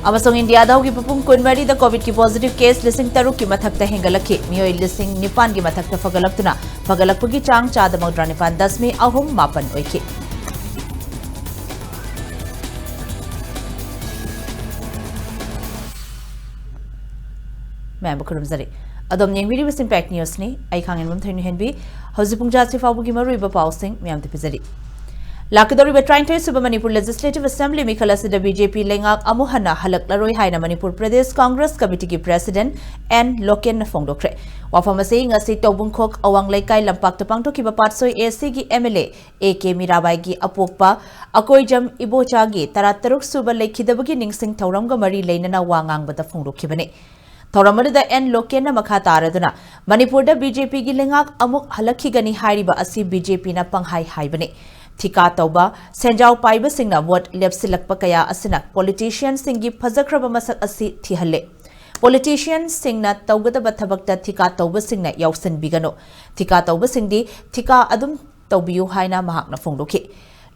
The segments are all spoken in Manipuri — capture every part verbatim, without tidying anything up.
ꯑꯃꯁꯨꯡ ꯏꯟꯗꯤꯌꯥꯗ ꯍꯧꯈꯤꯕ ꯄꯨꯡ ꯀꯨꯟꯃꯔꯤꯗ ꯀꯣꯚꯤꯗꯀꯤ ꯄꯣꯖꯤꯇꯤꯚ ꯀꯦꯁ ꯂꯤꯁꯤꯡ ꯇꯔꯨꯛꯀꯤ ꯃꯊꯛꯇ ꯍꯦꯟꯒꯠꯂꯛꯈꯤ꯫ ꯃꯤꯑꯣꯏ ꯂꯤꯁꯤꯡ ꯅꯤꯄꯥꯟꯒꯤ ꯃꯊꯛꯇ ꯐꯒꯠꯂꯛꯇꯨꯅ ꯐꯒꯠꯂꯛꯄꯒꯤ ꯆꯥꯡ ꯆꯥꯗ ꯃꯧꯗ꯭ꯔꯥ ꯅꯤꯄꯥꯟ ꯗꯁꯃꯤꯛ ꯑꯍꯨꯝ ꯃꯥꯄꯟ ꯑꯣꯏꯈꯤ꯫ ꯃꯌꯥꯝꯕꯨ ꯈꯨꯔꯨꯝꯖꯔꯤ꯫ ꯑꯗꯣꯝ ꯌꯦꯡꯕꯤꯔꯤꯕꯁꯤ ꯏꯝꯄꯦꯛ ꯅ꯭ꯌꯨꯁꯅꯤ꯫ ꯑꯩ ꯈꯥꯡꯉꯦꯟꯕꯝ ꯊꯣꯏꯅꯨ ꯍꯦꯟꯕꯤ꯫ ꯍꯧꯖꯤꯛ ꯄꯨꯡ ꯇꯔꯥꯁꯤ ꯐꯥꯎꯕꯒꯤ ꯃꯔꯨꯑꯣꯏꯕ ꯄꯥꯎꯁꯤꯡ ꯃꯌꯥꯝꯗ ꯄꯤꯖꯔꯤ꯫ ꯂꯥꯛꯀꯗꯧꯔꯤꯕ ꯇꯔꯥꯅꯤꯊꯣꯏ ꯁꯨꯕ ꯃꯅꯤꯄꯨꯔ ꯂꯦꯖꯤꯁꯂꯦꯇꯤꯚ ꯑꯦꯁꯦꯝꯕ꯭ꯂꯤ ꯃꯤꯈꯜ ꯑꯁꯤꯗ ꯕꯤ ꯖꯦ ꯄꯤ ꯂꯩꯉꯥꯛ ꯑꯃꯨꯛ ꯍꯟꯅ ꯍꯜꯂꯛꯂꯔꯣꯏ ꯍꯥꯏꯅ ꯃꯅꯤꯄꯨꯔ ꯄ꯭ꯔꯗꯦꯁ ꯀꯪꯒ꯭ꯔꯦꯁ ꯀꯃꯤꯇꯤꯒꯤ ꯄ꯭ꯔꯦꯁꯤꯗꯦꯟꯠ ꯑꯦꯟ ꯂꯣꯀꯦꯟꯅ ꯐꯣꯡꯗꯣꯛꯈ꯭ꯔꯦ꯫ ꯋꯥꯐꯝ ꯑꯁꯤ ꯉꯁꯤ ꯇꯧꯕꯨꯡꯈꯣꯛ ꯑꯋꯥꯡ ꯂꯩꯀꯥꯏ ꯂꯝꯄꯥꯛꯇ ꯄꯥꯡꯊꯣꯛꯈꯤꯕ ꯄꯥꯠꯁꯣꯏ ꯑꯦ ꯁꯤꯒꯤ M L A A K ꯃꯤꯔꯥꯕꯥꯏꯒꯤ ꯑꯄꯣꯛꯄ Akoijam ꯏꯕꯣꯆꯥꯒꯤ ꯇꯔꯥꯇꯔꯨꯛ ꯁꯨꯕ ꯂꯩꯈꯤꯗꯕꯒꯤ ꯅꯤꯡꯁꯤꯡ ꯊꯧꯔꯝꯒ ꯃꯔꯤ ꯂꯩꯅꯅ ꯋꯥ ꯉꯥꯡꯕꯗ ꯐꯣꯡꯗꯣꯛꯈꯤꯕꯅꯤ꯫ ꯊꯧꯔꯝ ꯑꯗꯨꯗ ꯑꯦꯟ ꯂꯣꯀꯦꯟꯅ ꯃꯈꯥ ꯇꯥꯔꯗꯨꯅ ꯃꯅꯤꯄꯨꯔꯗ ꯕꯤ ꯖꯦ ꯄꯤꯒꯤ ꯂꯩꯉꯥꯛ ꯑꯃꯨꯛ ꯍꯜꯂꯛꯈꯤꯒꯅꯤ ꯍꯥꯏꯔꯤꯕ ꯑꯁꯤ ꯕꯤ ꯖꯦ ꯄꯤꯅ ꯄꯪꯍꯥꯏ ꯍꯥꯏꯕꯅꯤ꯫ ꯊꯤꯀꯥ ꯇꯧꯕ, ꯁꯦꯟꯖꯥꯎ ꯄꯥꯏꯕꯁꯤꯡꯅ ꯚꯣꯠ ꯂꯦꯞꯁꯤꯜꯂꯛꯄ ꯀꯌꯥ ꯑꯁꯤꯅ ꯄꯣꯂꯤꯇꯤꯁꯤꯌꯟꯁꯤꯡꯒꯤ ꯐꯖꯈ꯭ꯔꯕ ꯃꯁꯛ ꯑꯁꯤ ꯊꯤꯍꯜꯂꯦ꯫ ꯄꯣꯂꯤꯇꯤꯁꯤꯌꯟꯁꯤꯡꯅ ꯇꯧꯒꯗꯕ ꯊꯕꯛꯇ ꯊꯤꯀꯥ ꯇꯧꯕꯁꯤꯡꯅ ꯌꯥꯎꯁꯤꯟꯕꯤꯒꯅꯨ꯫ ꯊꯤꯀꯥ ꯇꯧꯕꯁꯤꯡꯗꯤ ꯊꯤꯀꯥ ꯑꯗꯨꯝ ꯇꯧꯕꯤꯌꯨ ꯍꯥꯏꯅ ꯃꯍꯥꯛꯅ ꯐꯣꯡꯗꯣꯛꯈꯤ꯫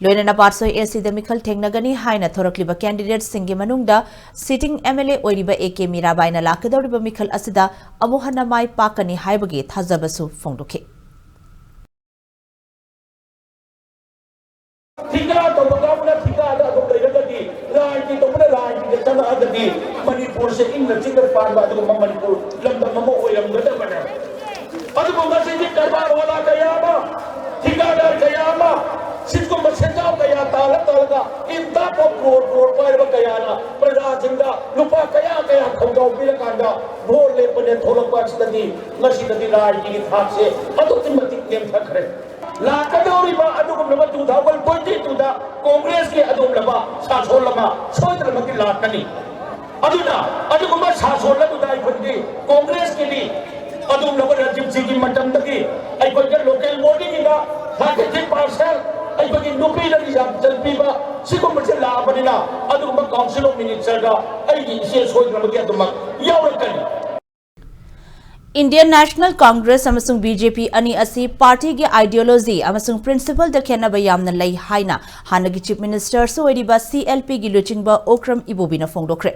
ꯂꯣꯏꯅꯅ ꯄꯥꯠꯁꯣꯏ ꯑꯦ ꯁꯤꯗ ꯃꯤꯈꯜ ꯊꯦꯡꯅꯒꯅꯤ ꯍꯥꯏꯅ ꯊꯣꯔꯛꯂꯤꯕ ꯀꯦꯟꯗꯤꯗꯦꯠꯁꯤꯡꯒꯤ ꯃꯅꯨꯡꯗ ꯁꯤꯇꯤꯡ ꯑꯦꯝ ꯑꯦꯜ ꯑꯦ ꯑꯣꯏꯔꯤꯕ ꯑꯦ ꯀꯦ ꯃꯤꯔꯥꯕꯥꯏꯅ ꯂꯥꯛꯀꯗꯧꯔꯤꯕ ꯃꯤꯈꯜ ꯑꯁꯤꯗ ꯑꯃꯨꯛ ꯍꯟꯅ ꯃꯥꯏ ꯄꯥꯛꯀꯅꯤ ꯍꯥꯏꯕꯒꯤ ꯊꯥꯖꯕꯁꯨ ꯐꯣꯡꯗꯣꯛꯈꯤ꯫ ꯊꯤꯀꯥ ꯇꯧꯕ ꯀꯥꯡꯕꯨꯅ ꯊꯤꯀꯥꯗ ꯑꯗꯨꯝ ꯂꯩꯔꯒꯗꯤ, ꯔꯥꯖꯅꯤꯇꯤ ꯇꯧꯕꯅ ꯔꯥꯖꯅꯤꯇꯤꯗ ꯆꯪꯉꯛꯑꯒꯗꯤ ꯃꯅꯤꯄꯨꯔꯁꯦ ꯏꯪꯅ ꯆꯤꯛꯅ ꯄꯥꯟꯕ ꯑꯗꯨꯒꯨꯝꯕ ꯃꯅꯤꯄꯨꯔ ꯂꯝꯗꯝ ꯑꯃ ꯑꯣꯏꯔꯝꯒꯗꯕꯅꯦ꯫ ꯑꯗꯨꯕꯨ ꯉꯁꯤꯗꯤ ꯀꯔꯕꯥꯔ ꯋꯥꯂꯥ ꯀꯌꯥ ꯑꯃ, ꯊꯤꯀꯥꯗꯥꯔ ꯀꯌꯥ ꯑꯃ, ꯁꯤꯒꯨꯝꯕ ꯁꯦꯟꯖꯥꯎ ꯀꯌꯥ ꯇꯥꯜꯂ ꯇꯥꯜꯂꯒ ꯏꯟꯗꯥ ꯀꯣ ꯀ꯭ꯔꯣꯔ ꯀ꯭ꯔꯣꯔ ꯄꯥꯏꯔꯕ ꯀꯌꯥꯅ ꯄ꯭ꯔꯖꯥꯁꯤꯡꯗ ꯂꯨꯄꯥ ꯀꯌꯥ ꯀꯌꯥ ꯈꯣꯡꯖꯥꯎ ꯄꯤꯔꯀꯥꯟꯗ ꯚꯣꯠ ꯂꯦꯞꯄꯅꯦ ꯊꯣꯛꯂꯛꯄ ꯑꯁꯤꯗꯗꯤ ꯉꯁꯤꯗꯗꯤ ꯔꯥꯖꯅꯤꯇꯤꯒꯤ ꯊꯥꯛꯁꯦ ꯑꯗꯨꯛꯀꯤ ꯃꯇꯤꯛ ꯅꯦꯝꯊꯈ꯭ꯔꯦ꯫ ꯂꯥꯛꯀꯗꯧꯔꯤꯕ ꯑꯗꯨꯒꯨꯝꯂꯕ two thousand twenty two ꯗ ꯀꯣꯡꯒ꯭ꯔꯦꯁꯀꯤ ꯑꯗꯨꯒꯨꯝꯂꯕ ꯁꯥꯁꯣꯟ ꯑꯃ ꯁꯣꯏꯗꯅꯃꯛꯀꯤ ꯂꯥꯛꯀꯅꯤ꯫ ꯑꯗꯨꯅ ꯑꯗꯨꯒꯨꯝꯕ ꯁꯥꯁꯣꯟ ꯑꯗꯨꯗ ꯑꯩꯈꯣꯏꯒꯤ ꯀꯣꯡꯒ꯭ꯔꯦꯁꯀꯤꯗꯤ ꯑꯗꯨꯒꯨꯝꯂꯕ ꯔꯥꯖꯤꯕꯖꯤꯒꯤ ꯃꯇꯝꯗꯒꯤ ꯑꯩꯈꯣꯏꯒꯤ ꯂꯣꯀꯦꯜ ꯕꯣꯗꯤꯒꯤꯗ ꯊꯥꯔꯇꯤ ꯊ꯭ꯔꯤ ꯄꯥꯔꯁꯦꯟ ꯑꯩꯈꯣꯏꯒꯤ ꯅꯨꯄꯤꯗ ꯔꯤꯖꯥꯔꯕꯦꯁꯟ ꯄꯤꯕ ꯁꯤꯒꯨꯝꯕꯁꯦ ꯂꯥꯛꯑꯕꯅꯤꯅ ꯑꯗꯨꯒꯨꯝꯕ ꯀꯥꯎꯟꯁꯤꯜ ꯑꯣꯐ ꯃꯤꯅꯤꯁꯇꯔꯗ ꯑꯩꯒꯤ ꯏꯆꯦ ꯁꯣꯏꯗꯅꯃꯛꯀꯤ ꯑꯗꯨꯃꯛ ꯌꯥꯎꯔꯛꯀꯅꯤ꯫ Indian National Congress ꯑꯃꯁꯨꯡ B J P ꯑꯅꯤ ꯑꯁꯤ party ꯒꯤ ideology ꯑꯃꯁꯨꯡ principle ꯗ ꯈꯦꯠꯅꯕ ꯌꯥꯝꯅ ꯂꯩ ꯍꯥꯏꯅ ꯍꯥꯟꯅꯒꯤ Chief Minister ꯁꯨ ꯑꯣꯏꯔꯤꯕ C L P ꯒꯤ ꯂꯨꯆꯤꯡꯕ Okram ꯏꯕꯣꯕꯤꯅ ꯐꯣꯡꯗꯣꯛꯈ꯭ꯔꯦ꯫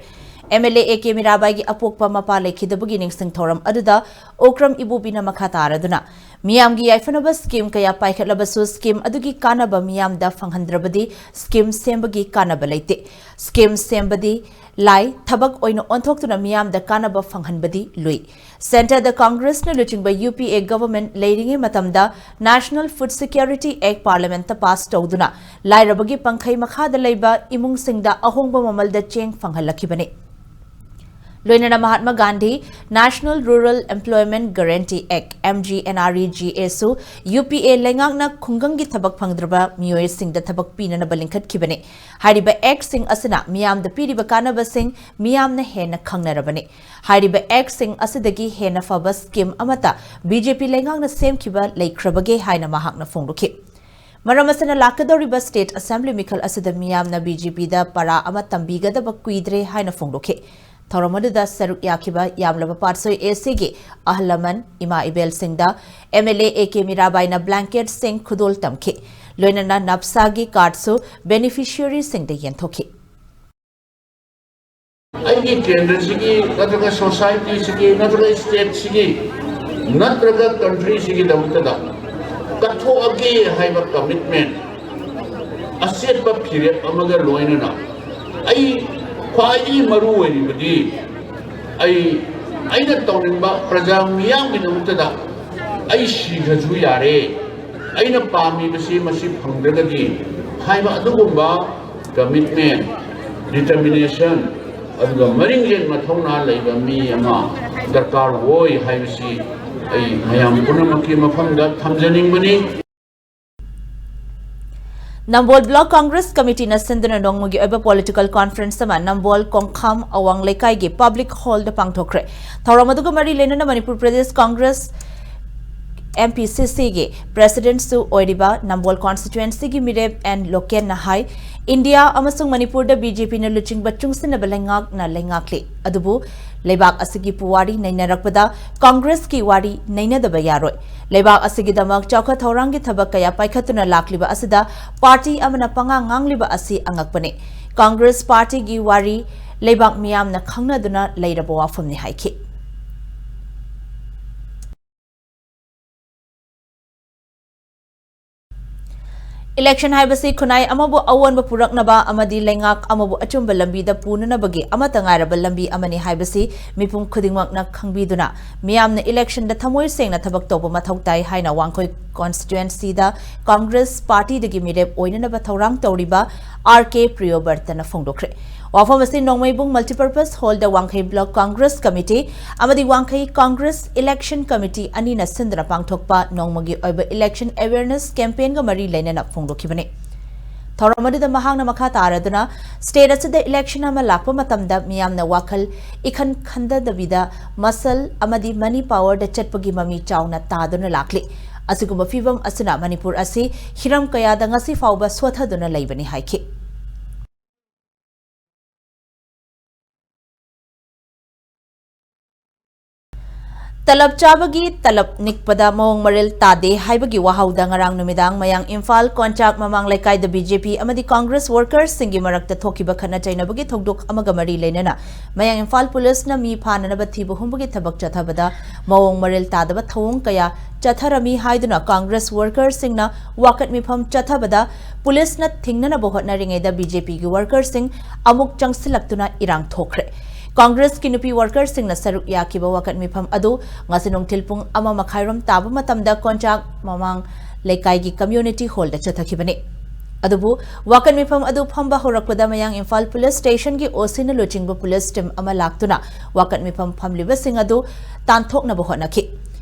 M L A A K ꯃꯤꯔꯥꯕꯥꯏꯒꯤ ꯑꯄꯣꯛꯄ ꯃꯄꯥ ꯂꯩꯈꯤꯗꯕꯒꯤ ꯅꯤꯡꯁꯤꯡ ꯊꯧꯔꯝ ꯑꯗꯨꯗ ꯑꯣꯀ꯭ꯔꯝ ꯏꯕꯣꯕꯤꯅ ꯃꯈꯥ ꯇꯥꯔꯗꯨꯅ, ꯃꯤꯌꯥꯝꯒꯤ ꯌꯥꯏꯐꯅꯕ scheme ꯀꯌꯥ ꯄꯥꯏꯈꯠꯂꯕꯁꯨ scheme ꯑꯗꯨꯒꯤ ꯀꯥꯟꯅꯕ ꯃꯤꯌꯥꯝꯗ ꯐꯪꯍꯟꯗ꯭ꯔꯕꯗꯤ scheme ꯁꯦꯝꯕꯒꯤ ꯀꯥꯟꯅꯕ ꯂꯩꯇꯦ꯫ Scheme ꯁꯦꯝꯕꯗꯤ ꯂꯥꯏ, ꯊꯕꯛ ꯑꯣꯏꯅ ꯑꯣꯟꯊꯣꯛꯇꯨꯅ ꯃꯤꯌꯥꯝꯗ ꯀꯥꯟꯅꯕ ꯐꯪꯍꯟꯕꯗꯤ ꯂꯨꯏ꯫ Centre ꯗ Congress ꯅ ꯂꯨꯆꯤꯡꯕ U P A government ꯂꯩꯔꯤꯉꯩ ꯃꯇꯝꯗ National Food Security Act Parliament ꯇ pass ꯇꯧꯗꯨꯅ ꯂꯥꯏꯔꯕꯒꯤ ꯄꯪꯈꯩ ꯃꯈꯥꯗ ꯂꯩꯕ ꯏꯃꯨꯡꯁꯤꯡꯗ ꯑꯍꯣꯡꯕ ꯃꯃꯜꯗ ꯆꯦꯡ ꯐꯪꯍꯜꯂꯛꯈꯤꯕꯅꯤ꯫ ꯂꯣꯏꯅꯅ Mahatma Gandhi National Rural Employment Guarantee Act, M G N R E G A ꯁꯨ U P A ꯂꯩꯉꯥꯛꯅ ꯈꯨꯡꯒꯪꯒꯤ ꯊꯕꯛ ꯐꯪꯗ꯭ꯔꯕ ꯃꯤꯑꯣꯏꯁꯤꯡꯗ ꯊꯕꯛ ꯄꯤꯅꯅꯕ ꯂꯤꯡꯈꯠꯈꯤꯕꯅꯤ꯫ ꯍꯥꯏꯔꯤꯕ act ꯁꯤꯡ ꯑꯁꯤꯅ ꯃꯤꯌꯥꯝꯗ ꯄꯤꯔꯤꯕ ꯀꯥꯟꯅꯕꯁꯤꯡ ꯃꯤꯌꯥꯝꯅ ꯍꯦꯟꯅ ꯈꯪꯅꯔꯕꯅꯤ꯫ ꯍꯥꯏꯔꯤꯕ act ꯁꯤꯡ ꯑꯁꯤꯗꯒꯤ ꯍꯦꯟꯅ ꯐꯕ scheme ꯑꯃꯠꯇ B J P ꯂꯩꯉꯥꯛꯅ ꯁꯦꯝꯈꯤꯕ ꯂꯩꯈ꯭ꯔꯕꯒꯦ ꯍꯥꯏꯅ ꯃꯍꯥꯛꯅ ꯐꯣꯡꯗꯣꯛꯈꯤ꯫ ꯃꯔꯝ ꯑꯁꯤꯅ ꯂꯥꯛꯀꯗꯧꯔꯤꯕ state assembly ꯃꯤꯈꯜ ꯑꯁꯤꯗ ꯃꯤꯌꯥꯝꯅ B J P ꯗ ꯄꯔꯥ ꯑꯃ ꯇꯝꯕꯤꯒꯗꯕ ꯀꯨꯏꯗ꯭ꯔꯦ ꯍꯥꯏꯅ ꯐꯣꯡꯗꯣꯛꯈꯤ꯫ ꯊꯧꯔꯝ ꯑꯗꯨꯗ ꯁꯔꯨꯛ ꯌꯥꯈꯤꯕ ꯌꯥꯝꯂꯕ ꯄꯥꯠꯁꯣꯏ A C ꯒꯤ ꯑꯍꯜ ꯂꯃꯟ, ꯏꯃꯥ ꯏꯕꯦꯜꯁꯤꯡꯗ M L A A K ꯃꯤꯔꯥꯕꯥꯏꯅ blanket ꯁꯤꯡ ꯈꯨꯗꯣꯜ ꯇꯝꯈꯤ꯫ ꯂꯣꯏꯅꯅ NAPSA ꯒꯤ card ꯁꯨ beneficiary ꯁꯤꯡꯗ ꯌꯦꯟꯊꯣꯛꯈꯤ꯫ ꯑꯩꯒꯤ ꯀꯦꯟꯗ꯭ꯔꯁꯤꯒꯤ ꯅꯠꯇ꯭ꯔꯒ society ꯁꯤꯒꯤ ꯅꯠꯇ꯭ꯔꯒ state ꯁꯤꯒꯤ ꯅꯠꯇ꯭ꯔꯒ country ꯁꯤꯒꯤꯗꯃꯛꯇꯗ ꯀꯠꯊꯣꯛꯑꯒꯦ ꯍꯥꯏꯕ commitment, ꯑꯆꯦꯠꯄ ꯐꯤꯔꯦꯞ ꯑꯃꯒ ꯂꯣꯏꯅꯅ ꯑꯩ ꯈ꯭ꯋꯥꯏꯗꯒꯤ ꯃꯔꯨ ꯑꯣꯏꯔꯤꯕꯗꯤ ꯑꯩ, ꯑꯩꯅ ꯇꯧꯅꯤꯡꯕ ꯄ꯭ꯔꯖꯥ ꯃꯤꯌꯥꯝꯒꯤꯗꯃꯛꯇꯗ ꯑꯩ ꯁꯤꯈ꯭ꯔꯁꯨ ꯌꯥꯔꯦ, ꯑꯩꯅ ꯄꯥꯝꯃꯤꯕꯁꯤ ꯃꯁꯤ ꯐꯪꯗ꯭ꯔꯒꯗꯤ ꯍꯥꯏꯕ ꯑꯗꯨꯒꯨꯝꯕ commitment, determination, ꯑꯗꯨꯒ ꯃꯔꯤꯡꯖꯦꯜ ꯃꯊꯧꯅꯥ ꯂꯩꯕ ꯃꯤ ꯑꯃ ꯗꯔꯀꯥꯔ ꯑꯣꯏ ꯍꯥꯏꯕꯁꯤ ꯑꯩ ꯃꯌꯥꯝ ꯄꯨꯝꯅꯃꯛꯀꯤ ꯃꯐꯝꯗ ꯊꯝꯖꯅꯤꯡꯕꯅꯤ꯫ ꯅꯝꯕꯣꯜ Block Congress Committee ꯅ ꯁꯤꯟꯗꯨꯅ ꯅꯣꯡꯃꯒꯤ ꯑꯣꯏꯕ political conference ꯑꯃ ꯅꯝꯕꯣꯜ ꯀꯣꯡꯈꯥꯝ ꯑꯋꯥꯡ ꯂꯩꯀꯥꯏꯒꯤ public hall ꯗ ꯄꯥꯡꯊꯣꯛꯈ꯭ꯔꯦ꯫ ꯊꯧꯔꯝ ꯑꯗꯨꯒ ꯃꯔꯤ ꯂꯩꯅꯅ Manipur Pradesh Congress M P C ꯁꯤꯒꯤ ꯄ꯭ꯔꯦꯁꯤꯗꯦꯟꯠꯁꯨ ꯑꯣꯏꯔꯤꯕ ꯅꯝꯕꯣꯜ ꯀꯣꯟꯁꯇꯤꯇ꯭ꯋꯦꯟꯁꯤꯒꯤ ꯃꯤꯔꯦꯞ ꯑꯦꯟ ꯂꯣꯀꯦꯟꯅ ꯍꯥꯏ, ꯏꯟꯗꯤꯌꯥ ꯑꯃꯁꯨꯡ ꯃꯅꯤꯄꯨꯔꯗ ꯕꯤ ꯖꯦ ꯄꯤꯅ ꯂꯨꯆꯤꯡꯕ ꯆꯨꯡꯁꯤꯟꯅꯕ ꯂꯩꯉꯥꯛꯅ ꯂꯩꯉꯥꯛꯂꯤ꯫ ꯑꯗꯨꯕꯨ ꯂꯩꯕꯥꯛ ꯑꯁꯤꯒꯤ ꯄꯨꯋꯥꯔꯤ ꯅꯩꯅꯔꯛꯄꯗ ꯀꯪꯒ꯭ꯔꯦꯁꯀꯤ ꯋꯥꯔꯤ ꯅꯩꯅꯗꯕ ꯌꯥꯔꯣꯏ꯫ ꯂꯩꯕꯥꯛ ꯑꯁꯤꯒꯤꯗꯃꯛ ꯆꯥꯎꯈꯠ ꯊꯧꯔꯥꯡꯒꯤ ꯊꯕꯛ ꯀꯌꯥ ꯄꯥꯏꯈꯠꯇꯨꯅ ꯂꯥꯛꯂꯤꯕ ꯑꯁꯤꯗ ꯄꯥꯔꯇꯤ ꯑꯃꯅ ꯄꯉꯥꯡ ꯉꯥꯡꯂꯤꯕ ꯑꯁꯤ ꯑꯉꯛꯄꯅꯤ꯫ ꯀꯪꯒ꯭ꯔꯦꯁ ꯄꯥꯔꯇꯤꯒꯤ ꯋꯥꯔꯤ ꯂꯩꯕꯥꯛ ꯃꯤꯌꯥꯝꯅ ꯈꯪꯅꯗꯨꯅ ꯂꯩꯔꯕ ꯋꯥꯐꯝꯅꯤ ꯍꯥꯏꯈꯤ꯫ ꯏꯂꯦꯛꯁꯟ ꯍꯥꯏꯕꯁꯤ ꯈꯨꯟꯅꯥꯏ ꯑꯃꯕꯨ ꯑꯑꯣꯟꯕ ꯄꯨꯔꯛꯅꯕ ꯑꯃꯗꯤ ꯂꯩꯉꯥꯛ ꯑꯃꯕꯨ ꯑꯆꯨꯝꯕ ꯂꯝꯕꯤꯗ ꯄꯨꯅꯅꯕꯒꯤ ꯑꯃꯠꯇ ꯉꯥꯏꯔꯕ ꯂꯝꯕꯤ ꯑꯃꯅꯤ ꯍꯥꯏꯕꯁꯤ ꯃꯤꯄꯨꯝ ꯈꯨꯗꯤꯡꯃꯛꯅ ꯈꯪꯕꯤꯗꯨꯅ ꯃꯤꯌꯥꯝꯅ ꯏꯂꯦꯛꯁꯟꯗ ꯊꯃꯣꯏ ꯁꯦꯡꯅ ꯊꯕꯛ ꯇꯧꯕ ꯃꯊꯧ ꯇꯥꯏ ꯍꯥꯏꯅ ꯋꯥꯡꯈꯣꯏ ꯀꯣꯟꯁꯇꯤꯇ꯭ꯋꯦꯟꯁꯤꯗ ꯀꯪꯒ꯭ꯔꯦꯁ ꯄꯥꯔꯇꯤꯗꯒꯤ ꯃꯤꯔꯦꯞ ꯑꯣꯏꯅꯅꯕ ꯊꯧꯔꯥꯡ ꯇꯧꯔꯤꯕ ꯑꯥꯔ ꯀꯦ ꯄ꯭ꯔꯤꯌꯣꯕꯔꯇꯅ ꯐꯣꯡꯗꯣꯛꯈ꯭ꯔꯦ꯫ ꯋꯥꯐꯝ ꯑꯁꯤ ꯅꯣꯡꯃꯩꯕꯨꯡ ꯃꯜꯇꯤꯄꯔꯄꯁ ꯍꯣꯜꯗ ꯋꯥꯡꯈꯩ ꯕ꯭ꯂꯣꯛ ꯀꯪꯒ꯭ꯔꯦꯁ ꯀꯃꯤꯇꯤ ꯑꯃꯗꯤ ꯋꯥꯡꯈꯩ ꯀꯪꯒ꯭ꯔꯦꯁ ꯏꯂꯦꯛꯁꯟ ꯀꯃꯤꯇꯤ ꯑꯅꯤꯅ ꯁꯤꯟꯗꯨꯅ ꯄꯥꯡꯊꯣꯛꯄ ꯅꯣꯡꯃꯒꯤ ꯑꯣꯏꯕ ꯏꯂꯦꯛꯁꯟ ꯑꯦꯋꯦꯌꯔꯅꯦꯁ ꯀꯦꯝꯄꯦꯟꯒ ꯃꯔꯤ ꯂꯩꯅꯅ ꯐꯣꯡꯗꯣꯛꯈꯤꯕꯅꯤ꯫ ꯊꯧꯔꯝ ꯑꯗꯨꯗ ꯃꯍꯥꯛꯅ ꯃꯈꯥ ꯇꯥꯔꯗꯨꯅ, ꯁ꯭ꯇꯦꯠ ꯑꯁꯤꯗ ꯏꯂꯦꯛꯁꯟ ꯑꯃ ꯂꯥꯛꯄ ꯃꯇꯝꯗ ꯃꯤꯌꯥꯝꯅ ꯋꯥꯈꯜ ꯏꯈꯟ ꯈꯟꯗꯗꯕꯤꯗ ꯃꯁꯜ ꯑꯃꯗꯤ ꯃꯅꯤ ꯄꯥꯋꯔꯗ ꯆꯠꯄꯒꯤ ꯃꯃꯤ ꯆꯥꯎꯅ ꯇꯥꯗꯨꯅ ꯂꯥꯛꯂꯤ꯫ ꯑꯁꯤꯒꯨꯝꯕ ꯐꯤꯚꯝ ꯑꯁꯤꯅ ꯃꯅꯤꯄꯨꯔ ꯑꯁꯤ ꯍꯤꯔꯝ ꯀꯌꯥꯗ ꯉꯁꯤ ꯐꯥꯎꯕ ꯁꯣꯊꯗꯨꯅ ꯂꯩꯕꯅꯤ ꯍꯥꯏꯈꯤ꯫ ꯇꯂꯕ ꯆꯥꯕꯒꯤ ꯇꯂꯕ ꯅꯤꯛꯄꯗ ꯃꯑꯣꯡ ꯃꯔꯤꯜ ꯇꯥꯗꯦ ꯍꯥꯏꯕꯒꯤ ꯋꯥꯍꯧꯗ ꯉꯔꯥꯡ ꯅꯨꯃꯤꯗꯥꯡ ꯃꯌꯥꯡ ꯏꯝꯐꯥꯜ ꯀꯣꯟꯆꯥꯛ ꯃꯃꯥꯡ ꯂꯩꯀꯥꯏꯗ ꯕꯤ ꯖꯦ ꯄꯤ ꯑꯃꯗꯤ ꯀꯪꯒ꯭ꯔꯦꯁ ꯋꯥꯔꯀꯔꯁꯤꯡꯒꯤ ꯃꯔꯛꯇ ꯊꯣꯛꯈꯤꯕ ꯈꯠꯅ ꯆꯩꯅꯕꯒꯤ ꯊꯧꯗꯣꯛ ꯑꯃꯒ ꯃꯔꯤ ꯂꯩꯅꯅ ꯃꯌꯥꯡ ꯏꯝꯐꯥꯜ ꯄꯨꯂꯤꯁꯅ ꯃꯤ ꯐꯥꯅꯅꯕ ꯊꯤꯕ ꯍꯨꯝꯕꯒꯤ ꯊꯕꯛ ꯆꯠꯊꯕꯗ ꯃꯑꯣꯡ ꯃꯔꯤꯜ ꯇꯥꯗꯕ ꯊꯧꯑꯣꯡ ꯀꯌꯥ ꯆꯠꯊꯔꯝꯃꯤ ꯍꯥꯏꯗꯨꯅ ꯀꯪꯒ꯭ꯔꯦꯁ ꯋꯥꯔꯀꯔꯁꯤꯡꯅ ꯋꯥꯀꯠ ꯃꯤꯐꯝ ꯆꯠꯊꯕꯗ ꯄꯨꯂꯤꯁꯅ ꯊꯤꯡꯅꯅꯕ ꯍꯣꯠꯅꯔꯤꯉꯩꯗ ꯕꯤ ꯖꯦ ꯄꯤꯒꯤ ꯋꯥꯔꯀꯔꯁꯤꯡ ꯑꯃꯨꯛ ꯆꯪꯁꯤꯜꯂꯛꯇꯨꯅ ꯏꯔꯥꯡ ꯊꯣꯛꯈ꯭ꯔꯦ꯫ ꯀꯪꯒ꯭ꯔꯦꯁꯀꯤ ꯅꯨꯄꯤ ꯋꯥꯔꯀꯔꯁꯤꯡꯅ ꯁꯔꯨꯛ ꯌꯥꯈꯤꯕ ꯋꯥꯀꯠ ꯃꯤꯐꯝ ꯑꯗꯨ ꯉꯁꯤ ꯅꯨꯡꯊꯤꯜ ꯄꯨꯡ ꯑꯃ ꯃꯈꯥꯏꯔꯣꯝ ꯇꯥꯕ ꯃꯇꯝꯗ ꯀꯣꯟꯆꯥꯛ ꯃꯃꯥꯡ ꯂꯩꯀꯥꯏꯒꯤ ꯀꯝꯃ꯭ꯌꯨꯅꯤꯇꯤ ꯍꯣꯜꯗ ꯆꯠꯊꯈꯤꯕꯅꯤ꯫ ꯑꯗꯨꯕꯨ ꯋꯥꯀꯠ ꯃꯤꯐꯝ ꯑꯗꯨ ꯐꯝꯕ ꯍꯧꯔꯛꯄꯗ ꯃꯌꯥꯡ ꯏꯝꯐꯥꯜ ꯄꯨꯂꯤꯁ ꯁ꯭ꯇꯦꯁꯟꯒꯤ ꯑꯣ ꯁꯤꯅ ꯂꯨꯆꯤꯡꯕ ꯄꯨꯂꯤꯁ ꯇꯤꯝ ꯑꯃ ꯂꯥꯛꯇꯨꯅ ꯋꯥꯀꯠ ꯃꯤꯐꯝ ꯐꯝꯂꯤꯕꯁꯤꯡ ꯑꯗꯨ ꯇꯥꯟꯊꯣꯛꯅꯕ ꯍꯣꯠꯅꯈꯤ꯫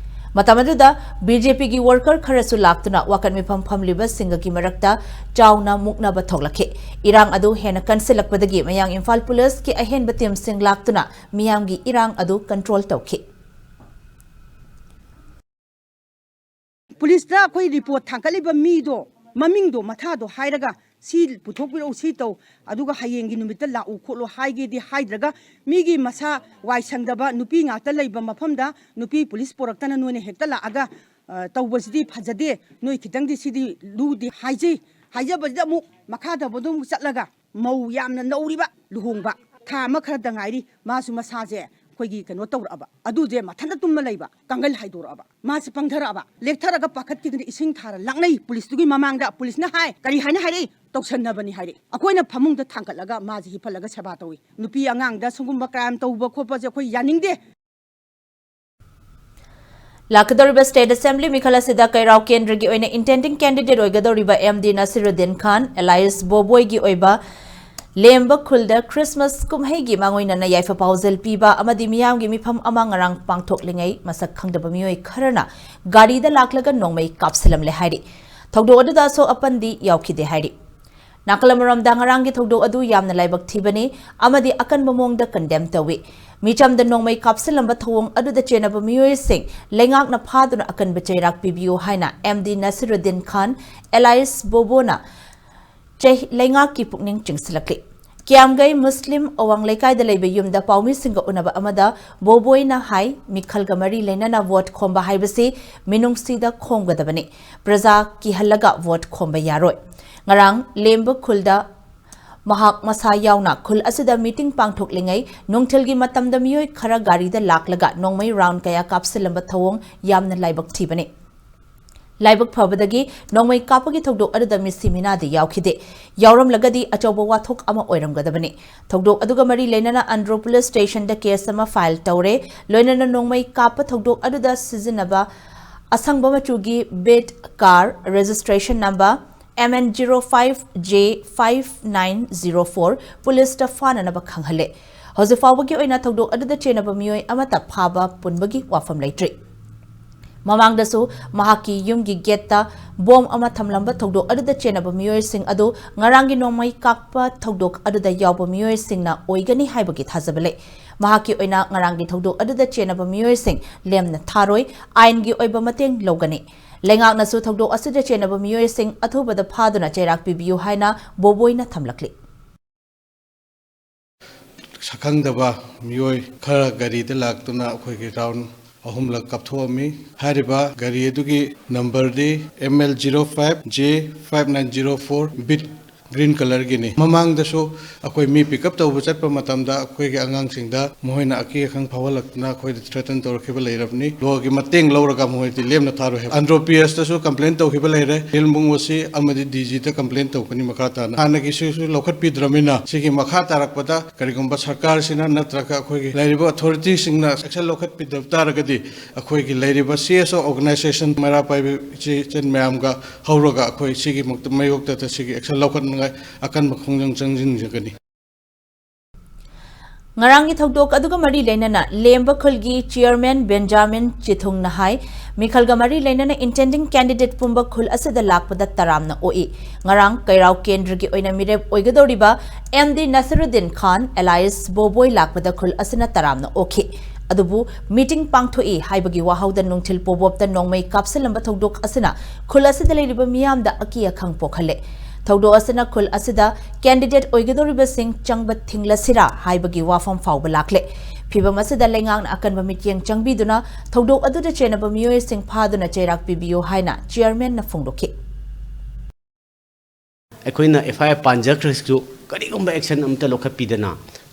ꯃꯇꯝ ꯑꯗꯨꯗ ꯕꯤ ꯖꯦ ꯄꯤꯒꯤ ꯋꯥꯔꯀꯔ ꯈꯔꯁꯨ ꯂꯥꯛꯇꯨꯅ ꯋꯥꯀꯠ ꯃꯤꯐꯝ ꯐꯝꯂꯤꯕꯁꯤꯡꯒꯒꯤ ꯃꯔꯛꯇ ꯆꯥꯎꯅ ꯃꯨꯛꯅꯕ ꯊꯣꯛꯂꯛꯈꯤ꯫ ꯏꯔꯥꯡ ꯑꯗꯨ ꯍꯦꯟꯅ ꯀꯟꯁꯤꯜꯂꯛꯄꯗꯒꯤ ꯃꯌꯥꯡ ꯏꯝꯐꯥꯜ ꯄꯨꯂꯤꯁꯀꯤ ꯑꯍꯦꯟꯕ ꯇꯤꯝꯁꯤꯡ ꯂꯥꯛꯇꯨꯅ ꯃꯤꯌꯥꯝꯒꯤ ꯏꯔꯥꯡ ꯑꯗꯨ ꯀꯟꯇ꯭ꯔꯣꯜ ꯇꯧꯈꯤ꯫ ꯄꯨꯂꯤꯁꯇ ꯑꯩꯈꯣꯏ ꯔꯤꯄꯣꯔꯠ ꯊꯥꯡꯒꯠꯂꯤꯕ ꯃꯤꯗꯣ, ꯃꯃꯤꯡꯗꯣ, ꯃꯊꯥꯗꯣ ꯍꯥꯏꯔꯒ ꯁꯤ ꯄꯨꯊꯣꯛꯄꯤꯔꯛꯎ, ꯁꯤ ꯇꯧ, ꯑꯗꯨꯒ ꯍꯌꯦꯡꯒꯤ ꯅꯨꯃꯤꯠꯇ ꯂꯥꯛꯎ ꯈꯣꯠꯂꯨ ꯍꯥꯏꯒꯦꯗꯤ ꯍꯥꯏꯗ꯭ꯔꯒ, ꯃꯤꯒꯤ ꯃꯁꯥ ꯋꯥꯏ ꯁꯪꯗꯕ ꯅꯨꯄꯤ ꯉꯥꯛꯇ ꯂꯩꯕ ꯃꯐꯝꯗ ꯅꯨꯄꯤ ꯄꯨꯂꯤꯁ ꯄꯣꯔꯛꯇꯅ ꯅꯣꯏꯅ ꯍꯦꯛꯇ ꯂꯥꯛꯑꯒ, ꯑ, ꯇꯧꯕꯁꯤꯗꯤ ꯐꯖꯗꯦ, ꯅꯣꯏ ꯈꯤꯇꯪꯗꯤ ꯁꯤꯗꯤ ꯂꯨꯗꯦ ꯍꯥꯏꯖꯩ꯫ ꯍꯥꯏꯖꯕꯁꯤꯗ ꯑꯃꯨꯛ ꯃꯈꯥ ꯊꯪꯕꯗꯣ ꯑꯃꯨꯛ ꯆꯠꯂꯒ ꯃꯧ ꯌꯥꯝꯅ ꯅꯧꯔꯤꯕ ꯂꯨꯍꯣꯡꯕ ꯊꯥ ꯑꯃ ꯈꯔꯗ ꯉꯥꯏꯔꯤ, ꯃꯥꯁꯨ ꯃꯁꯥꯁꯦ ꯑꯩꯈꯣꯏꯒꯤ ꯀꯩꯅꯣ ꯇꯧꯔꯛꯑꯕ, ꯑꯗꯨꯁꯦ ꯃꯊꯟꯇ ꯇꯨꯝꯃ ꯂꯩꯕ, ꯀꯥꯡꯒꯜ ꯍꯥꯏꯗꯣꯔꯛꯑꯕ, ꯃꯥꯁꯦ ꯄꯪꯊꯔꯛꯑꯕ, ꯂꯦꯛꯊꯔꯒ ꯄꯥꯈꯠꯈꯤꯗꯅ ꯏꯁꯤꯡ ꯊꯥꯔ ꯂꯥꯛꯅꯩ ꯄꯨꯂꯤꯁꯇꯨꯒꯤ ꯃꯃꯥꯡꯗ꯫ ꯄꯨꯂꯤꯁꯅ ꯍꯥꯏ, ꯀꯔꯤ ꯍꯥꯏꯅ ꯍꯥꯏꯔꯛꯏ? ꯇꯧꯁꯟꯅꯕꯅꯤ ꯍꯥꯏꯔꯛꯏ꯫ ꯑꯩꯈꯣꯏꯅ ꯐꯃꯨꯡꯗ ꯊꯥꯡꯒꯠꯂꯒ ꯃꯥꯁꯦ ꯍꯤꯞꯍꯜꯂꯒ ꯁꯦꯕꯥ ꯇꯧꯏ꯫ ꯅꯨꯄꯤ ꯑꯉꯥꯡꯗ ꯁꯤꯒꯨꯝꯕ ꯀ꯭ꯔꯥꯏꯝ ꯇꯧꯕ ꯈꯣꯠꯄꯁꯦ ꯑꯩꯈꯣꯏ ꯌꯥꯅꯤꯡꯗꯦ꯫ ꯂꯥꯛꯀꯗꯧꯔꯤꯕ State Assembly ꯃꯤꯈꯜ ꯑꯁꯤꯗ ꯀꯩꯔꯥꯎ ꯀꯦꯟꯗ꯭ꯔꯒꯤ ꯑꯣꯏꯅ intending candidate ꯑꯣꯏꯒꯗꯧꯔꯤꯕ ꯑꯦꯝ ꯗꯤ ꯅꯁꯤꯔꯨꯗꯤꯟ ꯈꯥꯟ, alias ꯕꯣꯕꯣꯏꯒꯤ ꯑꯣꯏꯕ ꯂꯦꯝꯕ ꯈꯨꯜꯗ Christmas ꯀꯨꯝꯍꯩꯒꯤ ꯃꯥꯡꯑꯣꯏꯅꯅ ꯌꯥꯏꯐ ꯄꯥꯎꯖꯦꯜ ꯄꯤꯕ ꯑꯃꯗꯤ ꯃꯤꯌꯥꯝꯒꯤ ꯃꯤꯐꯝ ꯑꯃ ꯉꯔꯥꯡ ꯄꯥꯡꯊꯣꯛꯂꯤꯉꯩ, ꯃꯁꯛ ꯈꯪꯗꯕ ꯃꯤꯑꯣꯏ ꯈꯔꯅ ꯒꯥꯔꯤꯗ ꯂꯥꯛꯂꯒ ꯅꯣꯡꯃꯩ ꯀꯥꯞꯁꯤꯜꯂꯝꯂꯦ ꯍꯥꯏꯔꯤ꯫ ꯊꯧꯗꯣꯛ ꯑꯗꯨꯗ ꯑꯁꯣꯛ ꯑꯄꯟꯗꯤ ꯌꯥꯎꯈꯤꯗꯦ ꯍꯥꯏꯔꯤ꯫ ꯅꯥꯀꯜ ꯑꯃꯔꯣꯝꯗ, ꯉꯔꯥꯡꯒꯤ ꯊꯧꯗꯣꯛ ꯑꯗꯨ ꯌꯥꯝꯅ ꯂꯥꯏꯕꯛ ꯊꯤꯕꯅꯤ ꯑꯃꯗꯤ ꯑꯀꯟꯕ ꯃꯑꯣꯡꯗ condemn ꯇꯧꯏ꯫ ꯃꯤꯆꯝꯗ ꯅꯣꯡꯃꯩ ꯀꯥꯞꯁꯤꯜꯂꯝꯕ ꯊꯧꯑꯣꯡ ꯑꯗꯨꯗ ꯆꯦꯟꯅꯕ ꯃꯤꯑꯣꯏꯁꯤꯡ ꯂꯩꯉꯥꯛꯅ ꯐꯥꯗꯨꯅ ꯑꯀꯟꯕ ꯆꯩꯔꯥꯛ ꯄꯤꯕꯤꯌꯨ ꯍꯥꯏꯅ ꯑꯦꯝ ꯗꯤ ꯅꯁꯤꯔꯨꯗꯤꯟ ꯈꯥꯟ, alias ꯕꯣꯕꯣꯅ ꯆꯩ-, ꯂꯩꯉꯥꯛꯀꯤ ꯄꯨꯛꯅꯤꯡ ꯆꯤꯡꯁꯤꯜꯂꯛꯂꯤ꯫ ꯀꯤꯌꯥꯝꯒꯩ ꯃꯨꯁꯂꯤꯝ ꯑꯋꯥꯡ ꯂꯩꯀꯥꯏꯗ ꯂꯩꯕ ꯌꯨꯝꯗ ꯄꯥꯎꯃꯤꯁꯤꯡꯒ ꯎꯅꯕ ꯑꯃꯗ ꯕꯣꯕꯣꯏꯅ ꯍꯥꯏ, ꯃꯤꯈꯜꯒ ꯃꯔꯤ ꯂꯩꯅꯅ ꯚꯣꯠ ꯈꯣꯝꯕ ꯍꯥꯏꯕꯁꯤ ꯃꯤꯅꯨꯡꯁꯤꯗ ꯈꯣꯝꯒꯗꯕꯅꯤ꯫ ꯄ꯭ꯔꯖꯥ ꯀꯤꯍꯜꯂꯒ ꯚꯣꯠ ꯈꯣꯝꯕ ꯌꯥꯔꯣꯏ꯫ ꯉꯔꯥꯡ ꯂꯦꯝꯕ ꯈꯨꯜꯗ ꯃꯍꯥꯛ ꯃꯁꯥ ꯌꯥꯎꯅ ꯈꯨꯜ ꯑꯁꯤꯗ meeting ꯄꯥꯡꯊꯣꯛꯂꯤꯉꯩ, ꯅꯨꯡꯊꯤꯜꯒꯤ ꯃꯇꯝꯗ ꯃꯤꯑꯣꯏ ꯈꯔ ꯒꯥꯔꯤꯗ ꯂꯥꯛꯂꯒ ꯅꯣꯡꯃꯩ round ꯀꯌꯥ ꯀꯥꯞꯁꯤꯜꯂꯝꯕ ꯊꯧꯑꯣꯡ ꯌꯥꯝꯅ ꯂꯥꯏꯕꯛ ꯊꯤꯕꯅꯤ꯫ ꯂꯥꯏꯕꯛ ꯐꯕꯗꯒꯤ ꯅꯣꯡꯃꯩ ꯀꯥꯞꯄꯒꯤ ꯊꯧꯗꯣꯛ ꯑꯗꯨꯗ ꯃꯤꯁꯤ ꯃꯤꯅꯥꯗꯤ ꯌꯥꯎꯈꯤꯗꯦ꯫ ꯌꯥꯎꯔꯝꯂꯒꯗꯤ ꯑꯆꯧꯕ ꯋꯥꯊꯣꯛ ꯑꯃ ꯑꯣꯏꯔꯝꯒꯗꯕꯅꯤ꯫ ꯊꯧꯗꯣꯛ ꯑꯗꯨꯒ ꯃꯔꯤ ꯂꯩꯅꯅ ꯑꯟꯗ꯭ꯔꯣ police stationꯗ case ꯑꯃ file ꯇꯧꯔꯦ꯫ ꯂꯣꯏꯅꯅ ꯅꯣꯡꯃꯩ ꯀꯥꯞꯄ ꯊꯧꯗꯣꯛ ꯑꯗꯨꯗ ꯁꯤꯖꯤꯟꯅꯕ ꯑꯁꯪꯕ ꯃꯆꯨꯒꯤ Beetle car, registration number M N zero five J five nine zero four, ꯄꯨꯂꯤꯁꯇ ꯐꯥꯅꯅꯕ ꯈꯪꯍꯜꯂꯦ꯫ ꯍꯧꯖꯤꯛ ꯐꯥꯎꯕꯒꯤ ꯑꯣꯏꯅ ꯊꯧꯗꯣꯛ ꯑꯗꯨꯗ ꯆꯦꯟꯅꯕ ꯃꯤꯑꯣꯏ ꯑꯃꯠꯇ ꯐꯥꯕ ꯄꯨꯟꯕꯒꯤ ꯋꯥꯐꯝ ꯂꯩꯇ꯭ꯔꯤ꯫ ꯃꯃꯥꯡꯗꯁꯨ ꯃꯍꯥꯛꯀꯤ ꯌꯨꯝꯒꯤ gateꯇ bomb ꯑꯃ ꯊꯝꯂꯝꯕ ꯊꯧꯗꯣꯛ ꯑꯗꯨꯗ ꯆꯦꯟꯅꯕ ꯃꯤꯑꯣꯏꯁꯤꯡ ꯑꯗꯨ ꯉꯔꯥꯡꯒꯤ ꯅꯣꯡꯃꯩ ꯀꯥꯞꯄ ꯊꯧꯗꯣꯛ ꯑꯗꯨꯗ ꯌꯥꯎꯕ ꯃꯤꯑꯣꯏꯁꯤꯡꯅ ꯑꯣꯏꯒꯅꯤ ꯍꯥꯏꯕꯒꯤ ꯊꯥꯖꯕ ꯂꯩ꯫ ꯃꯍꯥꯛꯀꯤ ꯑꯣꯏꯅ ꯉꯔꯥꯡꯒꯤ ꯊꯧꯗꯣꯛ ꯑꯗꯨꯗ ꯆꯦꯟꯅꯕ ꯃꯤꯑꯣꯏꯁꯤꯡ ꯂꯦꯝꯅ ꯊꯥꯔꯣꯏ, ꯑꯥꯏꯟꯒꯤ ꯑꯣꯏꯕ ꯃꯇꯦꯡ ꯂꯧꯒꯅꯤ꯫ ꯂꯩꯉꯥꯛꯅꯁꯨ ꯊꯧꯗꯣꯛ ꯑꯁꯤꯗ ꯆꯦꯟꯅꯕ ꯃꯤꯑꯣꯏꯁꯤꯡ ꯑꯊꯨꯕꯗ ꯐꯥꯗꯨꯅ ꯆꯩꯔꯥꯛ ꯄꯤꯕꯤꯌꯨ ꯍꯥꯏꯅ ꯕꯣꯕꯣꯏꯅ ꯊꯝꯂꯛꯂꯤ꯫ ꯁꯛꯈꯪꯗꯕ ꯃꯤꯑꯣꯏ ꯈꯔ ꯒꯥꯔꯤꯗ ꯂꯥꯛꯇꯨꯅ ꯑꯩꯈꯣꯏꯒꯤ ꯔꯥꯎꯟ ꯑꯍꯨꯝꯂꯛ ꯀꯥꯞꯊꯣꯛꯑꯝꯃꯤ꯫ ꯍꯥꯏꯔꯤꯕ ꯒꯥꯔꯤ ꯑꯗꯨꯒꯤ ꯅꯝꯕꯔꯗꯤ M L zero five J five nine zero four, ꯕꯤꯠ ꯒ꯭ꯔꯤꯟ ꯀꯂꯔꯒꯤꯅꯤ꯫ ꯃꯃꯥꯡꯗꯁꯨ ꯑꯩꯈꯣꯏ ꯃꯤ ꯄꯤꯛ ꯑꯞ ꯇꯧꯕ ꯆꯠꯄ ꯃꯇꯝꯗ ꯑꯩꯈꯣꯏꯒꯤ ꯑꯉꯥꯡꯁꯤꯡꯗ ꯃꯈꯣꯏꯅ ꯑꯀꯤ ꯑꯈꯪ ꯐꯥꯎꯍꯜꯂꯛꯇꯅ ꯑꯩꯈꯣꯏꯗ ꯊ꯭ꯔꯦꯇꯟ ꯇꯧꯔꯛꯈꯤꯕ ꯂꯩꯔꯕꯅꯤ꯫ ꯂꯣꯒꯤ ꯃꯇꯦꯡ ꯂꯧꯔꯒ ꯃꯈꯣꯏꯗꯤ ꯂꯦꯝꯅ ꯊꯥꯔꯣꯏ ꯍꯥꯏꯕ꯫ ꯑꯟꯗ꯭ꯔꯣ ꯄꯤ ꯑꯦꯁꯇꯁꯨ ꯀꯝꯄ꯭ꯂꯦꯟ ꯇꯧꯈꯤꯕ ꯂꯩꯔꯦ꯫ ꯍꯤꯜ ꯃꯨꯡ ꯑꯣ ꯁꯤ ꯑꯃꯗꯤ ꯗꯤ ꯖꯤꯗ ꯀꯝꯄ꯭ꯂꯦꯟ ꯇꯧꯒꯅꯤ ꯃꯈꯥ ꯇꯥꯅ꯫ ꯍꯥꯟꯅꯒꯤꯁꯤꯁꯨ ꯂꯧꯈꯠꯄꯤꯗ꯭ꯔꯕꯅꯤꯅ ꯁꯤꯒꯤ ꯃꯈꯥ ꯇꯥꯔꯛꯄꯗ ꯀꯔꯤꯒꯨꯝꯕ ꯁꯔꯀꯥꯔꯁꯤꯅ ꯅꯠꯇ꯭ꯔꯒ ꯑꯩꯈꯣꯏꯒꯤ ꯂꯩꯔꯤꯕ ꯑꯣꯊꯣꯔꯤꯇꯤꯁꯤꯡꯅ ꯑꯦꯛꯁꯟ ꯂꯧꯈꯠꯄꯤꯗꯕ ꯇꯥꯔꯒꯗꯤ ꯑꯩꯈꯣꯏꯒꯤ ꯂꯩꯔꯤꯕ ꯁꯤ ꯑꯦꯁ ꯑꯣ ꯑꯣꯔꯒꯅꯥꯏꯖꯦꯁꯟ ꯃꯩꯔꯥ ꯄꯥꯏꯕꯤ ꯏꯆꯦ ꯏꯆꯟ ꯃꯌꯥꯝꯒ ꯍꯧꯔꯒ ꯑꯩꯈꯣꯏ ꯁꯤꯒꯤ ꯃꯥꯌꯣꯛꯇ ꯁꯤꯒꯤ ꯑꯦꯛꯁꯟ ꯂꯧꯈꯠꯅꯉꯥꯏ ꯑꯀꯟꯕ ꯈꯣꯡꯖꯪ ꯆꯪꯁꯤꯟꯖꯒꯅꯤ꯫ ꯉꯔꯥꯡꯒꯤ ꯊꯧꯗꯣꯛ ꯑꯗꯨꯒ ꯃꯔꯤ ꯂꯩꯅꯅ ꯂꯦꯝꯕ ꯈꯨꯜꯒꯤ ꯆꯤꯌꯔꯃꯦꯟ ꯕꯦꯟꯖꯥꯃꯤꯟ ꯆꯤꯊꯨꯡꯅ ꯍꯥꯏ, ꯃꯤꯈꯜꯒ ꯃꯔꯤ ꯂꯩꯅꯅ intending candidate ꯄꯨꯝꯕ ꯈꯨꯜ ꯑꯁꯤꯗ ꯂꯥꯛꯄꯗ ꯇꯔꯥꯝꯅ ꯑꯣꯛꯏ꯫ ꯉꯔꯥꯡ ꯀꯩꯔꯥꯎ ꯀꯦꯟꯗ꯭ꯔꯒꯤ ꯑꯣꯏꯅ ꯃꯤꯔꯦꯞ ꯑꯣꯏꯒꯗꯧꯔꯤꯕ ꯑꯦꯝ ꯗꯤ ꯅꯁꯔꯨꯗꯤꯟ ꯈꯥꯟ alias ꯕꯣꯕꯣꯏ ꯂꯥꯛꯄꯗ ꯈꯨꯜ ꯑꯁꯤꯅ ꯇꯔꯥꯝꯅ ꯑꯣꯛꯈꯤ꯫ ꯑꯗꯨꯕꯨ meeting ꯄꯥꯡꯊꯣꯛꯏ ꯍꯥꯏꯕꯒꯤ ꯋꯥꯍꯧꯗ ꯅꯨꯡꯊꯤꯜ ꯄꯣꯕꯣꯞꯇ ꯅꯣꯡꯃꯩ ꯀꯥꯞꯁꯤꯜꯂꯝꯕ ꯊꯧꯗꯣꯛ ꯑꯁꯤꯅ ꯈꯨꯜ ꯑꯁꯤꯗ ꯂꯩꯔꯤꯕ ꯃꯤꯌꯥꯝꯗ ꯑꯀꯤ ꯑꯈꯪ ꯄꯣꯛꯍꯜꯂꯦ꯫ ꯊꯧꯗꯣꯛ ꯑꯁꯤꯅ ꯈꯨꯜ ꯑꯁꯤꯗ candidate ꯑꯣꯏꯒꯗꯧꯔꯤꯕꯁꯤꯡ ꯆꯪꯕ ꯊꯤꯡꯂꯁꯤꯔꯥ ꯍꯥꯏꯕꯒꯤ ꯋꯥꯐꯝ ꯐꯥꯎꯕ ꯂꯥꯛꯂꯦ꯫ ꯐꯤꯚꯝ ꯑꯁꯤꯗ ꯂꯩꯉꯥꯛꯅ ꯑꯀꯟꯕ ꯃꯤꯠꯌꯦꯡ ꯆꯪꯕꯤꯗꯨꯅ ꯊꯧꯗꯣꯛ ꯑꯗꯨꯗ ꯆꯦꯟꯅꯕ ꯃꯤꯑꯣꯏꯁꯤꯡ ꯐꯥꯗꯨꯅ ꯆꯩꯔꯥꯛ ꯄꯤꯕꯤꯌꯨ ꯍꯥꯏꯅ ꯆꯤꯌꯔꯃꯦꯟꯅ ꯐꯣꯡꯗꯣꯛꯈꯤ꯫ ꯑꯩꯈꯣꯏꯅ ꯑꯦꯐ ꯑꯥꯏ ꯑꯥꯔ ꯄꯥꯟꯖꯈ꯭ꯔꯁꯨ ꯀꯔꯤꯒꯨꯝꯕ ꯑꯦꯛꯁꯟ ꯑꯃꯠꯇ ꯂꯧꯈꯠꯄꯤꯗꯅ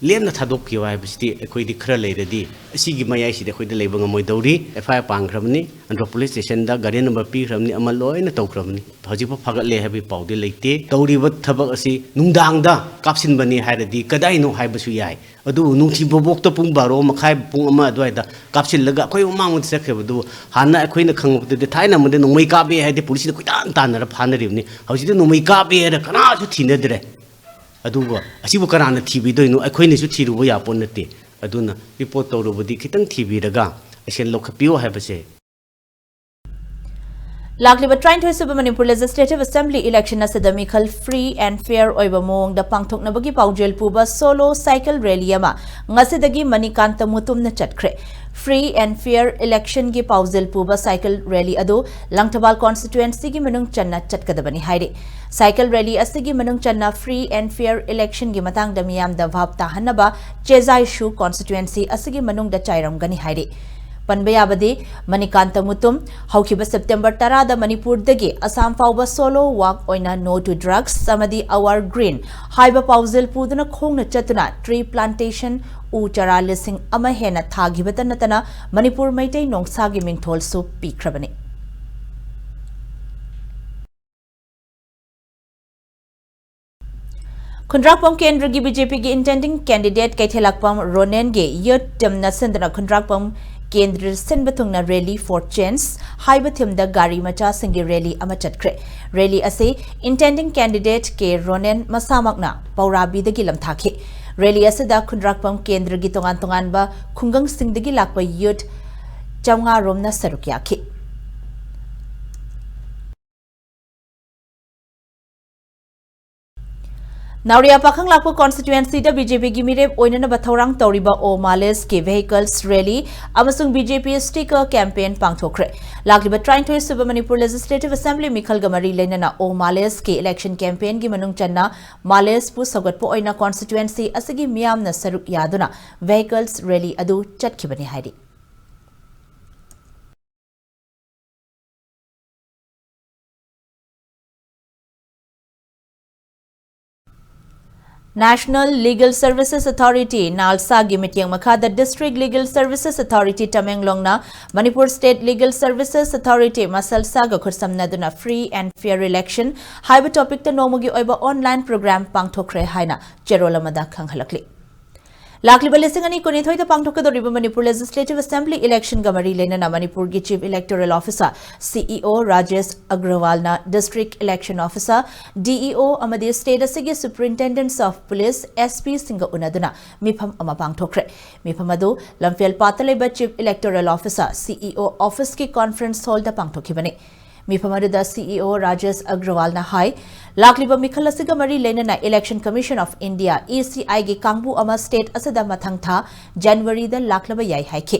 ꯂꯦꯝꯅ ꯊꯥꯗꯣꯛꯈꯤꯕ ꯍꯥꯏꯕꯁꯤꯗꯤ ꯑꯩꯈꯣꯏꯗꯤ ꯈꯔ ꯂꯩꯔꯗꯤ ꯑꯁꯤꯒꯤ ꯃꯌꯥꯏꯁꯤꯗ ꯑꯩꯈꯣꯏꯗ ꯂꯩꯕ ꯉꯝꯃꯣꯏꯗꯧꯔꯤ꯫ ꯑꯦꯐ ꯑꯥꯏ ꯑꯥꯔ ꯄꯥꯟꯈ꯭ꯔꯕꯅꯤ, ꯑꯟꯗ꯭ꯔꯣ ꯄꯨꯂꯤꯁ ꯁ꯭ꯇꯦꯁꯟꯗ ꯒꯥꯔꯤꯌꯟ ꯅꯝꯕꯔ ꯄꯤꯈ꯭ꯔꯕꯅꯤ, ꯑꯃ ꯂꯣꯏꯅ ꯇꯧꯈ꯭ꯔꯕꯅꯤ꯫ ꯍꯧꯖꯤꯛꯐꯥꯎ ꯐꯥꯒꯠꯂꯦ ꯍꯥꯏꯕꯒꯤ ꯄꯥꯎꯗꯤ ꯂꯩꯇꯦ꯫ ꯇꯧꯔꯤꯕ ꯊꯕꯛ ꯑꯁꯤ ꯅꯨꯡꯗꯥꯡꯗ ꯀꯥꯞꯁꯤꯟꯕꯅꯤ ꯍꯥꯏꯔꯗꯤ ꯀꯗꯥꯏꯅꯣ ꯍꯥꯏꯕꯁꯨ ꯌꯥꯏ꯫ ꯑꯗꯨꯕꯨ ꯅꯨꯡꯊꯤꯜ ꯕꯣꯕꯣꯛꯇ ꯄꯨꯡ ꯕꯥꯔꯣ ꯃꯈꯥꯏ, ꯄꯨꯡ ꯑꯃ ꯑꯗꯨꯋꯥꯏꯗ ꯀꯥꯞꯁꯤꯜꯂꯒ ꯑꯩꯈꯣꯏ ꯃꯃꯥꯡꯂꯣꯝꯗ ꯆꯠꯈ꯭ꯔꯤꯕꯗꯨ ꯍꯥꯟꯅ ꯑꯩꯈꯣꯏꯅ ꯈꯪꯉꯛꯄꯗꯗꯤ ꯊꯥꯏꯅ ꯑꯃꯗ ꯅꯣꯡꯃꯩ ꯀꯥꯞꯄꯦ ꯍꯥꯏꯗꯤ ꯄꯨꯂꯤꯁꯅ ꯀꯣꯏꯇꯥꯟ ꯇꯥꯟꯅꯔ ꯐꯥꯅꯔꯤꯕꯅꯤ꯫ ꯍꯧꯖꯤꯛꯇꯤ ꯅꯣꯡꯃꯩ ꯀꯥꯞꯄꯦ ꯍꯥꯏꯔ ꯀꯅꯥꯁꯨ ꯊꯤꯅꯗ꯭ꯔꯦ꯫ ꯑꯗꯨꯒ ꯑꯁꯤꯕꯨ ꯀꯅꯥꯅ ꯊꯤꯕꯤꯗꯣꯏꯅꯣ? ꯑꯩꯈꯣꯏꯅꯁꯨ ꯊꯤꯔꯨꯕ ꯌꯥꯄꯣꯠ ꯅꯠꯇꯦ꯫ ꯑꯗꯨꯅ ꯔꯤꯄꯣꯔꯠ ꯇꯧꯔꯨꯕꯗꯤ ꯈꯤꯇꯪ ꯊꯤꯕꯤꯔꯒ ꯑꯦꯛꯁꯟ ꯂꯧꯈꯠꯄꯤꯌꯨ ꯍꯥꯏꯕꯁꯦ꯫ ꯂꯥꯛꯂꯤꯕ ꯇꯔꯥꯅꯤꯊꯣꯏ ꯁꯨꯕ ꯃꯅꯤꯄꯨꯔ Legislative Assembly election ꯑꯁꯤꯗ ꯃꯤꯈꯜ free and fair ꯑꯣꯏꯕ ꯃꯑꯣꯡꯗ ꯄꯥꯡꯊꯣꯛꯅꯕꯒꯤ ꯄꯥꯎꯖꯦꯜ ꯄꯨꯕ solo cycle rally ꯑꯃ ꯉꯁꯤꯗꯒꯤ ꯃꯅꯤꯀꯥꯟꯇ ꯃꯨꯇꯨꯝꯅ ꯆꯠꯈ꯭ꯔꯦ꯫ Free and fair election ꯒꯤ ꯄꯥꯎꯖꯦꯜ ꯄꯨꯕ cycle rally ꯑꯗꯨ ꯂꯪꯊꯕꯥꯜ constituency ꯒꯤ ꯃꯅꯨꯡ ꯆꯟꯅ ꯆꯠꯀꯗꯕꯅꯤ ꯍꯥꯏꯔꯤ꯫ Cycle rally ꯑꯁꯤꯒꯤ ꯃꯅꯨꯡ ꯆꯟꯅ free and fair election ꯒꯤ ꯃꯇꯥꯡꯗ ꯃꯤꯌꯥꯝꯗ ꯚꯥꯞ ꯇꯥꯍꯟꯅꯕ ꯆꯦꯖꯥꯏꯁꯨ constituency ꯑꯁꯤꯒꯤ ꯃꯅꯨꯡꯗ ꯆꯥꯏꯔꯝꯒꯅꯤ ꯍꯥꯏꯔꯤ꯫ ꯄꯟꯕ ꯌꯥꯕꯗꯤ, ꯃꯅꯤꯀꯥꯟꯇ ꯃꯨꯇꯨꯝ ꯍꯧꯈꯤꯕ September ꯇꯔꯥꯗ ꯃꯅꯤꯄꯨꯔꯗꯒꯤ ꯑꯁꯥꯝ ꯐꯥꯎꯕ solo walk ꯑꯣꯏꯅ No to Drugs ꯑꯃꯗꯤ Our Green ꯍꯥꯏꯕ ꯄꯥꯎꯖꯦꯜ ꯄꯨꯗꯨꯅ ꯈꯣꯡꯅ ꯆꯠꯇꯨꯅ tree plantation, ꯎ ꯆꯥꯔꯥ ꯂꯤꯁꯤꯡ ꯑꯃ ꯍꯦꯟꯅ ꯊꯥꯈꯤꯕꯇ ꯅꯠꯇꯅ ꯃꯅꯤꯄꯨꯔ ꯃꯩꯇꯩ ꯅꯣꯡꯁꯥꯒꯤ ꯃꯤꯡꯊꯣꯜꯁꯨ ꯄꯤꯈ꯭ꯔꯕꯅꯤ꯫ ꯈꯨꯟꯗ꯭ꯔꯥꯛꯄꯝ ꯀꯦꯟꯗ꯭ꯔꯒꯤ BJP ꯒꯤ intending candidate ꯀꯩꯊꯦꯜꯂꯥꯛꯄꯝ ꯔꯣꯅꯦꯟꯒꯤ youth team ꯅ ꯁꯤꯟꯗꯨꯅ ꯈꯨꯟꯗ꯭ꯔꯥꯛꯄꯝ ꯀꯦꯟꯗ꯭ꯔ ꯁꯤꯟꯕ ꯊꯨꯡꯅ Rally for Change ꯍꯥꯏꯕ theme ꯗ ꯒꯥꯔꯤ ꯃꯆꯥꯁꯤꯡꯒꯤ rally ꯑꯃ ꯆꯠꯈ꯭ꯔꯦ꯫ Rally ꯑꯁꯤ intending candidate ꯀꯦ ꯔꯣꯅꯦꯟ ꯃꯁꯥꯃꯛꯅ ꯄꯧꯔꯥꯕꯤꯗꯒꯤ ꯂꯝꯊꯥꯈꯤ꯫ Rally ꯑꯁꯤꯗ ꯈꯨꯟꯗ꯭ꯔꯥꯛꯄꯝ ꯀꯦꯟꯗ꯭ꯔꯒꯤ ꯇꯣꯉꯥꯟ ꯇꯣꯉꯥꯟꯕ ꯈꯨꯡꯒꯪꯁꯤꯡꯗꯒꯤ ꯂꯥꯛꯄ youth ꯆꯥꯝꯃꯉꯥ ꯔꯣꯝꯅ ꯁꯔꯨꯛ ꯌꯥꯈꯤ꯫ ꯅꯥꯎꯔꯤꯌꯥ ꯄꯥꯈꯪꯂꯥꯛꯄ constituency ꯗ BJP ꯒꯤ ꯃꯤꯔꯦꯞ ꯑꯣꯏꯅꯅꯕ ꯊꯧꯔꯥꯡ ꯇꯧꯔꯤꯕ ꯑꯣ ꯃꯥꯂꯦꯁꯀꯤ vehicles rally ꯑꯃꯁꯨꯡ BJP sticker campaign ꯄꯥꯡꯊꯣꯛꯈ꯭ꯔꯦ꯫ ꯂꯥꯛꯂꯤꯕ ꯇꯔꯥꯅꯤꯊꯣꯏ ꯁꯨꯕ ꯃꯅꯤꯄꯨꯔ Legislative Assembly ꯃꯤꯈꯜꯒ ꯃꯔꯤ ꯂꯩꯅꯅ ꯑꯣ ꯃꯥꯂꯦꯁꯀꯤ election campaign ꯒꯤ ꯃꯅꯨꯡ ꯆꯟꯅ ꯃꯥꯂꯦꯁꯄꯨ ꯁꯧꯒꯠꯄ ꯑꯣꯏꯅ constituency ꯑꯁꯤꯒꯤ ꯃꯤꯌꯥꯝꯅ ꯁꯔꯨꯛ ꯌꯥꯗꯨꯅ vehicles rally ꯑꯗꯨ ꯆꯠꯈꯤꯕꯅꯤ ꯍꯥꯏꯔꯤ꯫ National Legal Services Authority, NALSA ꯒꯤ ꯃꯤꯠꯌꯦꯡ ꯃꯈꯥꯗ District Legal Services Authority ꯇꯃꯦꯡꯂꯣꯡꯅ Manipur State Legal Services Authority, ꯃꯁꯜꯁꯥꯒ ꯈꯨꯠꯁꯝꯅꯗꯨꯅ Free and Fair Election ꯍꯥꯏꯕ topic ꯇ ꯅꯣꯡꯃꯒꯤ ꯑꯣꯏꯕ online program ꯄꯥꯡꯊꯣꯛꯈ꯭ꯔꯦ ꯍꯥꯏꯅ ꯆꯦꯔꯣꯜ ꯑꯃꯗ ꯈꯪꯍꯜꯂꯛꯂꯤ꯫ ꯂꯥꯛꯂꯤꯕ ꯂꯤꯁꯤꯡ ꯑꯅꯤ ꯀꯨꯟꯅꯤꯊꯣꯏꯗ ꯄꯥꯡꯊꯣꯛꯀꯗꯧꯔꯤꯕ ꯃꯅꯤꯄꯨꯔ Legislative Assembly election ꯒ ꯃꯔꯤ ꯂꯩꯅꯅ ꯃꯅꯤꯄꯨꯔꯒꯤ Chief Electoral Officer, CEO, Rajesh ꯑꯒ꯭ꯔꯋꯥꯜꯅ District Election Officer, DEO, ꯑꯃꯗꯤ state ꯑꯁꯤꯒꯤ Superintendents of Police, SP ꯁꯤꯡꯒ ꯎꯅꯗꯨꯅ ꯃꯤꯐꯝ ꯑꯃ ꯄꯥꯡꯊꯣꯛꯈ꯭ꯔꯦ꯫ ꯃꯤꯐꯝ ꯑꯗꯨ ꯂꯝꯐꯦꯜ ꯄꯥꯠꯇ ꯂꯩꯕ Chief Electoral Officer, CEO, office ꯀꯤ conference hall ꯗ ꯄꯥꯡꯊꯣꯛꯈꯤꯕꯅꯤ꯫ ꯃꯤꯐꯝ ꯑꯗꯨꯗ CEO ꯔꯥꯖꯦꯁ ꯑꯒ꯭ꯔꯋꯥꯜꯅ ꯍꯥꯏ, ꯂꯥꯛꯂꯤꯕ ꯃꯤꯈꯜ ꯑꯁꯤꯒ ꯃꯔꯤ ꯂꯩꯅꯅ Election Commission of India, ECI ꯒꯤ ꯀꯥꯡꯕꯨ ꯑꯃ state ꯑꯁꯤꯗ ꯃꯊꯪ ꯊꯥ January ꯗ ꯂꯥꯛꯂꯕ ꯌꯥꯏ ꯍꯥꯏꯈꯤ꯫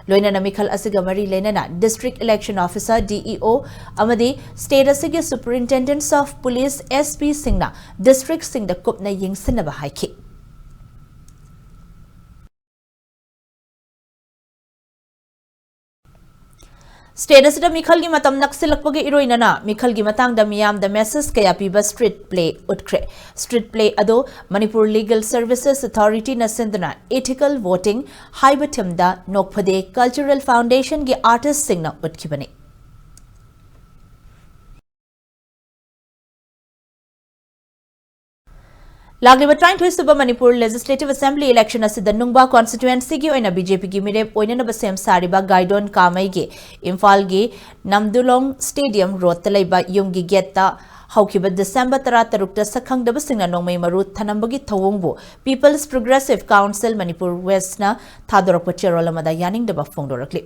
ꯂꯣꯏꯅꯅ ꯃꯤꯈꯜ ꯑꯁꯤꯒ ꯃꯔꯤ ꯂꯩꯅꯅ District Election Officer, DEO, ꯑꯃꯗꯤ state ꯑꯁꯤꯒꯤ Superintendents of Police, SP ꯁꯤꯡꯅ district ꯁꯤꯡꯗ ꯀꯨꯞꯅ ꯌꯦꯡꯁꯤꯟꯅꯕ ꯍꯥꯏꯈꯤ꯫ State ꯑꯁꯤꯗ ꯃꯤꯈꯜꯒꯤ ꯃꯇꯝ ꯅꯛꯁꯤꯜꯂꯛꯄꯒ ꯏꯔꯣꯏꯅꯅ ꯃꯤꯈꯜꯒꯤ ꯃꯇꯥꯡꯗ ꯃꯤꯌꯥꯝꯗ message ꯀꯌꯥ ꯄꯤꯕ street play ꯎꯠꯈ꯭ꯔꯦ꯫ Street play ꯑꯗꯨ Manipur Legal Services Authority ꯅ ꯁꯤꯟꯗꯨꯅ Ethical Voting ꯍꯥꯏꯕ theme ꯗ ꯅꯣꯛꯐꯗꯦ Cultural Foundation ꯒꯤ artist ꯁꯤꯡꯅ ꯎꯠꯈꯤꯕꯅꯤ꯫ ꯂꯥꯛꯂꯤꯕ ꯇꯔꯥꯅꯤꯊꯣꯏ ꯁꯨꯕ Manipur Legislative Assembly election ꯑꯁꯤꯗ ꯅꯨꯡꯕꯥ constituency ꯒꯤ ꯑꯣꯏꯅ BJP ꯒꯤ ꯃꯤꯔꯦꯞ ꯑꯣꯏꯅꯅꯕ ꯁꯦꯝ ꯁꯥꯔꯤꯕ ꯒꯥꯏꯗꯣꯟ ꯀꯥꯃꯩꯒꯤ ꯏꯝꯐꯥꯜꯒꯤ ꯅꯝꯗꯨꯂꯣꯡ Stadium Road ꯇ ꯂꯩꯕ ꯌꯨꯝꯒꯤ gate ꯇ ꯍꯧꯈꯤꯕ December ꯇꯔꯥꯇꯔꯨꯛꯇ ꯁꯛꯈꯪꯗꯕꯁꯤꯡꯅ ꯅꯣꯡꯃꯩ ꯃꯔꯨ ꯊꯅꯝꯕꯒꯤ ꯊꯧꯑꯣꯡꯕꯨ People's Progressive Council Manipur West ꯅ ꯊꯥꯗꯣꯔꯛꯄ ꯆꯦꯔꯣꯜ ꯑꯃꯗ ꯌꯥꯅꯤꯡꯗꯕ ꯐꯣꯡꯗꯣꯔꯛꯂꯤ꯫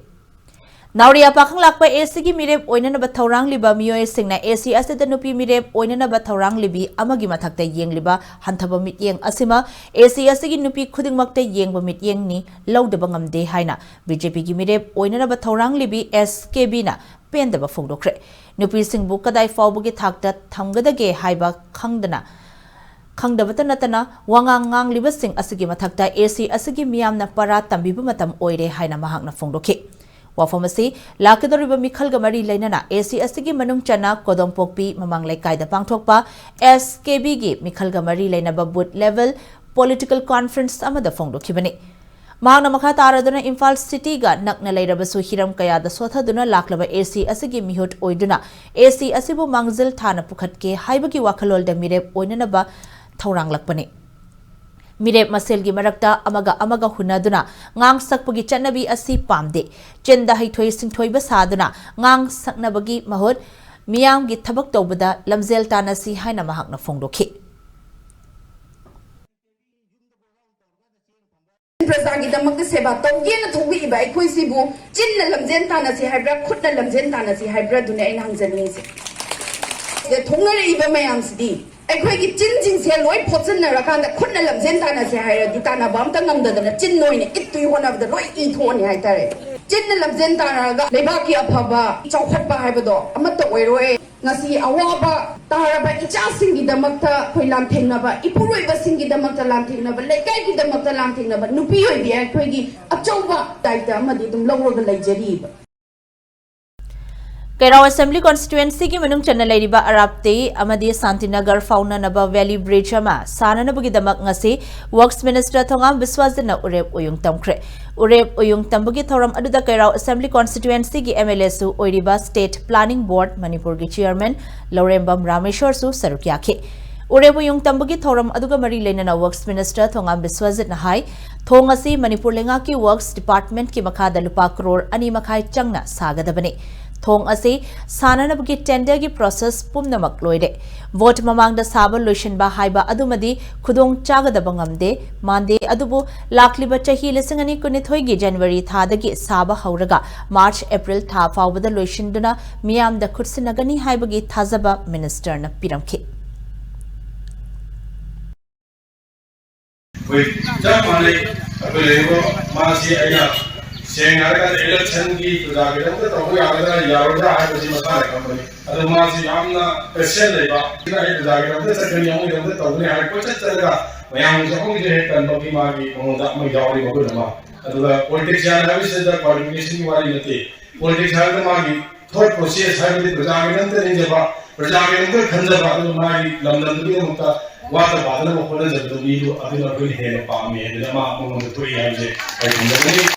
ꯅꯥꯎꯔꯤꯌꯥ ꯄꯥꯈꯪ ꯂꯥꯛꯄ AC ꯒꯤ ꯃꯤꯔꯦꯞ ꯑꯣꯏꯅꯅꯕ ꯊꯧꯔꯥꯡꯂꯤꯕ ꯃꯤꯑꯣꯏꯁꯤꯡꯅ AC ꯑꯁꯤꯗ ꯅꯨꯄꯤ ꯃꯤꯔꯦꯞ ꯑꯣꯏꯅꯅꯕ ꯊꯧꯔꯥꯡꯂꯤꯕꯤ ꯑꯃꯒꯤ ꯃꯊꯛꯇ ꯌꯦꯡꯂꯤꯕ ꯍꯟꯊꯕ ꯃꯤꯠꯌꯦꯡ ꯑꯁꯤꯃ AC ꯑꯁꯤꯒꯤ ꯅꯨꯄꯤ ꯈꯨꯗꯤꯡꯃꯛꯇ ꯌꯦꯡꯕ ꯃꯤꯠꯌꯦꯡꯅꯤ, ꯂꯧꯗꯕ ꯉꯝꯗꯦ ꯍꯥꯏꯅ BJP ꯒꯤ ꯃꯤꯔꯦꯞ ꯑꯣꯏꯅꯅꯕ ꯊꯧꯔꯥꯡꯂꯤꯕꯤ SKB ꯅ ꯄꯦꯟꯗꯕ ꯐꯣꯡꯗꯣꯛꯈ꯭ꯔꯦ꯫ ꯅꯨꯄꯤꯁꯤꯡꯕꯨ ꯀꯗꯥꯏ ꯐꯥꯎꯕꯒꯤ ꯊꯥꯛꯇ ꯊꯝꯒꯗꯒꯦ ꯍꯥꯏꯕ ꯈꯪꯗꯅ, ꯈꯪꯗꯕꯇ ꯅꯠꯇꯅ ꯋꯥꯉꯥꯡ ꯉꯥꯡꯂꯤꯕꯁꯤꯡ ꯑꯁꯤꯒꯤ ꯃꯊꯛꯇ AC ꯑꯁꯤꯒꯤ ꯃꯤꯌꯥꯝꯅ ꯄꯔꯥ ꯇꯝꯕꯤꯕ ꯃꯇꯝ ꯑꯣꯏꯔꯦ ꯍꯥꯏꯅ ꯃꯍꯥꯛꯅ ꯐꯣꯡꯗꯣꯛꯈꯤ꯫ ꯋꯥꯐꯝ ꯑꯁꯤ ꯂꯥꯛꯀꯗꯧꯔꯤꯕ ꯃꯤꯈꯜꯒ ꯃꯔꯤ ꯂꯩꯅꯅ AC ꯑꯁꯤꯒꯤ ꯃꯅꯨꯡ ꯆꯟꯅ ꯀꯣꯗꯣꯝꯄꯣꯛꯄꯤ ꯃꯃꯥꯡ ꯂꯩꯀꯥꯏꯗ ꯄꯥꯡꯊꯣꯛꯄ SKB ꯒꯤ ꯃꯤꯈꯜꯒ ꯃꯔꯤ ꯂꯩꯅꯕ booth level political conference ꯑꯃꯗ ꯐꯣꯡꯗꯣꯛꯈꯤꯕꯅꯤ꯫ ꯃꯍꯥꯛꯅ ꯃꯈꯥ ꯇꯥꯔꯗꯨꯅ ꯏꯝꯐꯥꯜ City ꯒ ꯅꯛꯅ ꯂꯩꯔꯕꯁꯨ ꯍꯤꯔꯝ ꯀꯌꯥꯗ ꯁꯣꯊꯗꯨꯅ ꯂꯥꯛꯂꯕ AC ꯑꯁꯤꯒꯤ ꯃꯤꯍꯨꯠ ꯑꯣꯏꯗꯨꯅ AC ꯑꯁꯤꯕꯨ ꯃꯥꯡꯖꯤꯜ ꯊꯥꯅ ꯄꯨꯈꯠꯀꯦ ꯍꯥꯏꯕꯒꯤ ꯋꯥꯈꯜꯂꯣꯟꯗ ꯃꯤꯔꯦꯞ ꯑꯣꯏꯅꯅꯕ ꯊꯧꯔꯥꯡꯂꯛꯄꯅꯤ꯫ ꯃꯤꯔꯦꯞ ꯃꯁꯦꯜꯒꯤ ꯃꯔꯛꯇ ꯑꯃꯒ ꯑꯃꯒ ꯍꯨꯟꯅꯗꯨꯅ ꯉꯥꯡ ꯁꯛꯄꯒꯤ ꯆꯠꯅꯕꯤ ꯑꯁꯤ ꯄꯥꯝꯗꯦ꯫ ꯆꯤꯟꯗ ꯍꯩꯊꯣꯏ ꯁꯤꯡꯊꯣꯏꯕ ꯁꯥꯗꯨꯅ ꯉꯥꯡ ꯁꯛꯅꯕꯒꯤ ꯃꯍꯨꯠ ꯃꯤꯌꯥꯝꯒꯤ ꯊꯕꯛ ꯇꯧꯕꯗ ꯂꯝꯖꯦꯜ ꯇꯥꯟꯅꯁꯤ ꯍꯥꯏꯅ ꯃꯍꯥꯛꯅ ꯐꯣꯡꯗꯣꯛꯈꯤ꯫ ꯄ꯭ꯔꯖꯥꯒꯤꯗꯃꯛꯇ ꯁꯦꯕꯥ ꯇꯧꯒꯦꯅ ꯊꯣꯛꯂꯛꯏꯕ ꯑꯩꯈꯣꯏꯁꯤꯕꯨ ꯆꯤꯟꯅ ꯂꯝꯖꯦꯟ ꯇꯥꯟꯅꯁꯤ ꯍꯥꯏꯕ꯭ꯔꯥ, ꯈꯨꯠꯅ ꯂꯝꯖꯦꯟ ꯇꯥꯟꯅꯁꯤ ꯍꯥꯏꯕ꯭ꯔꯥ? ꯑꯗꯨꯅꯦ ꯑꯩꯅ ꯍꯪꯖꯅꯤꯡꯉꯤꯁꯦ꯫ ꯁꯤꯗ ꯊꯣꯛꯅꯔꯛꯏꯕ ꯃꯌꯥꯝꯁꯤꯗꯤ ꯑꯩꯈꯣꯏꯒꯤ ꯆꯤꯟꯁꯤꯡꯁꯦ ꯂꯣꯏ ꯐꯣꯠꯆꯤꯟꯅꯔꯀꯥꯟꯗ ꯈꯨꯠꯅ ꯂꯝꯖꯦꯟ ꯇꯥꯟꯅꯁꯦ ꯍꯥꯏꯔꯗꯤ ꯇꯥꯟꯅꯕ ꯑꯝꯇ ꯉꯝꯗꯗꯅ ꯆꯤꯟ ꯑꯣꯏꯅ ꯏꯠꯇꯨꯒꯤ ꯍꯣꯠꯅꯕꯗ ꯂꯣꯏ ꯏ ꯊꯣꯛꯑꯅꯤ ꯍꯥꯏꯇꯥꯔꯦ꯫ ꯆꯤꯟꯅ ꯂꯝꯖꯦꯟ ꯇꯥꯟꯅꯔꯒ ꯂꯩꯕꯥꯛꯀꯤ ꯑꯐꯕ ꯆꯥꯎꯈꯠꯄ ꯍꯥꯏꯕꯗꯣ ꯑꯃꯠꯇ ꯑꯣꯏꯔꯣꯏ꯫ ꯉꯁꯤ ꯑꯋꯥꯕ ꯇꯥꯔꯕ ꯏꯆꯥꯁꯤꯡꯒꯤꯗꯃꯛꯇ ꯑꯩꯈꯣꯏ ꯂꯥꯟꯊꯦꯡꯅꯕ, ꯏꯄꯨꯔꯣꯏꯕꯁꯤꯡꯒꯤꯗꯃꯛꯇ ꯂꯥꯟꯊꯦꯡꯅꯕ, ꯂꯩꯀꯥꯏꯒꯤꯗꯃꯛꯇ ꯂꯥꯟꯊꯦꯡꯅꯕ ꯅꯨꯄꯤ ꯑꯣꯏꯕꯤ ꯑꯩꯈꯣꯏꯒꯤ ꯑꯆꯧꯕ ꯗꯥꯏꯇ ꯑꯃꯗꯤ ꯑꯗꯨꯝ ꯂꯧꯔꯒ ꯂꯩꯖꯔꯤꯕ꯫ ꯀꯩꯔꯥꯎ ꯑꯦꯁꯦꯝꯕ꯭ꯂꯤ ꯀꯣꯟꯁꯇꯤꯇ꯭ꯋꯦꯟꯁꯤꯒꯤ ꯃꯅꯨꯡ ꯆꯟꯅ ꯂꯩꯔꯤꯕ ꯑꯔꯥꯞꯇꯦ ꯑꯃꯗꯤ ꯁꯥꯟꯇꯤꯅꯒꯔ ꯐꯥꯎꯅꯅꯕ ꯚꯦꯂꯤ ꯕ꯭ꯔꯤꯖ ꯑꯃ ꯁꯥꯅꯅꯕꯒꯤꯗꯃꯛ ꯉꯁꯤ ꯋꯔꯛꯁ ꯃꯤꯅꯤꯁꯇꯔ ꯊꯣꯉꯥꯝ ꯕꯤꯁ꯭ꯋꯥꯖꯤꯠꯅ ꯎꯔꯦꯞ ꯎꯌꯨꯡ ꯇꯝꯈ꯭ꯔꯦ꯫ ꯎꯔꯦꯞ ꯎꯌꯨꯡ ꯇꯝꯕꯒꯤ ꯊꯧꯔꯝ ꯑꯗꯨꯗ ꯀꯩꯔꯥꯎ ꯑꯦꯁꯦꯝꯕ꯭ꯂꯤ ꯀꯣꯟꯁꯇꯤꯇ꯭ꯋꯦꯟꯁꯤꯒꯤ ꯑꯦꯝ ꯑꯦꯜ ꯑꯦꯁꯨ ꯑꯣꯏꯔꯤꯕ ꯁ꯭ꯇꯦꯠ ꯄ꯭ꯂꯥꯅꯤꯡ ꯕꯣꯔꯗ ꯃꯅꯤꯄꯨꯔꯒꯤ ꯆꯤꯌꯔꯃꯦꯟ ꯂꯧꯔꯦꯝꯕꯝ ꯔꯥꯃꯦꯁ꯭ꯋꯔꯁꯨ ꯁꯔꯨꯛ ꯌꯥꯈꯤ꯫ ꯎꯔꯦꯞ ꯎꯌꯨꯡ ꯇꯝꯕꯒꯤ ꯊꯧꯔꯝ ꯑꯗꯨꯒ ꯃꯔꯤ ꯂꯩꯅꯅ ꯋꯔꯛꯁ ꯃꯤꯅꯤꯁꯇꯔ ꯊꯣꯉꯥꯝ ꯕꯤꯁ꯭ꯋꯖꯤꯠꯅ ꯍꯥꯏ, ꯊꯣꯡ ꯑꯁꯤ ꯃꯅꯤꯄꯨꯔ ꯂꯩꯉꯥꯛꯀꯤ ꯋꯔꯛꯁ ꯗꯤꯄꯥꯔꯠꯃꯦꯟꯠꯀꯤ ꯃꯈꯥꯗ ꯂꯨꯄꯥ ꯀ꯭ꯔꯣꯔ ꯑꯅꯤ ꯃꯈꯥꯏ ꯆꯪꯅ ꯁꯥꯒꯗꯕꯅꯤ꯫ ꯊꯣꯡ ꯑꯁꯤ ꯁꯥꯅꯅꯕꯒꯤ ꯇꯦꯟꯗꯔꯒꯤ ꯄ꯭ꯔꯣꯁꯦꯁ ꯄꯨꯝꯅꯃꯛ ꯂꯣꯏꯔꯦ꯫ ꯚꯣꯠ ꯃꯃꯥꯡꯗ ꯁꯥꯕ ꯂꯣꯏꯁꯤꯟꯕ ꯍꯥꯏꯕ ꯑꯗꯨꯃꯗꯤ ꯈꯨꯗꯣꯡ ꯆꯥꯒꯗꯕ ꯉꯝꯗꯦ, ꯃꯥꯟꯗꯦ꯫ ꯑꯗꯨꯕꯨ ꯂꯥꯛꯂꯤꯕ ꯆꯍꯤ ꯂꯤꯁꯤꯡ ꯑꯅꯤ ꯀꯨꯟꯅꯤꯊꯣꯏꯒꯤ ꯖꯅꯋꯥꯔꯤ ꯊꯥꯗꯒꯤ ꯁꯥꯕ ꯍꯧꯔꯒ ꯃꯥꯔꯆ, ꯑꯦꯄ꯭ꯔꯤꯜ ꯊꯥ ꯐꯥꯎꯕꯗ ꯂꯣꯏꯁꯤꯟꯗꯨꯅ ꯃꯤꯌꯥꯝꯗ ꯈꯨꯠꯁꯤꯟꯅꯒꯅꯤ ꯍꯥꯏꯕꯒꯤ ꯊꯥꯖꯕ ꯃꯤꯅꯤꯁꯇꯔꯅ ꯄꯤꯔꯝꯈꯤ꯫ ꯑꯩꯈꯣꯏ ꯆꯞ ꯃꯥꯟꯅꯩ꯫ ꯑꯩꯈꯣꯏ ꯂꯩꯔꯤꯕ ꯃꯥꯁꯤ ꯑꯩꯅ ꯁꯦꯡꯅ ꯍꯥꯏꯔꯀꯥꯟꯗ ꯏꯂꯦꯛꯁꯟꯒꯤ ꯄ꯭ꯔꯖꯥꯒꯤꯗꯃꯛꯇ ꯇꯧꯕ ꯌꯥꯒꯗ꯭ꯔꯥ ꯌꯥꯔꯣꯏꯗ꯭ꯔꯥ ꯍꯥꯏꯕꯁꯤ ꯃꯁꯥꯅ ꯈꯪꯕꯅꯤ꯫ ꯑꯗꯨ ꯃꯥꯁꯤ ꯌꯥꯝꯅ ꯄꯦꯁꯦꯟ ꯂꯩꯕ, ꯑꯩꯅ ꯄ꯭ꯔꯖꯥꯒꯤꯗꯃꯛꯇ ꯆꯠꯀꯅꯤ, ꯑꯃꯒꯤꯗꯃꯛꯇ ꯇꯧꯒꯅꯤ ꯍꯥꯏꯔ ꯀꯣꯏꯆꯠ ꯆꯠꯂꯒ ꯃꯌꯥꯝꯒꯤ ꯆꯥꯛꯈꯨꯝꯒꯤꯗ ꯍꯦꯛ ꯀꯟꯕꯒꯤ ꯃꯥꯒꯤ ꯃꯉꯣꯟꯗ ꯑꯃ ꯌꯥꯎꯔꯤ ꯃꯒꯨꯟ ꯑꯃ꯫ ꯑꯗꯨꯒ ꯄꯣꯂꯤꯇꯤꯛꯁꯤꯌꯥꯟ ꯍꯥꯏꯕꯁꯤꯗ ꯀ꯭ꯋꯥꯂꯤꯐꯤꯀꯦꯁꯟꯒꯤ ꯋꯥꯔꯤ ꯅꯠꯇꯦ꯫ ꯄꯣꯂꯤꯇꯤꯛꯁ ꯍꯥꯏꯕꯗ ꯃꯥꯒꯤ ꯊꯣꯠ ꯄ꯭ꯔꯣꯁꯦꯁ ꯍꯥꯏꯕꯗꯤ ꯄ꯭ꯔꯖꯥꯒꯤꯗꯃꯛꯇ ꯅꯤꯡꯖꯕ, ꯄ꯭ꯔꯖꯥꯒꯤꯗꯃꯛꯇ ꯈꯟꯖꯕ, ꯑꯗꯨꯒ ꯃꯥꯒꯤ ꯂꯝꯗꯝꯗꯨꯒꯤꯗꯃꯛꯇ ꯋꯥꯠꯇ ꯄꯥꯗꯅꯕ ꯍꯣꯠꯅꯖꯕꯗꯨ ꯃꯤꯗꯨ ꯑꯗꯨꯅ ꯑꯩꯈꯣꯏꯅ ꯍꯦꯟꯅ ꯄꯥꯝꯃꯤ ꯍꯥꯏꯗꯅ ꯃꯥ ꯃꯉꯣꯟꯗ ꯊꯣꯛꯏ ꯍꯥꯏꯕꯁꯦ ꯑꯩ ꯊꯝꯖꯒꯅꯤ꯫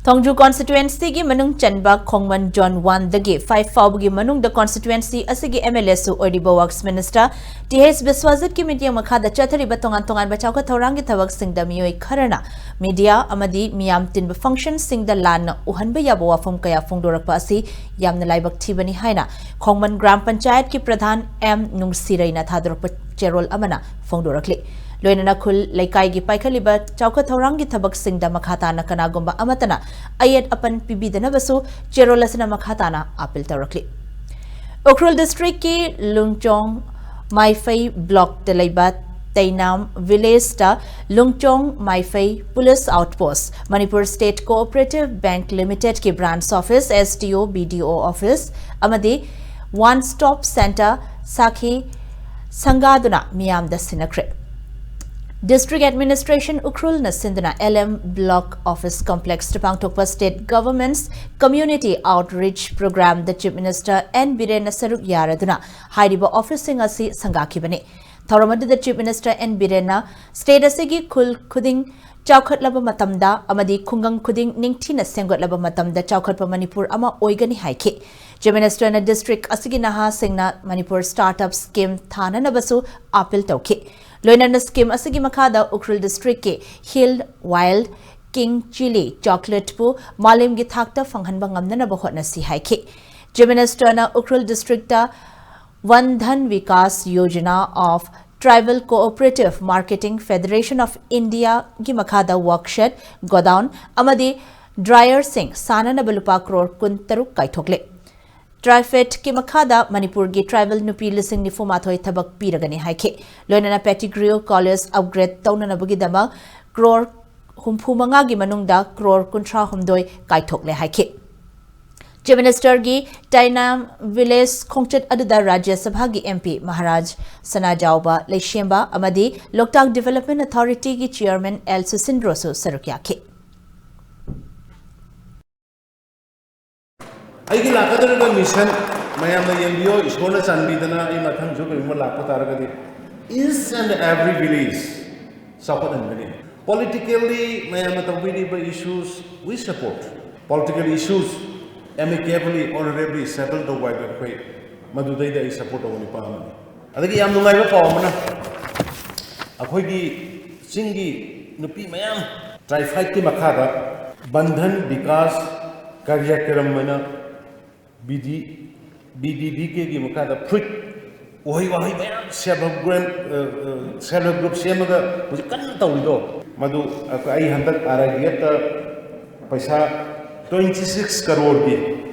ꯊꯣꯡꯖꯨ ꯀꯣꯟꯁꯇꯤꯇ꯭ꯋꯦꯟꯁꯤꯒꯤ ꯃꯅꯨꯡ ꯆꯟꯕ ꯈꯣꯡꯃꯟ ꯖꯣꯟ ꯋꯥꯟꯗꯒꯤ ꯐꯥꯏꯚ ꯐꯥꯎꯕꯒꯤ ꯃꯅꯨꯡꯗ ꯀꯣꯟꯁꯇꯤꯇ꯭ꯋꯦꯟꯁꯤ ꯑꯁꯤꯒꯤ ꯑꯦꯝ ꯑꯦꯜ ꯑꯦꯁꯨ ꯑꯣꯏꯔꯤꯕ ꯋꯔꯛꯁ ꯃꯤꯅꯤꯁꯇꯔ ꯇꯤ ꯑꯩꯆ ꯕꯤꯁ꯭ꯋꯥꯖꯤꯠꯀꯤ ꯃꯤꯠꯌꯦꯡ ꯃꯈꯥꯗ ꯆꯠꯊꯔꯤꯕ ꯇꯣꯉꯥꯟ ꯇꯣꯉꯥꯟꯕ ꯆꯥꯎꯈꯠ ꯊꯧꯔꯥꯡꯒꯤ ꯊꯕꯛꯁꯤꯡꯗ ꯃꯤꯑꯣꯏ ꯈꯔꯅ ꯃꯤꯗꯤꯌꯥ ꯑꯃꯗꯤ ꯃꯤꯌꯥꯝ ꯇꯤꯟꯕ ꯐꯪꯁꯟꯁꯤꯡꯗ ꯂꯥꯟꯅ ꯎꯍꯟꯕ ꯌꯥꯕ ꯋꯥꯐꯝ ꯀꯌꯥ ꯐꯣꯡꯗꯣꯔꯛꯄ ꯑꯁꯤ ꯌꯥꯝꯅ ꯂꯥꯏꯕꯛ ꯊꯤꯕꯅꯤ ꯍꯥꯏꯅ ꯈꯣꯡꯃꯟ ꯒ꯭ꯔꯥꯝ ꯄꯟꯆꯥꯌꯠꯀꯤ ꯄ꯭ꯔꯙꯥꯟ ꯑꯦꯝ ꯅꯨꯡꯁꯤꯔꯩꯅ ꯊꯥꯗꯣꯔꯛꯄ ꯆꯦꯔꯣꯜ ꯑꯃꯅ ꯐꯣꯡꯗꯣꯔꯛꯂꯤ꯫ ꯂꯣꯏꯅꯅ ꯈꯨꯜ ꯂꯩꯀꯥꯏꯒꯤ ꯄꯥꯏꯈꯠꯂꯤꯕ ꯆꯥꯎꯈꯠ ꯊꯧꯔꯥꯡꯒꯤ ꯊꯕꯛꯁꯤꯡꯗ ꯃꯈꯥ ꯇꯥꯅ ꯀꯅꯥꯒꯨꯝꯕ ꯑꯃꯠꯇꯅ ꯑꯌꯦꯠ ꯑꯄꯟ ꯄꯤꯕꯤꯗꯅꯕꯁꯨ ꯆꯦꯔꯣꯜ ꯑꯁꯤꯅ ꯃꯈꯥ ꯇꯥꯅ ꯑꯥꯄꯤꯜ ꯇꯧꯔꯛꯂꯤ꯫ ꯎꯈ꯭ꯔꯨꯜ ꯗꯤꯁꯇ꯭ꯔꯤꯛꯀꯤ ꯂꯨꯡꯆꯣꯡ ꯃꯥꯏꯐꯩ ꯕ꯭ꯂꯣꯛꯇ ꯂꯩꯕ ꯇꯩꯅꯥꯝ ꯚꯤꯂꯦꯖꯇ Lungchong Maiphei police outpost, Manipur state cooperative bank ꯂꯤꯃꯤꯇꯦꯗꯀꯤ branch office, S D O, B ꯗꯤ ꯑꯣ ꯑꯣꯐꯤꯁ ꯑꯃꯗꯤ ꯋꯥꯟ ꯁ꯭ꯇꯣꯞ ꯁꯦꯟꯇꯔ ꯁꯥꯈꯤ ꯁꯪꯒꯥꯗꯨꯅ ꯃꯤꯌꯥꯝꯗ ꯁꯤꯟꯅꯈ꯭ꯔꯦ꯫ ꯗꯤꯁꯇ꯭ꯔꯤꯛ ꯑꯦꯗꯃꯤꯅꯤꯁꯇ꯭ꯔꯦꯁꯟ ꯎꯈ꯭ꯔꯨꯜꯅ ꯁꯤꯟꯗꯨꯅ ꯑꯦꯜ ꯑꯦꯝ ꯕ꯭ꯂꯣꯛ ꯑꯣꯐꯤꯁ ꯀꯣꯝꯄ꯭ꯂꯦꯛꯁꯇ ꯄꯥꯡꯊꯣꯛꯄ ꯁ꯭ꯇꯦꯠ ꯒꯚꯔꯟꯃꯦꯟꯠꯁ ꯀꯝꯃ꯭ꯌꯨꯅꯤꯇꯤ ꯑꯥꯎꯠꯔꯤꯆ ꯄ꯭ꯔꯣꯒ꯭ꯔꯥꯝꯗ ꯆꯤꯐ ꯃꯤꯅꯤꯁꯇꯔ ꯑꯦꯟ ꯕꯤꯔꯦꯟꯅ ꯁꯔꯨꯛ ꯌꯥꯔꯗꯨꯅ ꯍꯥꯏꯔꯤꯕ ꯑꯣꯐꯤꯁꯁꯤꯡ ꯑꯁꯤ ꯁꯪꯒꯥꯈꯤꯕꯅꯤ꯫ ꯊꯧꯔꯝ ꯑꯗꯨꯗ ꯆꯤꯐ ꯃꯤꯅꯤꯁꯇꯔ ꯑꯦꯟ ꯕꯤꯔꯦꯟꯅ ꯁ꯭ꯇꯦꯠ ꯑꯁꯤꯒꯤ ꯈꯨꯜ ꯈꯨꯗꯤꯡ ꯆꯥꯎꯈꯠꯂꯕ ꯃꯇꯝꯗ ꯑꯃꯗꯤ ꯈꯨꯡꯒꯪ ꯈꯨꯗꯤꯡ ꯅꯤꯡꯊꯤꯅ ꯁꯦꯝꯒꯠꯂꯕ ꯃꯇꯝꯗ ꯆꯥꯎꯈꯠꯄ ꯃꯅꯤꯄꯨꯔ ꯑꯃ ꯑꯣꯏꯒꯅꯤ ꯍꯥꯏꯈꯤ꯫ ꯆꯤꯐ ꯃꯤꯅꯤꯁꯇꯔꯅ ꯗꯤꯁꯇ꯭ꯔꯤꯛ ꯑꯁꯤꯒꯤ ꯅꯍꯥꯁꯤꯡꯅ ꯃꯅꯤꯄꯨꯔ ꯁ꯭ꯇꯥꯔꯠ ꯑꯞ ꯁ꯭ꯀꯤꯝ ꯊꯥꯅꯅꯕꯁꯨ ꯑꯥꯄꯤꯜ ꯇꯧꯈꯤ꯫ ꯂꯣꯏꯅꯅ ꯁ꯭ꯀꯤꯝ ꯑꯁꯤꯒꯤ ꯃꯈꯥꯗ ꯎꯈ꯭ꯔꯨꯜ ꯗꯤꯁꯇ꯭ꯔꯤꯛꯀꯤ ꯍꯤꯜ ꯋꯥꯏꯜꯗ ꯀꯤꯡ ꯆꯤꯂꯤ ꯆꯣꯀ꯭ꯂꯦꯠꯄꯨ ꯃꯥꯂꯦꯝꯒꯤ ꯊꯥꯛꯇ ꯐꯪꯍꯟꯕ ꯉꯝꯅꯅꯕ ꯍꯣꯠꯅꯁꯤ ꯍꯥꯏꯈꯤ꯫ ꯆꯤꯐ ꯃꯤꯅꯤꯁꯇꯔꯅ Ukhrul district Van Dhan Vikas Yojana of tribal cooperative marketing federation of ꯏꯟꯗꯤꯌꯥꯒꯤ ꯃꯈꯥꯗ ꯋꯥꯔꯛꯁꯦꯠ, ꯒꯣꯗꯥꯎꯟ ꯑꯃꯗꯤ ꯗ꯭ꯔꯥꯏꯌꯔꯁꯤꯡ ꯁꯥꯅꯅꯕ ꯂꯨꯄꯥ ꯀ꯭ꯔꯣꯔ ꯀꯨꯟꯇꯔꯨꯛ ꯀꯥꯏꯊꯣꯛꯂꯦ꯫ ꯇ꯭ꯔꯥꯏꯐꯦꯠꯀꯤ ꯃꯈꯥꯗ ꯃꯅꯤꯄꯨꯔꯒꯤ ꯇ꯭ꯔꯥꯏꯕꯦꯜ ꯅꯨꯄꯤ ꯂꯤꯁꯤꯡ ꯅꯤꯐꯨ ꯃꯥꯊꯣꯏ ꯊꯕꯛ ꯄꯤꯔꯒꯅꯤ ꯍꯥꯏꯈꯤ꯫ ꯂꯣꯏꯅꯅ ꯄꯦꯇꯤꯒ꯭ꯔꯤꯌꯨ ꯀꯣꯂꯦꯖ ꯑꯞꯒ꯭ꯔꯦꯗ ꯇꯧꯅꯅꯕꯒꯤꯗꯃꯛ ꯀ꯭ꯔꯣꯔ ꯍꯨꯝꯐꯨ ꯃꯉꯥꯒꯤ ꯃꯅꯨꯡꯗ ꯀ꯭ꯔꯣꯔ ꯀꯨꯟꯊ꯭ꯔꯥ ꯍꯨꯝꯗꯣꯏ ꯀꯥꯏꯊꯣꯛꯂꯦ ꯍꯥꯏꯈꯤ꯫ ꯆꯤꯐ ꯃꯤꯅꯤꯁꯇꯔꯒꯤ ꯇꯥꯏꯅꯥꯝ ꯚꯤꯂꯦꯖ ꯈꯣꯡꯆꯠ ꯑꯗꯨꯗ ꯔꯥꯖ꯭ꯌ ꯁꯚꯥꯒꯤ ꯑꯦꯝ ꯄꯤ ꯃꯍꯥꯔꯥꯖ ꯁꯅꯥꯖꯥꯎꯕ ꯂꯩꯁꯦꯝꯕ ꯑꯃꯗꯤ ꯂꯣꯛꯇꯥꯛ ꯗꯤꯚꯦꯂꯞꯃꯦꯟꯠ ꯑꯣꯊꯣꯔꯤꯇꯤꯒꯤ ꯆꯤꯌꯔꯃꯦꯟ ꯑꯦꯜ ꯁꯨꯁꯤꯟꯗ꯭ꯔꯣꯁꯨ ꯁꯔꯨꯛ ꯌꯥꯈꯤ꯫ ꯑꯩꯒꯤ ꯂꯥꯛꯀꯗꯧꯔꯤꯕ ꯃꯤꯁꯟ ꯃꯌꯥꯝꯅ ꯌꯦꯡꯕꯤꯌꯣ, ꯏꯁꯣꯔꯅ ꯆꯥꯟꯕꯤꯗꯅ ꯑꯩ ꯃꯊꯪꯁꯨ ꯀꯔꯤꯒꯨꯝꯕ ꯂꯥꯛꯄ ꯇꯥꯔꯒꯗꯤ each and every village ꯆꯥꯎꯈꯠꯍꯟꯒꯅꯤ꯫ Politically ꯃꯌꯥꯝꯅ ꯇꯧꯕꯤꯔꯤꯕ issues we support, political issues amicably, honorably settle ꯇꯧꯕ ꯍꯥꯏꯕ ꯑꯩꯈꯣꯏ ꯃꯗꯨꯗꯩꯗ ꯑꯩ ꯁꯄꯣꯔꯠ ꯇꯧꯕ ꯅꯨꯄꯥ ꯑꯃꯅꯤ꯫ ꯑꯗꯒꯤ ꯌꯥꯝ ꯅꯨꯡꯉꯥꯏꯕ ꯄꯥꯎ ꯑꯃꯅ, ꯑꯩꯈꯣꯏꯒꯤ ꯆꯤꯡꯒꯤ ꯅꯨꯄꯤ ꯃꯌꯥꯝ ꯇ꯭ꯔꯥꯏꯐꯦꯠꯀꯤ ꯃꯈꯥꯗ ꯕꯟꯙꯟ ꯕꯤꯀꯥꯁ ꯀꯥꯔꯌꯀ꯭ꯔꯝ ꯍꯥꯏꯅ B D, B D B ꯀꯦꯒꯤ ꯃꯈꯥꯗ ꯐ꯭ꯔꯨꯏꯠ ꯎꯍꯩ ꯋꯥꯍꯩ ꯃꯌꯥꯝ self help group, self help group ꯁꯦꯝꯃꯒ ꯍꯧꯖꯤꯛ ꯀꯟꯅ ꯇꯧꯔꯤꯗꯣ, ꯃꯗꯨ ꯑꯩ ꯍꯟꯗꯛ ꯑꯥꯔ ꯑꯥꯏ ꯗꯤ ꯑꯦꯐꯇ ꯄꯩꯁꯥ twenty six crore ꯀꯤ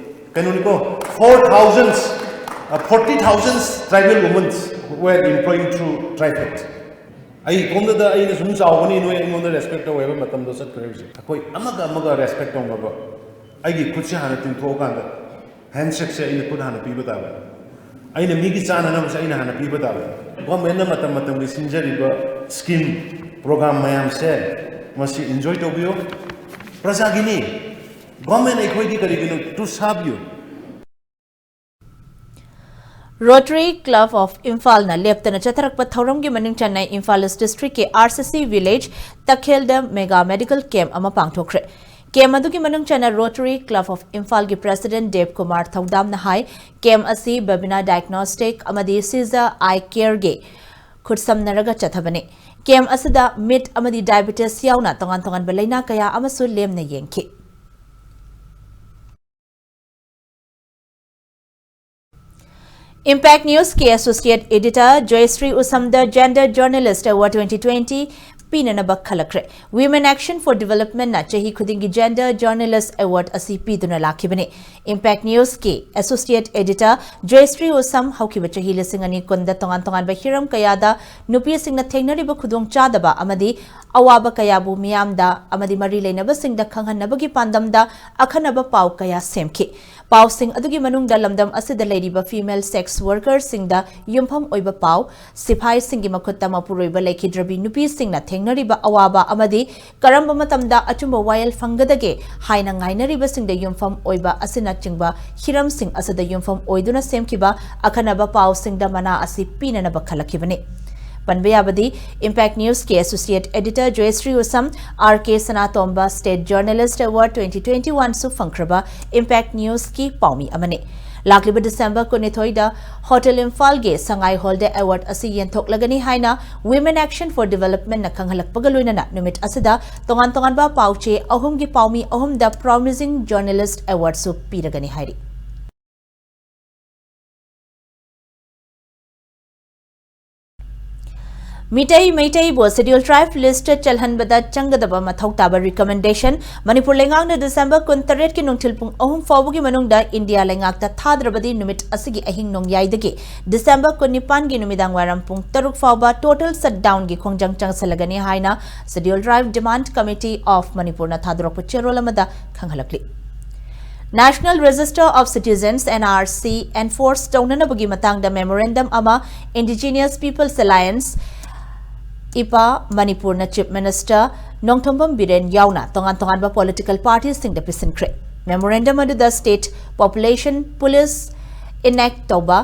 ꯀꯩꯅꯣꯅꯤꯀꯣ, four thousand, forty thousand tribal women were employed through TRIFED. ꯑꯩ ꯏꯇꯣꯝꯗꯗ ꯑꯩꯅ ꯁꯨꯝ ꯆꯥꯎꯕꯅꯤ, ꯅꯣꯏ ꯑꯩꯉꯣꯟꯗ respect ꯇꯧꯋꯦ ꯍꯥꯏꯕ ꯃꯇꯝꯗꯣ ꯆꯠꯈ꯭ꯔꯦ꯫ ꯍꯧꯖꯤꯛ ꯑꯩꯈꯣꯏ ꯑꯃꯒ ꯑꯃꯒ respect ꯇꯧꯅꯕ, ꯑꯩꯒꯤ ꯈꯨꯠꯁꯦ ꯍꯥꯟꯅ ꯇꯤꯡꯊꯣꯛꯑꯀꯥꯟꯗ handshake ꯁꯦ ꯑꯩꯅ ꯈꯨꯠ ꯍꯥꯟꯅ ꯄꯤꯕ ꯇꯥꯕꯅꯤ꯫ ꯑꯩꯅ ꯃꯤꯒꯤ ꯆꯥꯅꯅꯕꯁꯦ ꯑꯩꯅ ꯍꯥꯟꯅ ꯄꯤꯕ ꯇꯥꯕꯅꯤ꯫ Government ꯅ ꯃꯇꯝ ꯃꯇꯝꯒꯤ ꯁꯤꯟꯖꯔꯤꯕ scheme, program ꯃꯌꯥꯝꯁꯦ ꯃꯁꯤ enjoy ꯇꯧꯕꯤꯌꯨ꯫ ꯄ꯭ꯔꯖꯥꯒꯤꯅꯤ꯫ Government ꯑꯩꯈꯣꯏꯗꯤ ꯀꯔꯤꯒꯤꯅꯣ? To serve you꯫ Rotary Club of Imphal ꯅ ꯂꯦꯞꯇꯅ ꯆꯠꯊꯔꯛꯄ ꯊꯧꯔꯝꯒꯤ ꯃꯅꯨꯡ ꯆꯟꯅ ꯏꯝꯐꯥꯜ ꯏꯁ ꯗꯤꯁꯇ꯭ꯔꯤꯛꯀꯤ ꯑꯥꯔ ꯁꯤ ꯁꯤ ꯚꯤꯂꯦꯖ ꯇꯈꯦꯜꯗ mega medical camp ꯑꯃ ꯄꯥꯡꯊꯣꯛꯈ꯭ꯔꯦ꯫ Camp ꯑꯗꯨꯒꯤ ꯃꯅꯨꯡ ꯆꯟꯅ Rotary Club of Imphal ꯒꯤ president ꯗꯦꯕ ꯀꯨꯃꯥꯔ ꯊꯧꯗꯥꯝꯅ ꯍꯥꯏ, camp ꯑꯁꯤ ꯕꯕꯤꯅꯥ diagnostic ꯑꯃꯗꯤ ꯁꯤꯖ ꯑꯥꯏ ꯀꯦꯌꯔꯒꯤ ꯈꯨꯠꯁꯝꯅꯔꯒ ꯆꯠꯊꯕꯅꯤ꯫ Camp ꯑꯁꯤꯗ ꯃꯤꯠ ꯑꯃꯗꯤ diabetes ꯌꯥꯎꯅ ꯇꯣꯉꯥꯟ ꯇꯣꯉꯥꯟꯕ ꯂꯩꯅꯥ ꯀꯌꯥ ꯑꯃꯁꯨ ꯂꯦꯝꯅ ꯌꯦꯡꯈꯤ꯫ Impact News ꯀꯤ associate editor Joyshree ꯎꯁꯝꯗ Gender Journalist Award twenty twenty ꯄꯤꯅꯅꯕ ꯈꯜꯂꯛꯈ꯭ꯔꯦ꯫ Women Action for Development ꯅ ꯆꯍꯤ ꯈꯨꯗꯤꯡꯒꯤ Gender Journalist Award ꯑꯁꯤ ꯄꯤꯗꯨꯅ ꯂꯥꯛꯈꯤꯕꯅꯤ꯫ Impact News ꯀꯤ associate editor ꯖꯣꯏꯁ꯭ꯔꯤ ꯎꯁꯝ ꯍꯧꯈꯤꯕ ꯆꯍꯤ ꯂꯤꯁꯤꯡ ꯑꯅꯤ ꯀꯨꯟꯗ ꯇꯣꯉꯥꯟ ꯇꯣꯉꯥꯟꯕ ꯍꯤꯔꯝ ꯀꯌꯥꯗ ꯅꯨꯄꯤꯁꯤꯡꯅ ꯊꯦꯡꯅꯔꯤꯕ ꯈꯨꯗꯣꯡꯆꯥꯗꯕ ꯑꯃꯗꯤ ꯑꯋꯥꯕ ꯀꯌꯥꯕꯨ ꯃꯤꯌꯥꯝꯗ ꯑꯃꯗꯤ ꯃꯔꯤ ꯂꯩꯅꯕꯁꯤꯡꯗ ꯈꯪꯍꯟꯅꯕꯒꯤ ꯄꯥꯟꯗꯝꯗ ꯑꯈꯟꯅꯕ ꯄꯥꯎ ꯀꯌꯥ ꯁꯦꯝꯈꯤ꯫ ꯄꯥꯎꯁꯤꯡ ꯑꯗꯨꯒꯤ ꯃꯅꯨꯡꯗ ꯂꯝꯗꯝ ꯑꯁꯤꯗ ꯂꯩꯔꯤꯕ female sex worker ꯁꯤꯡꯗ ꯌꯨꯝꯐꯝ ꯑꯣꯏꯕ ꯄꯥꯎ, ꯁꯤꯐꯥꯏꯁꯤꯡꯒꯤ ꯃꯈꯨꯠꯇ ꯃꯄꯨꯔꯣꯏꯕ ꯂꯩꯈꯤꯗ꯭ꯔꯕꯤ ꯅꯨꯄꯤꯁꯤꯡꯅ ꯊꯦꯡꯅꯔꯤꯕ ꯑꯋꯥꯕ ꯑꯃꯗꯤ ꯀꯔꯝꯕ ꯃꯇꯝꯗ ꯑꯆꯨꯝꯕ ꯋꯥꯌꯦꯜ ꯐꯪꯒꯗꯒꯦ ꯍꯥꯏꯅ ꯉꯥꯏꯅꯔꯤꯕꯁꯤꯡꯗ ꯌꯨꯝꯐꯝ ꯑꯣꯏꯕ ꯑꯁꯤꯅꯆꯤꯡꯕ ꯍꯤꯔꯝꯁꯤꯡ ꯑꯁꯤꯗ ꯌꯨꯝꯐꯝ ꯑꯣꯏꯗꯨꯅ ꯁꯦꯝꯈꯤꯕ ꯑꯈꯟꯅꯕ ꯄꯥꯎꯁꯤꯡꯗ ꯃꯅꯥ ꯑꯁꯤ ꯄꯤꯅꯅꯕ ꯈꯜꯂꯛꯈꯤꯕꯅꯤ꯫ ꯄꯟꯕ ꯌꯥꯕꯗꯤ, Impact News ꯀꯤ associate editor ꯖꯣꯌꯁ꯭ꯔꯤ ꯎꯁꯝ, ꯑꯥꯔ ꯀꯦ ꯁꯅꯥꯇꯣꯝꯕ State Journalist Award twenty twenty one ꯁꯨ ꯐꯪꯈ꯭ꯔꯕ Impact News ꯀꯤ ꯄꯥꯎꯃꯤ ꯑꯃꯅꯤ꯫ ꯂꯥꯛꯂꯤꯕ ꯗꯤꯁꯦꯝꯕꯔ ꯀꯨꯟꯅꯤꯊꯣꯏꯗ ꯍꯣꯇꯦꯜ ꯏꯝꯐꯥꯜꯒꯤ ꯁꯉꯥꯏ ꯍꯣꯜꯗ award ꯑꯁꯤ ꯌꯦꯟꯊꯣꯛꯂꯒꯅꯤ ꯍꯥꯏꯅ Women Action for Development ꯅ ꯈꯪꯍꯜꯂꯛꯄꯒ ꯂꯣꯏꯅꯅ ꯅꯨꯃꯤꯠ ꯑꯁꯤꯗ ꯇꯣꯉꯥꯟ ꯇꯣꯉꯥꯟꯕ ꯄꯥꯎꯆꯦ ꯑꯍꯨꯝꯒꯤ ꯄꯥꯎꯃꯤ ꯑꯍꯨꯝꯗ Promising Journalist Award ꯁꯨ ꯄꯤꯔꯒꯅꯤ ꯍꯥꯏꯔꯤ꯫ ꯃꯤꯇꯩ ꯃꯩꯇꯩꯕꯨ Scheduled Tribe list ꯆꯜꯍꯟꯕꯗ ꯆꯪꯒꯗꯕ ꯃꯊꯧ ꯇꯥꯕ recommendation, ꯃꯅꯤꯄꯨꯔ ꯂꯩꯉꯥꯛꯅ ꯗꯤꯁꯦꯝꯕꯔ ꯀꯨꯟꯇꯔꯦꯠꯀꯤ ꯅꯨꯡꯊꯤꯜ ꯄꯨꯡ ꯑꯍꯨꯝ ꯐꯥꯎꯕꯒꯤ ꯃꯅꯨꯡꯗ ꯏꯟꯗꯤꯌꯥ ꯂꯩꯉꯥꯛꯇ ꯊꯥꯗ꯭ꯔꯕꯗꯤ ꯅꯨꯃꯤꯠ ꯑꯁꯤꯒꯤ ꯑꯍꯤꯡ ꯅꯣꯡꯌꯥꯏꯗꯒꯤ ꯗꯤꯁꯦꯝꯕꯔ ꯀꯨꯟꯅꯤꯄꯥꯟꯒꯤ ꯅꯨꯃꯤꯗꯥꯡ ꯋꯥꯏꯔꯝ ꯄꯨꯡ ꯇꯔꯨꯛ ꯐꯥꯎꯕ total shutdownꯒꯤ ꯈꯣꯡꯖꯪ ꯆꯪꯁꯤꯜꯂꯒꯅꯤ ꯍꯥꯏꯅ Scheduled Tribe Demand Committee of ꯃꯅꯤꯄꯨꯔꯅ ꯊꯥꯗꯣꯔꯛꯄ ꯆꯦꯔꯣꯜ ꯑꯃꯗ ꯈꯪꯍꯜꯂꯛꯂꯤ꯫ National Register of Citizens, NRC, enforce ꯇꯧꯅꯅꯕꯒꯤ ꯃꯇꯥꯡꯗ memorandum ꯑꯃ Indigenous People's Alliance, IPA, ꯃꯅꯤꯄꯨꯔꯅ Chief Minister ꯅꯣꯡꯊꯣꯝꯕꯝ ꯕꯤꯔꯦꯟ ꯌꯥꯎꯅ ꯇꯣꯉꯥꯟ ꯇꯣꯉꯥꯟꯕ political partyꯁꯤꯡꯗ ꯄꯤꯁꯤꯟꯈ꯭ꯔꯦ꯫ Memorandum ꯑꯗꯨꯗ state population police enact ꯇꯧꯕ,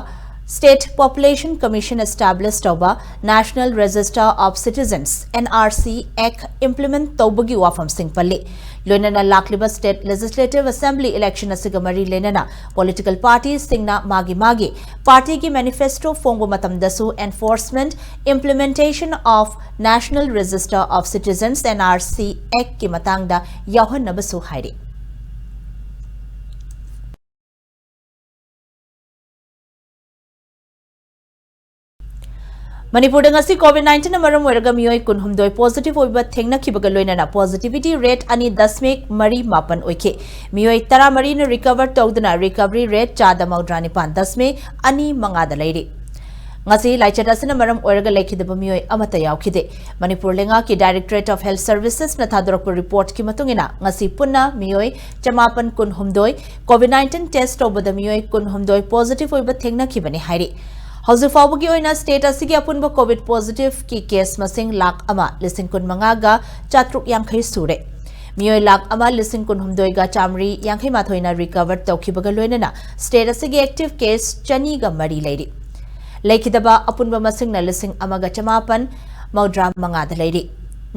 State Population Commission establish ꯇꯧꯕ, National Register of Citizens, NRC, Act implement ꯇꯧꯕꯒꯤ ꯋꯥꯐꯝꯁꯤꯡ ꯄꯜꯂꯤ꯫ ꯂꯣꯏꯅꯅ ꯂꯥꯛꯂꯤꯕ State Legislative Assembly election ꯑꯁꯤꯒ ꯃꯔꯤ ꯂꯩꯅꯅ political partyꯁꯤꯡꯅ ꯃꯥꯒꯤ ꯃꯥꯒꯤ partyꯒꯤ manifesto ꯐꯣꯡꯕ ꯃꯇꯝꯗꯁꯨ enforcement, implementation of National Register of Citizens, NRC, Actꯀꯤ ꯃꯇꯥꯡꯗ ꯌꯥꯎꯍꯟꯅꯕꯁꯨ ꯍꯥꯏꯔꯤ꯫ ꯃꯅꯤꯄꯨꯔꯗ ꯉꯁꯤ COVID nineteenꯅ ꯃꯔꯝ ꯑꯣꯏꯔꯒ ꯃꯤꯑꯣꯏ ꯀꯨꯟꯍꯨꯝꯗꯣꯏ positive ꯑꯣꯏꯕ ꯊꯦꯡꯅꯈꯤꯕꯒ ꯂꯣꯏꯅꯅ positivity rate ꯑꯅꯤ ꯗꯁꯃꯤꯛ ꯃꯔꯤ ꯃꯥꯄꯟ ꯑꯣꯏꯈꯤ꯫ ꯃꯤꯑꯣꯏ ꯇꯔꯥꯃꯔꯤꯅ recover ꯇꯧꯗꯨꯅ recovery rate ꯆꯥꯗ ꯃꯧꯗ꯭ꯔꯥ ꯅꯤꯄꯥꯟ ꯗꯁꯃꯤꯛ ꯑꯅꯤ ꯃꯉꯥꯗ ꯂꯩꯔꯤ꯫ ꯉꯁꯤ ꯂꯥꯏꯆꯠ ꯑꯁꯤꯅ ꯃꯔꯝ ꯑꯣꯏꯔꯒ ꯂꯩꯈꯤꯗꯕ ꯃꯤꯑꯣꯏ ꯑꯃꯠꯇ ꯌꯥꯎꯈꯤꯗꯦ꯫ ꯃꯅꯤꯄꯨꯔ ꯂꯩꯉꯥꯛꯀꯤ Directorate of Health Servicesꯅ ꯊꯥꯗꯣꯔꯛꯄ reportꯀꯤ ꯃꯇꯨꯡ ꯏꯟꯅ, ꯉꯁꯤ ꯄꯨꯟꯅ ꯃꯤꯑꯣꯏ ꯆꯃꯥꯄꯟ ꯀꯨꯟꯍꯨꯝꯗꯣꯏ, COVID nineteen test ꯇꯧꯕꯗ ꯃꯤꯑꯣꯏ ꯀꯨꯟꯍꯨꯝꯗꯣꯏ positive ꯑꯣꯏꯕ ꯊꯦꯡꯅꯈꯤꯕꯅꯤ ꯍꯥꯏꯔꯤ꯫ ꯍꯧꯖꯤꯛ ꯐꯥꯎꯕꯒꯤ ꯑꯣꯏꯅ state ꯑꯁꯤꯒꯤ ꯑꯄꯨꯟꯕ COVID positiveꯀꯤ case ꯃꯁꯤꯡ ꯂꯥꯈ ꯑꯃ ꯂꯤꯁꯤꯡ ꯀꯨꯟꯃꯉꯥꯒ ꯆꯥꯇ꯭ꯔꯨꯛ ꯌꯥꯡꯈꯩ ꯁꯨꯔꯦ꯫ ꯃꯤꯑꯣꯏ ꯂꯥꯈ ꯑꯃ ꯂꯤꯁꯤꯡ ꯀꯨꯟꯍꯨꯝꯗꯣꯏꯒ ꯆꯥꯃꯔꯤ ꯌꯥꯡꯈꯩ ꯃꯥꯊꯣꯏꯅ recover ꯇꯧꯈꯤꯕꯒ ꯂꯣꯏꯅꯅ state ꯑꯁꯤꯒꯤ active case ꯆꯅꯤꯒ ꯃꯔꯤ ꯂꯩꯔꯤ꯫ ꯂꯩꯈꯤꯗꯕ ꯑꯄꯨꯟꯕ ꯃꯁꯤꯡꯅ ꯂꯤꯁꯤꯡ ꯑꯃꯒ ꯆꯃꯥꯄꯟ ꯃꯧꯗ꯭ꯔꯥ ꯃꯉꯥꯗ ꯂꯩꯔꯤ꯫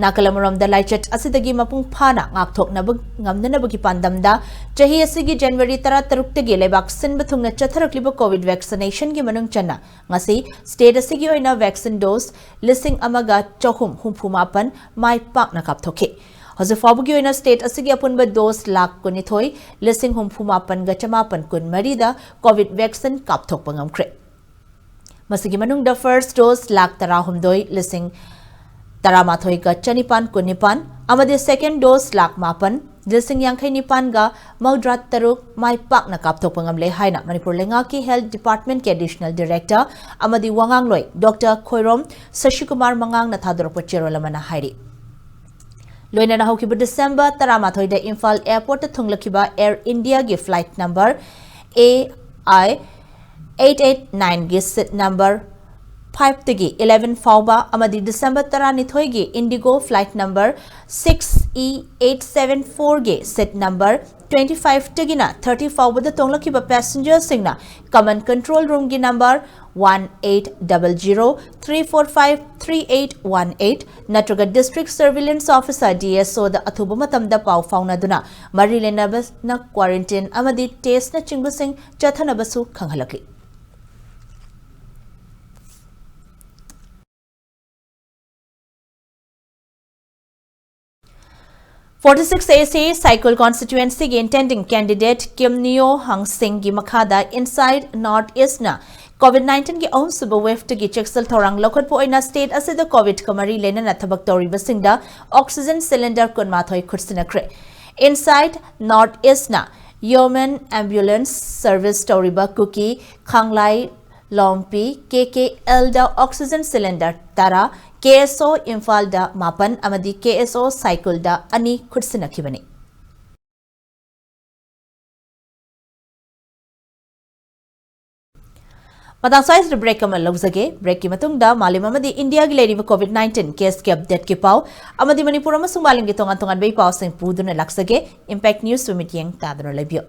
ꯅꯥꯀꯜ ꯑꯃꯔꯣꯝꯗ ꯂꯥꯏꯆꯠ ꯑꯁꯤꯗꯒꯤ ꯃꯄꯨꯡ ꯐꯥꯅ ꯉꯥꯛꯊꯣꯛꯅꯕ ꯉꯝꯅꯅꯕꯒꯤ ꯄꯥꯟꯗꯝꯗ ꯆꯍꯤ ꯑꯁꯤꯒꯤ January ꯇꯔꯥꯇꯔꯨꯛꯇꯒꯤ ꯂꯩꯕꯥꯛ ꯁꯤꯟꯕ ꯊꯨꯡꯅ ꯆꯠꯊꯔꯛꯂꯤꯕ COVID vaccinationꯒꯤ ꯃꯅꯨꯡ ꯆꯟꯅ ꯉꯁꯤ state ꯑꯁꯤꯒꯤ ꯑꯣꯏꯅ vaccine dose ꯂꯤꯁꯤꯡ ꯑꯃꯒ ꯆꯍꯨꯝ ꯍꯨꯝꯐꯨ ꯃꯥꯄꯟ ꯃꯥꯏ ꯄꯥꯛꯅ ꯀꯥꯞꯊꯣꯛꯈꯤ꯫ ꯍꯧꯖꯤꯛ ꯐꯥꯎꯕꯒꯤ ꯑꯣꯏꯅ state ꯑꯁꯤꯒꯤ ꯑꯄꯨꯟꯕ dose ꯂꯥꯈ ꯀꯨꯟꯅꯤꯊꯣꯏ ꯂꯤꯁꯤꯡ ꯍꯨꯝꯐꯨ ꯃꯥꯄꯟꯒ ꯆꯃꯥꯄꯟ ꯀꯨꯟꯃꯔꯤꯗ COVID vaccine ꯀꯥꯞꯊꯣꯛꯄ ꯉꯝꯈ꯭ꯔꯦ꯫ ꯃꯁꯤꯒꯤ ꯃꯅꯨꯡꯗ first dose ꯂꯥꯈ ꯇꯔꯥꯍꯨꯝꯗꯣꯏ ꯂꯤꯁꯤꯡ ꯇꯔꯥꯃꯥꯊꯣꯏꯒ ꯆꯅꯤꯄꯥꯟ ꯀꯨꯟꯅꯤꯄꯥꯟ ꯑꯃꯗꯤ second dose ꯂꯥꯈ ꯃꯥꯄꯟ ꯂꯤꯁꯤꯡ ꯌꯥꯡꯈꯩ ꯅꯤꯄꯥꯟꯒ ꯃꯧꯗ꯭ꯔꯥ ꯇꯔꯨꯛ ꯃꯥꯏ ꯄꯥꯛꯅ ꯀꯥꯞꯊꯣꯛꯄ ꯉꯝꯂꯦ ꯍꯥꯏꯅ ꯃꯅꯤꯄꯨꯔ ꯂꯩꯉꯥꯛꯀꯤ health department ꯀꯤ additional director ꯑꯃꯗꯤ ꯋꯥꯉꯥꯡꯂꯣꯏ ꯗꯣꯛꯇꯔ ꯈꯣꯏꯔꯣꯝ ꯁꯁꯤꯀꯨꯃꯥꯔ ꯃꯉꯥꯡꯅ ꯊꯥꯗꯣꯔꯛꯄ ꯆꯦꯔꯣꯜ ꯑꯃꯅ ꯍꯥꯏꯔꯤ꯫ ꯂꯣꯏꯅꯅ ꯍꯧꯈꯤꯕ ꯗꯤꯁꯦꯝꯕꯔ ꯇꯔꯥꯃꯥꯊꯣꯏꯗ ꯏꯝꯐꯥꯜ airport ꯇ ꯊꯨꯡꯂꯛꯈꯤꯕ Air India ꯒꯤ flight number A I eight eight nine ꯒꯤ seat number five ꯇꯒꯤ eleven ꯐꯥꯎꯕ ꯑꯃꯗꯤ December ꯇꯔꯥꯅꯤꯊꯣꯏꯒꯤ IndiGo flight number six E eight seven four ꯒꯤ seat number twenty five ꯇꯒꯤꯅ thirty ꯐꯥꯎꯕꯗ ꯇꯣꯡꯂꯛꯈꯤꯕ passenger ꯁꯤꯡꯅ command control room ꯒꯤ number one eight double zero three four five three eight one eight ꯅꯠꯇ꯭ꯔꯒ district surveillance officer, D S O, ꯗ ꯑꯊꯨꯕ ꯃꯇꯝꯗ ꯄꯥꯎ ꯐꯥꯎꯅꯗꯨꯅ ꯃꯔꯤ ꯂꯩꯅꯕꯅ quarantine ꯑꯃꯗꯤ test ꯅꯆꯤꯡꯕꯁꯤꯡ ꯆꯠꯊꯅꯕꯁꯨ ꯈꯪꯍꯜꯂꯛꯂꯤ꯫ Forty six A C ꯁꯥꯏꯀꯨꯜ constituency ꯒꯤ intending candidate ꯀꯤꯝꯅꯤꯌꯣ ꯍꯪꯁꯤꯡꯒꯤ ꯃꯈꯥꯗ Inside North East ꯅ COVID nineteen ꯒꯤ ꯑꯍꯨꯝꯁꯨꯕ wave ꯇꯒꯤ ꯆꯦꯛꯁꯤꯜ ꯊꯧꯔꯥꯡ ꯂꯧꯈꯠꯄ ꯑꯣꯏꯅ state ꯑꯁꯤꯗ COVID ꯀ ꯃꯔꯤ ꯂꯩꯅꯅ ꯊꯕꯛ ꯇꯧꯔꯤꯕꯁꯤꯡꯗ oxygen cylinder ꯀꯨꯟꯃꯥꯊꯣꯏ ꯈꯨꯠꯁꯤꯟꯅꯈ꯭ꯔꯦ꯫ Inside North East ꯅ Yeoman Ambulance Service ꯇꯧꯔꯤꯕ ꯀꯨꯀꯤ, ꯈꯥꯡꯂꯥꯏ, ꯂꯣꯡꯄꯤ, K K L ꯗ oxygen cylinder ꯇꯔꯥ, K S O ꯏꯝꯐꯥꯜꯗ ꯃꯥꯄꯟ ꯑꯃꯗꯤ K S O ꯁꯥꯏꯀꯨꯜꯗ ꯑꯅꯤ ꯈꯨꯠꯁꯤꯟꯅꯈꯤꯕꯅꯤ꯫ ꯃꯇꯥꯡ ꯁ꯭ꯋꯥꯏꯁꯤꯗ break ꯑꯃ ꯂꯧꯖꯒꯦ꯫ Break ꯀꯤ ꯃꯇꯨꯡꯗ ꯃꯥꯂꯦꯝ ꯑꯃꯗꯤ ꯏꯟꯗꯤꯌꯥꯒꯤ ꯂꯩꯔꯤꯕ COVID nineteen case ꯀꯤ update ꯀꯤ ꯄꯥꯎ ꯑꯃꯗꯤ ꯃꯅꯤꯄꯨꯔ ꯑꯃꯁꯨꯡ ꯃꯥꯂꯦꯝꯒꯤ ꯇꯣꯉꯥꯟ ꯇꯣꯉꯥꯟꯕ ꯏ ꯄꯥꯎꯁꯤꯡ ꯄꯨꯗꯨꯅ ꯂꯥꯛꯆꯒꯦ꯫ Impact News ꯁꯨ ꯃꯤꯠꯌꯦꯡ ꯇꯥꯗꯨꯅ ꯂꯩꯕꯤꯌꯨ꯫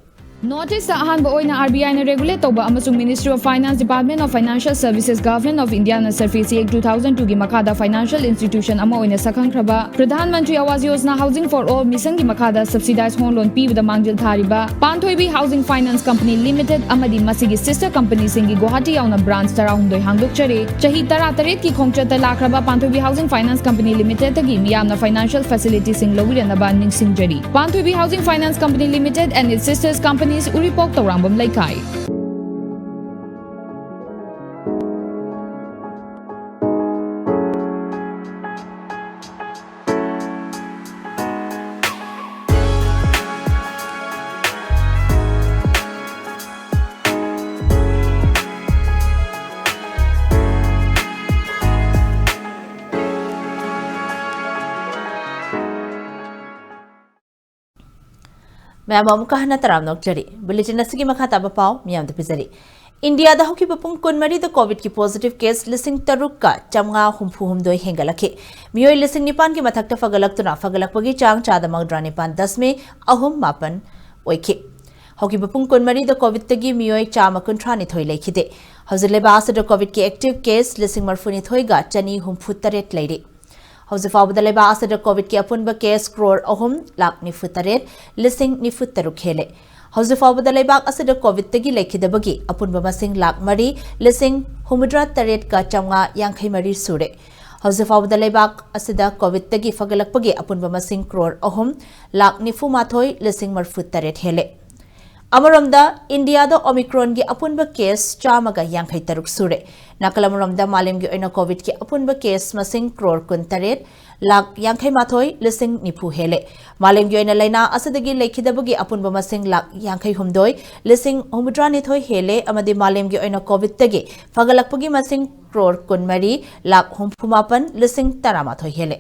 North East ꯑꯍꯥꯟꯕ ꯑꯣꯏꯅ R B I ꯅ regulate ꯇꯧꯕ ꯑꯃꯁꯨꯡ Ministry of Finance, Department of Financial Services, Government of India ꯅ SARFAESI Act two thousand two ꯒꯤ ꯃꯈꯥꯗ financial institution ꯑꯃ ꯑꯣꯏꯅ ꯁꯛꯈꯪꯈ꯭ꯔꯕ Pradhan Mantri Awas Yojana Housing for All mission ꯒꯤ ꯃꯈꯥꯗ subsidized home loan ꯄꯤꯕꯗ ꯃꯥꯡꯖꯤꯜ ꯊꯥꯔꯤꯕ ꯄꯥꯟꯊꯣꯏꯕꯤ Housing Finance Company Limited ꯑꯃꯗꯤ ꯃꯁꯤꯒꯤ sister company ꯁꯤꯡꯒꯤ ꯒꯨꯋꯥꯍꯥꯇꯤ ꯌꯥꯎꯅ branch ꯇꯔꯥꯍꯨꯝꯗꯣꯏ ꯍꯥꯡꯗꯣꯛꯆꯔꯤ꯫ ꯆꯍꯤ ꯇꯔꯥꯇꯔꯦꯠ ꯀꯤ ꯈꯣꯡꯆꯠꯇ ꯂꯥꯛꯈ꯭ꯔꯕ ꯄꯥꯟꯊꯣꯏꯕꯤ Housing Finance Company Limited ꯇꯒꯤ ꯃꯤꯌꯥꯝꯅ financial facility ꯁꯤꯡ ꯂꯧꯕꯤꯔꯅꯕ ꯅꯤꯡꯁꯤꯡꯖꯔꯤ꯫ ꯄꯥꯟꯊꯣꯏꯕꯤ Housing Finance Company Limited and its sisters companies, ꯎꯔꯤꯄꯣꯛ, ꯇꯧꯔꯥꯡꯕꯝ ꯂꯩꯀꯥꯏ꯫ ꯃꯌꯥꯝ ꯑꯃꯨꯛꯀ ꯍꯟꯅ ꯇꯔꯥꯝꯅ ꯑꯣꯛꯆꯔꯤ꯫ ꯕꯨꯂꯦꯇꯤꯟ ꯑꯁꯤꯒꯤ ꯃꯈꯥ ꯇꯥꯕ ꯄꯥꯎ ꯃꯤꯌꯥꯝꯗ ꯄꯤꯖꯔꯤ꯫ ꯏꯟꯗꯤꯌꯥꯗ ꯍꯧꯈꯤꯕ ꯄꯨꯡ ꯀꯨꯟꯃꯔꯤꯗ ꯀꯣꯚꯤꯗꯀꯤ ꯄꯣꯖꯤꯇꯤꯚ ꯀꯦꯁ ꯂꯤꯁꯤꯡ ꯇꯔꯨꯛꯀ ꯆꯥꯝꯃꯉꯥ ꯍꯨꯝꯐꯨ ꯍꯨꯝꯗꯣꯏ ꯍꯦꯟꯒꯠꯂꯛꯈꯤ꯫ ꯃꯤꯑꯣꯏ ꯂꯤꯁꯤꯡ ꯅꯤꯄꯥꯟꯒꯤ ꯃꯊꯛꯇ ꯐꯒꯠꯂꯛꯇꯨꯅ ꯐꯒꯠꯂꯛꯄꯒꯤ ꯆꯥꯡ ꯆꯥꯗ ꯃꯧꯗ꯭ꯔꯥ ꯅꯤꯄꯥꯟ ꯗꯁꯃꯤꯛ ꯑꯍꯨꯝ ꯃꯥꯄꯟ ꯑꯣꯏꯈꯤ꯫ ꯍꯧꯈꯤꯕ ꯄꯨꯡ ꯀꯨꯟꯃꯔꯤꯗ ꯀꯣꯚꯤꯗꯇꯒꯤ ꯃꯤꯑꯣꯏ ꯆꯥꯝꯃ ꯀꯨꯟꯊ꯭ꯔꯥ ꯅꯤꯊꯣꯏ ꯂꯩꯈꯤꯗꯦ꯫ ꯍꯧꯖꯤꯛ ꯂꯩꯕꯥꯛ ꯑꯁꯤꯗ ꯀꯣꯚꯤꯗꯀꯤ ꯑꯦꯛꯇꯤꯚ ꯀꯦꯁ ꯂꯤꯁꯤꯡ ꯃꯔꯤꯐꯨꯅꯤꯊꯣꯏꯒ ꯆꯅꯤ ꯍꯨꯝꯐꯨ ꯇꯔꯦꯠ ꯂꯩꯔꯤ꯫ ꯍꯧꯖꯤꯛ ꯐꯥꯎꯕꯗ ꯂꯩꯕꯥꯛ ꯑꯁꯤꯗ ꯀꯣꯚꯤꯗꯀꯤ ꯑꯄꯨꯟꯕ ꯀꯦꯁ ꯀ꯭ꯔꯣꯔ ꯑꯍꯨꯝ ꯂꯥꯈ ꯅꯤꯐꯨ ꯇꯔꯦꯠ ꯂꯤꯁꯤꯡ ꯅꯤꯐꯨ ꯇꯔꯨꯛ ꯍꯦꯜꯂꯦ꯫ ꯍꯧꯖꯤꯛ ꯐꯥꯎꯕꯗ ꯂꯩꯕꯥꯛ ꯑꯁꯤꯗ ꯀꯣꯚꯤꯗꯇꯒꯤ ꯂꯩꯈꯤꯗꯕꯒꯤ ꯑꯄꯨꯟꯕ ꯃꯁꯤꯡ ꯂꯥꯈ ꯃꯔꯤ ꯂꯤꯁꯤꯡ ꯍꯨꯝꯐꯨꯇꯔꯥ ꯇꯔꯦꯠꯀ ꯆꯥꯝꯃꯉꯥ ꯌꯥꯡꯈꯩ ꯃꯔꯤ ꯁꯨꯔꯦ꯫ ꯍꯧꯖꯤꯛ ꯐꯥꯎꯕꯗ ꯂꯩꯕꯥꯛ ꯑꯁꯤꯗ ꯀꯣꯚꯤꯗꯇꯒꯤ ꯐꯒꯠꯂꯛꯄꯒꯤ ꯑꯄꯨꯟꯕ ꯃꯁꯤꯡ ꯀ꯭ꯔꯣꯔ ꯑꯍꯨꯝ ꯂꯥꯈ ꯅꯤꯐꯨ ꯃꯥꯊꯣꯏ ꯂꯤꯁꯤꯡ ꯃꯔꯤꯐꯨ ꯇꯔꯦꯠ ꯍꯦꯜꯂꯦ꯫ ꯑꯃꯔꯣꯝꯗ, ꯏꯟꯗꯤꯌꯥꯗ ꯑꯣꯃꯤꯀ꯭ꯔꯣꯟꯒꯤ ꯑꯄꯨꯟꯕ ꯀꯦꯁ ꯆꯥꯝꯃꯒ ꯌꯥꯡꯈꯩ ꯇꯔꯨꯛ ꯁꯨꯔꯦ꯫ ꯅꯥꯀꯜ ꯑꯃꯔꯣꯝꯗ, ꯃꯥꯂꯦꯝꯒꯤ ꯑꯣꯏꯅ ꯀꯣꯚꯤꯗꯀꯤ ꯑꯄꯨꯟꯕ ꯀꯦꯁ ꯃꯁꯤꯡ ꯀ꯭ꯔꯣꯔ ꯀꯨꯟꯇꯔꯦꯠ ꯂꯥꯈ ꯌꯥꯡꯈꯩ ꯃꯥꯊꯣꯏ ꯂꯤꯁꯤꯡ ꯅꯤꯐꯨ ꯍꯦꯜꯂꯦ꯫ ꯃꯥꯂꯦꯝꯒꯤ ꯑꯣꯏꯅ ꯂꯥꯏꯅꯥ ꯑꯁꯤꯗꯒꯤ ꯂꯩꯈꯤꯗꯕꯒꯤ ꯑꯄꯨꯟꯕ ꯃꯁꯤꯡ ꯂꯥꯈ ꯌꯥꯡꯈꯩ ꯍꯨꯝꯗꯣꯏ ꯂꯤꯁꯤꯡ ꯍꯨꯝꯐꯨꯇꯔꯥ ꯅꯤꯊꯣꯏ ꯍꯦꯜꯂꯦ, ꯑꯃꯗꯤ ꯃꯥꯂꯦꯝꯒꯤ ꯑꯣꯏꯅ ꯀꯣꯚꯤꯗꯇꯒꯤ ꯐꯒꯠꯂꯛꯄꯒꯤ ꯃꯁꯤꯡ ꯀ꯭ꯔꯣꯔ ꯀꯨꯟꯃꯔꯤ ꯂꯥꯈ ꯍꯨꯝꯐꯨ ꯃꯥꯄꯟ ꯂꯤꯁꯤꯡ ꯇꯔꯥꯃꯥꯊꯣꯏ ꯍꯦꯜꯂꯦ꯫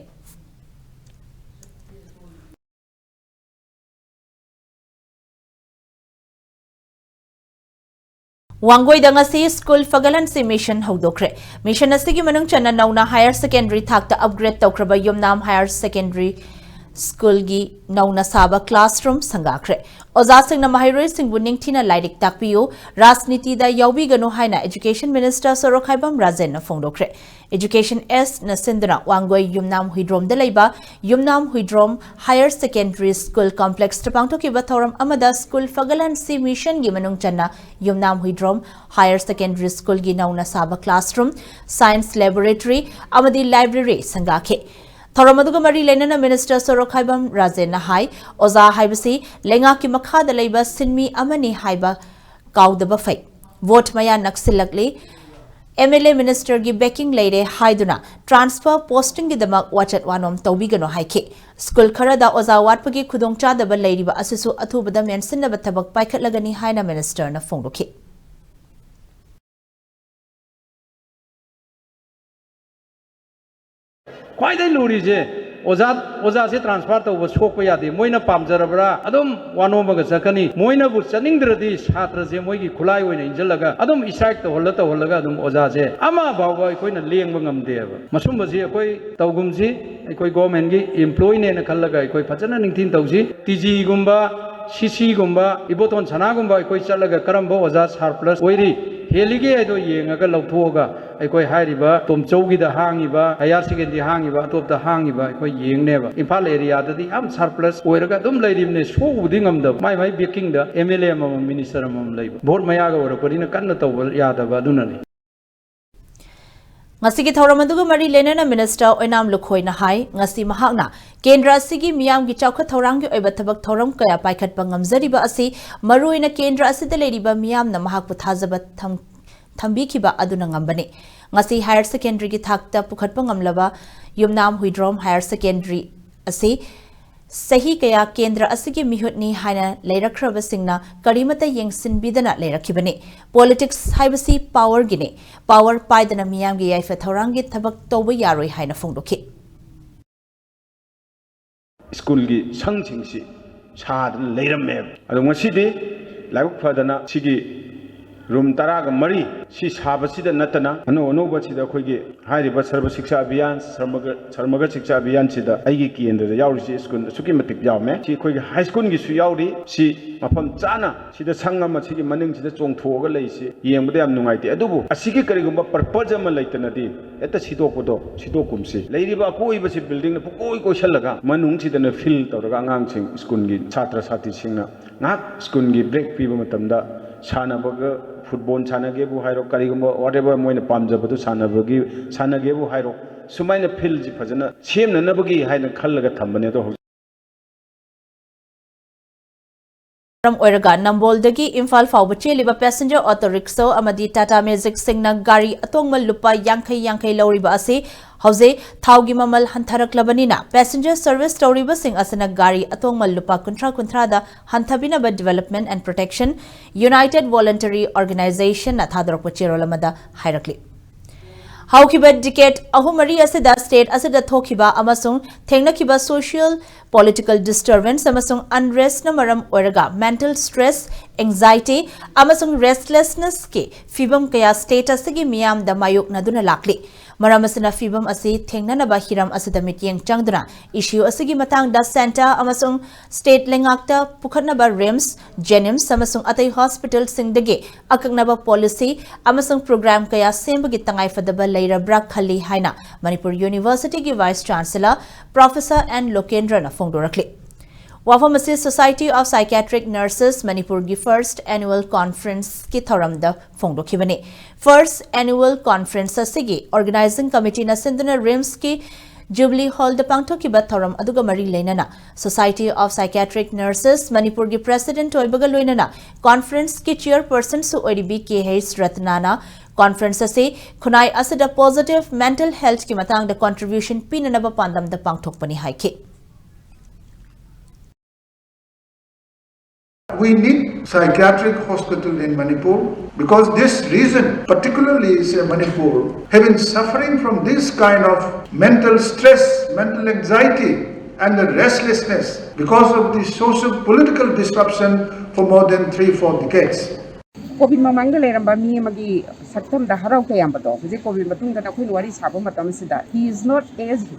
ꯋꯥꯡꯒꯣꯏꯗ ꯉꯁꯤ ꯁ꯭ꯀꯨꯜ ꯐꯒꯠꯍꯟꯁꯤ ꯃꯤꯁꯟ ꯍꯧꯗꯣꯛꯈ꯭ꯔꯦ꯫ ꯃꯤꯁꯟ ꯑꯁꯤꯒꯤ ꯃꯅꯨꯡ ꯆꯟꯅ ꯅꯧꯅ ꯍꯥꯌꯔ ꯁꯦꯀꯦꯟꯗꯔꯤ ꯊꯥꯛꯇ ꯑꯞꯒ꯭ꯔꯦꯗ ꯇꯧꯈ꯭ꯔꯕ ꯌꯨꯝꯅꯥꯝ ꯍꯥꯌꯔ ꯁꯦꯀꯦꯟꯗꯔꯤ ꯁ꯭ꯀꯨꯜꯒꯤ ꯅꯧꯅ ꯁꯥꯕ ꯀ꯭ꯂꯥꯁꯔꯨꯝ ꯁꯪꯒꯥꯈ꯭ꯔꯦ꯫ ꯑꯣꯖꯥꯁꯤꯡꯅ ꯃꯍꯩꯔꯣꯏꯁꯤꯡꯕꯨ ꯅꯤꯡꯊꯤꯅ ꯂꯥꯏꯔꯤꯛ ꯇꯥꯛꯄꯤꯌꯨ, ꯔꯥꯖꯅꯤꯇꯤꯗ ꯌꯥꯎꯕꯤꯒꯅꯨ ꯍꯥꯏꯅ ꯏꯖꯨꯀꯦꯁꯟ ꯃꯤꯅꯤꯁꯇꯔ ꯁꯣꯔꯣꯛꯈꯥꯏꯕꯝ ꯔꯥꯖꯦꯟꯅ ꯐꯣꯡꯗꯣꯛꯈ꯭ꯔꯦ꯫ ꯏꯖꯨꯀꯦꯁꯟ ꯑꯦꯁꯅ ꯁꯤꯟꯗꯨꯅ ꯋꯥꯡꯒꯣꯏ ꯌꯨꯝꯅꯥꯝ ꯍꯨꯏꯗ꯭ꯔꯣꯝꯗ ꯂꯩꯕ ꯌꯨꯝꯅꯥꯝ ꯍꯨꯏꯗ꯭ꯔꯣꯝ ꯍꯥꯌꯔ ꯁꯦꯀꯦꯟꯗꯔꯤ ꯁ꯭ꯀꯨꯜ ꯀꯝꯄ꯭ꯂꯦꯛꯁꯇ ꯄꯥꯡꯊꯣꯛꯈꯤꯕ ꯊꯧꯔꯝ ꯑꯃꯗ ꯁ꯭ꯀꯨꯜ ꯐꯒꯠꯍꯟꯁꯤ ꯃꯤꯁꯟꯒꯤ ꯃꯅꯨꯡ ꯆꯟꯅ ꯌꯨꯝꯅꯥꯝ ꯍꯨꯏꯗ꯭ꯔꯣꯝ ꯍꯥꯌꯔ ꯁꯦꯀꯦꯟꯗꯔꯤ ꯁ꯭ꯀꯨꯜꯒꯤ ꯅꯧꯅ ꯁꯥꯕ ꯀ꯭ꯂꯥꯁꯔꯨꯝ, ꯁꯥꯏꯟꯁ ꯂꯦꯕꯣꯔꯦꯇꯔꯤ ꯑꯃꯗꯤ ꯂꯥꯏꯕ꯭ꯔꯦꯔꯤ ꯁꯪꯒꯥꯈꯤ꯫ ꯊꯧꯔꯝ ꯑꯗꯨꯒ ꯃꯔꯤ ꯂꯩꯅꯅ ꯃꯤꯅꯤꯁꯇꯔ ꯁꯣꯔꯣꯛꯈꯥꯏꯕꯝ ꯔꯥꯖꯦꯟꯅ ꯍꯥꯏ, ꯑꯣꯖꯥ ꯍꯥꯏꯕꯁꯤ ꯂꯩꯉꯥꯛꯀꯤ ꯃꯈꯥꯗ ꯂꯩꯕ ꯁꯤꯟꯃꯤ ꯑꯃꯅꯤ ꯍꯥꯏꯕ ꯀꯥꯎꯗꯕ ꯐꯩ꯫ ꯚꯣꯠ ꯃꯌꯥ ꯅꯛꯁꯤꯜꯂꯛꯂꯤ, ꯑꯦꯝ ꯑꯦꯜ ꯑꯦ ꯃꯤꯅꯤꯁꯇꯔꯒꯤ ꯕꯦꯀꯤꯡ ꯂꯩꯔꯦ ꯍꯥꯏꯗꯨꯅ ꯇ꯭ꯔꯥꯟꯁꯐꯔ ꯄꯣꯁꯇꯤꯡꯒꯤꯗꯃꯛ ꯋꯥꯆꯠ ꯋꯥꯅꯣꯝ ꯇꯧꯕꯤꯒꯅꯨ ꯍꯥꯏꯈꯤ꯫ ꯁ꯭ꯀꯨꯜ ꯈꯔꯗ ꯑꯣꯖꯥ ꯋꯥꯠꯄꯒꯤ ꯈꯨꯗꯣꯡꯆꯥꯗꯕ ꯂꯩꯔꯤꯕ ꯑꯁꯤꯁꯨ ꯑꯊꯨꯕꯗ ꯃꯦꯟꯁꯤꯟꯅꯕ ꯊꯕꯛ ꯄꯥꯏꯈꯠꯂꯒꯅꯤ ꯍꯥꯏꯅ ꯃꯤꯅꯤꯁꯇꯔꯅ ꯐꯣꯡꯗꯣꯛꯈꯤ꯫ ꯈ꯭ꯋꯥꯏꯗꯒꯤ ꯂꯨꯔꯤꯁꯦ ꯑꯣꯖꯥ ꯑꯣꯖꯥꯁꯦ ꯇ꯭ꯔꯥꯟꯁꯐꯔ ꯇꯧꯕ ꯁꯣꯛꯄ ꯌꯥꯗꯦ꯫ ꯃꯣꯏꯅ ꯄꯥꯝꯖꯔꯕ꯭ꯔꯥ ꯑꯗꯨꯝ ꯋꯥꯅꯣꯝꯃꯒ ꯆꯠꯀꯅꯤ꯫ ꯃꯣꯏꯅꯕꯨ ꯆꯠꯅꯤꯡꯗ꯭ꯔꯗꯤ ꯁꯥꯇ꯭ꯔꯁꯦ ꯃꯣꯏꯒꯤ ꯈꯨꯠꯂꯥꯏ ꯑꯣꯏꯅ ꯏꯟꯁꯤꯜꯂꯒ ꯑꯗꯨꯝ ꯏꯁꯇ꯭ꯔꯥꯏꯛ ꯇꯧꯍꯜꯂ ꯇꯧꯍꯜꯂꯒ ꯑꯗꯨꯝ ꯑꯣꯖꯥꯁꯦ ꯑꯃ ꯐꯥꯎꯕ ꯑꯩꯈꯣꯏꯅ ꯂꯦꯡꯕ ꯉꯝꯗꯦꯕ꯫ ꯃꯁꯨꯝꯕꯁꯤ ꯑꯩꯈꯣꯏ ꯇꯧꯒꯨꯝꯁꯤ, ꯑꯩꯈꯣꯏ ꯒꯣꯔꯃꯦꯟꯒꯤ ꯏꯝꯄ꯭ꯂꯣꯏꯅꯦꯅ ꯈꯜꯂꯒ ꯑꯩꯈꯣꯏ ꯐꯖꯅ ꯅꯤꯡꯊꯤꯅ ꯇꯧꯁꯤ꯫ ꯇꯤ ꯖꯤꯒꯨꯝꯕ, ꯁꯤ ꯁꯤꯒꯨꯝꯕ, ꯏꯕꯣꯇꯣꯟ ꯁꯅꯥꯒꯨꯝꯕ ꯑꯩꯈꯣꯏ ꯆꯠꯂꯒ ꯀꯔꯝꯕ ꯑꯣꯖꯥ ꯁꯔꯄ꯭ꯂꯁ ꯑꯣꯏꯔꯤ ꯍꯦꯜꯂꯤꯒꯦ ꯍꯥꯏꯗꯣ ꯌꯦꯡꯉꯒ ꯂꯧꯊꯣꯛꯑꯒ ꯑꯩꯈꯣꯏ ꯍꯥꯏꯔꯤꯕ ꯇꯣꯝꯆꯧꯒꯤꯗ ꯍꯥꯡꯉꯤꯕ, ꯍꯥꯌꯔ ꯁꯦꯀꯦꯟꯗꯔꯤ ꯍꯥꯡꯉꯤꯕ, ꯑꯇꯣꯞꯄꯗ ꯍꯥꯡꯉꯤꯕ ꯑꯩꯈꯣꯏ ꯌꯦꯡꯅꯦꯕ꯫ ꯏꯝꯐꯥꯜ ꯑꯦꯔꯤꯌꯥꯗꯗꯤ ꯌꯥꯝ ꯁꯔꯄ꯭ꯂꯁ ꯑꯣꯏꯔꯒ ꯑꯗꯨꯝ ꯂꯩꯔꯤꯕꯅꯦ, ꯁꯣꯛꯎꯕꯗꯤ ꯉꯝꯗꯕ꯫ ꯃꯥꯏ ꯃꯥꯏ ꯕꯦꯀꯤꯡꯗ ꯑꯦꯝ ꯑꯦꯜ ꯑꯦ ꯑꯃꯃꯝ, ꯃꯤꯅꯤꯁꯇꯔ ꯑꯃꯃꯝ ꯂꯩꯕ꯫ ꯚꯣꯠ ꯃꯌꯥꯒ ꯑꯣꯏꯔꯛꯄꯅꯤꯅ ꯀꯟꯅ ꯇꯧꯕ ꯌꯥꯗꯕ ꯑꯗꯨꯅꯅꯤ꯫ ꯉꯁꯤꯒꯤ ꯊꯧꯔꯝ ꯑꯗꯨꯒ ꯃꯔꯤ ꯂꯩꯅꯅ ꯃꯤꯅꯤꯁꯇꯔ ꯑꯣꯏꯅꯥꯝ ꯂꯨꯈꯣꯏꯅ ꯍꯥꯏ, ꯉꯁꯤ ꯃꯍꯥꯛꯅ ꯀꯦꯟꯗ꯭ꯔ ꯑꯁꯤꯒꯤ ꯃꯤꯌꯥꯝꯒꯤ ꯆꯥꯎꯈꯠ ꯊꯧꯔꯥꯡꯒꯤ ꯑꯣꯏꯕ ꯊꯕꯛ ꯊꯧꯔꯝ ꯀꯌꯥ ꯄꯥꯏꯈꯠꯄ ꯉꯝꯖꯔꯤꯕ ꯑꯁꯤ ꯃꯔꯨꯑꯣꯏꯅ ꯀꯦꯟꯗ꯭ꯔ ꯑꯁꯤꯗ ꯂꯩꯔꯤꯕ ꯃꯤꯌꯥꯝꯅ ꯃꯍꯥꯛꯄꯨ ꯊꯥꯖꯕ ꯊꯝ-, ꯊꯝꯕꯤꯈꯤꯕ ꯑꯗꯨꯅ ꯉꯝꯕꯅꯤ꯫ ꯉꯁꯤ ꯍꯥꯌꯔ ꯁꯦꯀꯦꯟꯗꯔꯤꯒꯤ ꯊꯥꯛꯇ ꯄꯨꯈꯠꯄ ꯉꯝꯂꯕ ꯌꯨꯝꯅꯥꯝ ꯍꯨꯏꯗ꯭ꯔꯣꯝ ꯍꯥꯌꯔ ꯁꯦꯀꯦꯟꯗꯔꯤ ꯑꯁꯤ ꯆꯍꯤ ꯀꯌꯥ ꯀꯦꯟꯗ꯭ꯔ ꯑꯁꯤꯒꯤ ꯃꯤꯍꯨꯠꯅꯤ ꯍꯥꯏꯅ ꯂꯩꯔꯛꯈ꯭ꯔꯕꯁꯤꯡꯅ ꯀꯔꯤꯃꯠꯇ ꯌꯦꯡꯁꯤꯟꯕꯤꯗꯅ ꯂꯩꯔꯛꯈꯤꯕꯅꯤ꯫ ꯄꯣꯂꯤꯇꯤꯛꯁ ꯍꯥꯏꯕꯁꯤ ꯄꯥꯋꯔꯒꯤꯅꯤ꯫ ꯄꯥꯋꯔ ꯄꯥꯏꯗꯅ ꯃꯤꯌꯥꯝꯒꯤ ꯌꯥꯏꯐ ꯊꯧꯔꯥꯡꯒꯤ ꯊꯕꯛ ꯇꯧꯕ ꯌꯥꯔꯣꯏ ꯍꯥꯏꯅ ꯐꯣꯡꯗꯣꯛꯈꯤ꯫ ꯁ꯭ꯀꯨꯜꯒꯤ ꯁꯪꯁꯤꯡꯁꯤ ꯁꯥꯗꯅ ꯂꯩꯔꯝꯃꯦꯕ꯫ ꯑꯗꯣ ꯉꯁꯤꯗꯤ ꯂꯥꯏꯕꯛ ꯐꯗꯅ ꯁꯤꯒꯤ ꯔꯨꯝ ꯇꯔꯥꯒ ꯃꯔꯤ ꯁꯤ ꯁꯥꯕꯁꯤꯗ ꯅꯠꯇꯅ ꯑꯅꯧ ꯑꯅꯧꯕ ꯁꯤꯗ ꯑꯩꯈꯣꯏꯒꯤ ꯍꯥꯏꯔꯤꯕ ꯁꯔꯕ ꯁꯤꯛꯁꯥ ꯑꯚꯤꯌꯥꯟ, ꯁꯔꯃꯒ-, ꯁꯔꯃꯒ ꯁꯤꯛꯁꯥ ꯑꯚꯤꯌꯥꯟꯁꯤꯗ ꯑꯩꯒꯤ ꯀꯦꯟꯗ꯭ꯔꯗ ꯌꯥꯎꯔꯤꯁꯤ ꯁ꯭ꯀꯨꯜ ꯑꯁꯨꯛꯀꯤ ꯃꯇꯤꯛ ꯌꯥꯝꯃꯦ꯫ ꯁꯤ ꯑꯩꯈꯣꯏꯒꯤ ꯍꯥꯏ ꯁ꯭ꯀꯨꯜꯒꯤꯁꯨ ꯌꯥꯎꯔꯤ꯫ ꯁꯤ ꯃꯐꯝ ꯆꯥꯅ ꯁꯤꯗ ꯁꯪ ꯑꯃ ꯁꯤꯒꯤ ꯃꯅꯤꯡꯁꯤꯗ ꯆꯣꯡꯊꯣꯛꯑꯒ ꯂꯩꯁꯤ ꯌꯦꯡꯕꯗ ꯌꯥꯝ ꯅꯨꯡꯉꯥꯏꯇꯦ꯫ ꯑꯗꯨꯕꯨ ꯑꯁꯤꯒꯤ ꯀꯔꯤꯒꯨꯝꯕ ꯄꯔꯄꯁ ꯑꯃ ꯂꯩꯇꯅꯗꯤ ꯍꯦꯛꯇ ꯁꯤꯗꯣꯛꯄꯗꯣ ꯁꯤꯗꯣꯛꯀꯨꯝꯁꯤ꯫ ꯂꯩꯔꯤꯕ ꯑꯀꯣꯏꯕꯁꯤ ꯕꯤꯜꯗꯤꯡꯅ ꯄꯨꯡꯀꯣꯏ ꯀꯣꯏꯁꯜꯂꯒ ꯃꯅꯨꯡꯁꯤꯗꯅ ꯐꯤꯜ ꯇꯧꯔꯒ ꯑꯉꯥꯡꯁꯤꯡ, ꯁ꯭ꯀꯨꯜꯒꯤ ꯁꯥꯇ꯭ꯔ ꯁꯥꯇ꯭ꯔꯤꯁꯤꯡꯅ ꯉꯥꯏꯍꯥꯛ ꯁ꯭ꯀꯨꯜꯒꯤ ꯕ꯭ꯔꯦꯛ ꯄꯤꯕ ꯃꯇꯝꯗ ꯁꯥꯟꯅꯕꯒ, ꯐꯨꯠꯕꯣꯜ ꯁꯥꯟꯅꯒꯦꯕꯨ ꯍꯥꯏꯔꯣ, ꯀꯔꯤꯒꯨꯝꯕ whatever ꯃꯣꯏꯅ ꯄꯥꯝꯖꯕꯗꯨ ꯁꯥꯟꯅꯕꯒꯤ, ꯁꯥꯟꯅꯒꯦꯕꯨ ꯍꯥꯏꯔꯣ, ꯁꯨꯃꯥꯏꯅ ꯐꯤꯜꯁꯤ ꯐꯖꯅ ꯁꯦꯝꯅꯅꯕꯒꯤ ꯍꯥꯏꯅ ꯈꯜꯂꯒ ꯊꯝꯕꯅꯦ꯫ ꯑꯗꯣ ꯍꯧꯖꯤꯛ ꯃꯔꯝ ꯑꯣꯏꯔꯒ ꯅꯝꯕꯣꯜꯗꯒꯤ ꯏꯝꯐꯥꯜ ꯐꯥꯎꯕ ꯆꯦꯜꯂꯤꯕ ꯄꯦꯁꯦꯟꯖꯔ ꯑꯣꯇꯣ ꯔꯤꯛꯁꯣ ꯑꯃꯗꯤ ꯇꯥꯇꯥ ꯃꯦꯖꯤꯛꯁꯤꯡꯅ ꯒꯥꯔꯤ ꯑꯇꯣꯡꯕ ꯂꯨꯄꯥ ꯌꯥꯡꯈꯩ ꯌꯥꯡꯈꯩ ꯂꯧꯔꯤꯕ ꯑꯁꯤ ꯍꯧꯖꯤꯛ ꯊꯥꯎꯒꯤ ꯃꯃꯜ ꯍꯟꯊꯔꯛꯂꯕꯅꯤꯅ ꯄꯦꯁꯦꯟꯖꯔ ꯁꯔꯚꯤꯁ ꯇꯧꯔꯤꯕꯁꯤꯡ ꯑꯁꯤꯅ ꯒꯥꯔꯤ ꯑꯇꯣꯡꯕ ꯂꯨꯄꯥ ꯀꯨꯟꯊ꯭ꯔꯥ ꯀꯨꯟꯊ꯭ꯔꯥꯗ ꯍꯟꯊꯕꯤꯅꯕ Development and Protection United Voluntary Organizationꯅ ꯊꯥꯗꯣꯔꯛꯄ ꯆꯦꯔꯣꯜ ꯑꯃꯗ ꯍꯥꯏꯔꯛꯂꯤ꯫ ꯍꯧꯈꯤꯕ decade ꯑꯍꯨꯝ ꯃꯔꯤ ꯑꯁꯤꯗ state ꯑꯁꯤꯗ ꯊꯣꯛꯈꯤꯕ ꯑꯃꯁꯨꯡ ꯊꯦꯡꯅꯈꯤꯕ social political disturbance ꯑꯃꯁꯨꯡ unrest ꯅ ꯃꯔꯝ ꯑꯣꯏꯔꯒ mental stress, anxiety ꯑꯃꯁꯨꯡ restlessness ꯀꯤ ꯐꯤꯚꯝ ꯀꯌꯥ state ꯑꯁꯤꯒꯤ ꯃꯤꯌꯥꯝꯗ ꯃꯥꯌꯣꯛꯅꯗꯨꯅ ꯂꯥꯛꯂꯤ꯫ ꯃꯔꯝ ꯑꯁꯤꯅ ꯐꯤꯚꯝ ꯑꯁꯤ ꯊꯦꯡꯅꯅꯕ ꯍꯤꯔꯝ ꯑꯁꯤꯗ ꯃꯤꯠꯌꯦꯡ ꯆꯪꯗꯨꯅ issue ꯑꯁꯤꯒꯤ ꯃꯇꯥꯡꯗ centre ꯑꯃꯁꯨꯡ state ꯂꯩꯉꯥꯛꯇ ꯄꯨꯈꯠꯅꯕ RIMS, JNIMS ꯑꯃꯁꯨꯡ ꯑꯇꯩ hospital ꯁꯤꯡꯗꯒꯤ ꯑꯀꯛꯅꯕ policy ꯑꯃꯁꯨꯡ program ꯀꯌꯥ ꯁꯦꯝꯕꯒꯤ ꯇꯉꯥꯏꯐꯗꯕ ꯂꯩꯔꯕ꯭ꯔꯥ ꯈꯜꯂꯤ ꯍꯥꯏꯅ ꯃꯅꯤꯄꯨꯔ University ꯒꯤ Vice Chancellor Professor N ꯂꯣꯀꯦꯟꯗ꯭ꯔꯅ ꯐꯣꯡꯗꯣꯔꯛꯂꯤ꯫ ꯋꯥꯐꯝ ꯑꯁꯤ Society of Psychiatric Nurses ꯃꯅꯤꯄꯨꯔꯒꯤ first annual conference ꯀꯤ ꯊꯧꯔꯝꯗ ꯐꯣꯡꯗꯣꯛꯈꯤꯕꯅꯤ꯫ First annual conference ꯑꯁꯤꯒꯤ organizing committee ꯅ ꯁꯤꯟꯗꯨꯅ RIMS ꯀꯤ Jubilee Hall ꯗ ꯄꯥꯡꯊꯣꯛꯈꯤꯕ ꯊꯧꯔꯝ ꯑꯗꯨꯒ ꯃꯔꯤ ꯂꯩꯅꯅ Society of Psychiatric Nurses ꯃꯅꯤꯄꯨꯔꯒꯤ president ꯑꯣꯏꯕꯒ ꯂꯣꯏꯅꯅ conference ꯀꯤ chairperson ꯁꯨ ꯑꯣꯏꯔꯤꯕꯤ ꯀꯦ ꯍꯩꯁ ꯔꯠꯅꯥꯅ conference ꯑꯁꯤ ꯈꯨꯟꯅꯥꯏ ꯑꯁꯤꯗ positive mental health ꯀꯤ ꯃꯇꯥꯡꯗ contribution ꯄꯤꯅꯅꯕ ꯄꯥꯟꯗꯝꯗ ꯄꯥꯡꯊꯣꯛꯄꯅꯤ ꯍꯥꯏꯈꯤ꯫ We need psychiatric hospital in Manipur because this region, particularly say Manipur, have been suffering from this kind of mental stress, mental anxiety, and the restlessness because of the socio-political disruption for more than three, four decades. COVID ꯃꯃꯥꯡꯗ ꯂꯩꯔꯝꯕ ꯃꯤ ꯑꯃꯒꯤ ꯁꯛꯇꯝꯗ ꯍꯔꯥꯎ ꯇꯌꯥꯝꯕꯗꯣ ꯍꯧꯖꯤꯛ ꯀꯣꯚꯤꯗ ꯃꯇꯨꯡꯗ ꯑꯩꯈꯣꯏꯅ ꯋꯥꯔꯤ ꯁꯥꯕ ꯃꯇꯝꯁꯤꯗ he is not aged.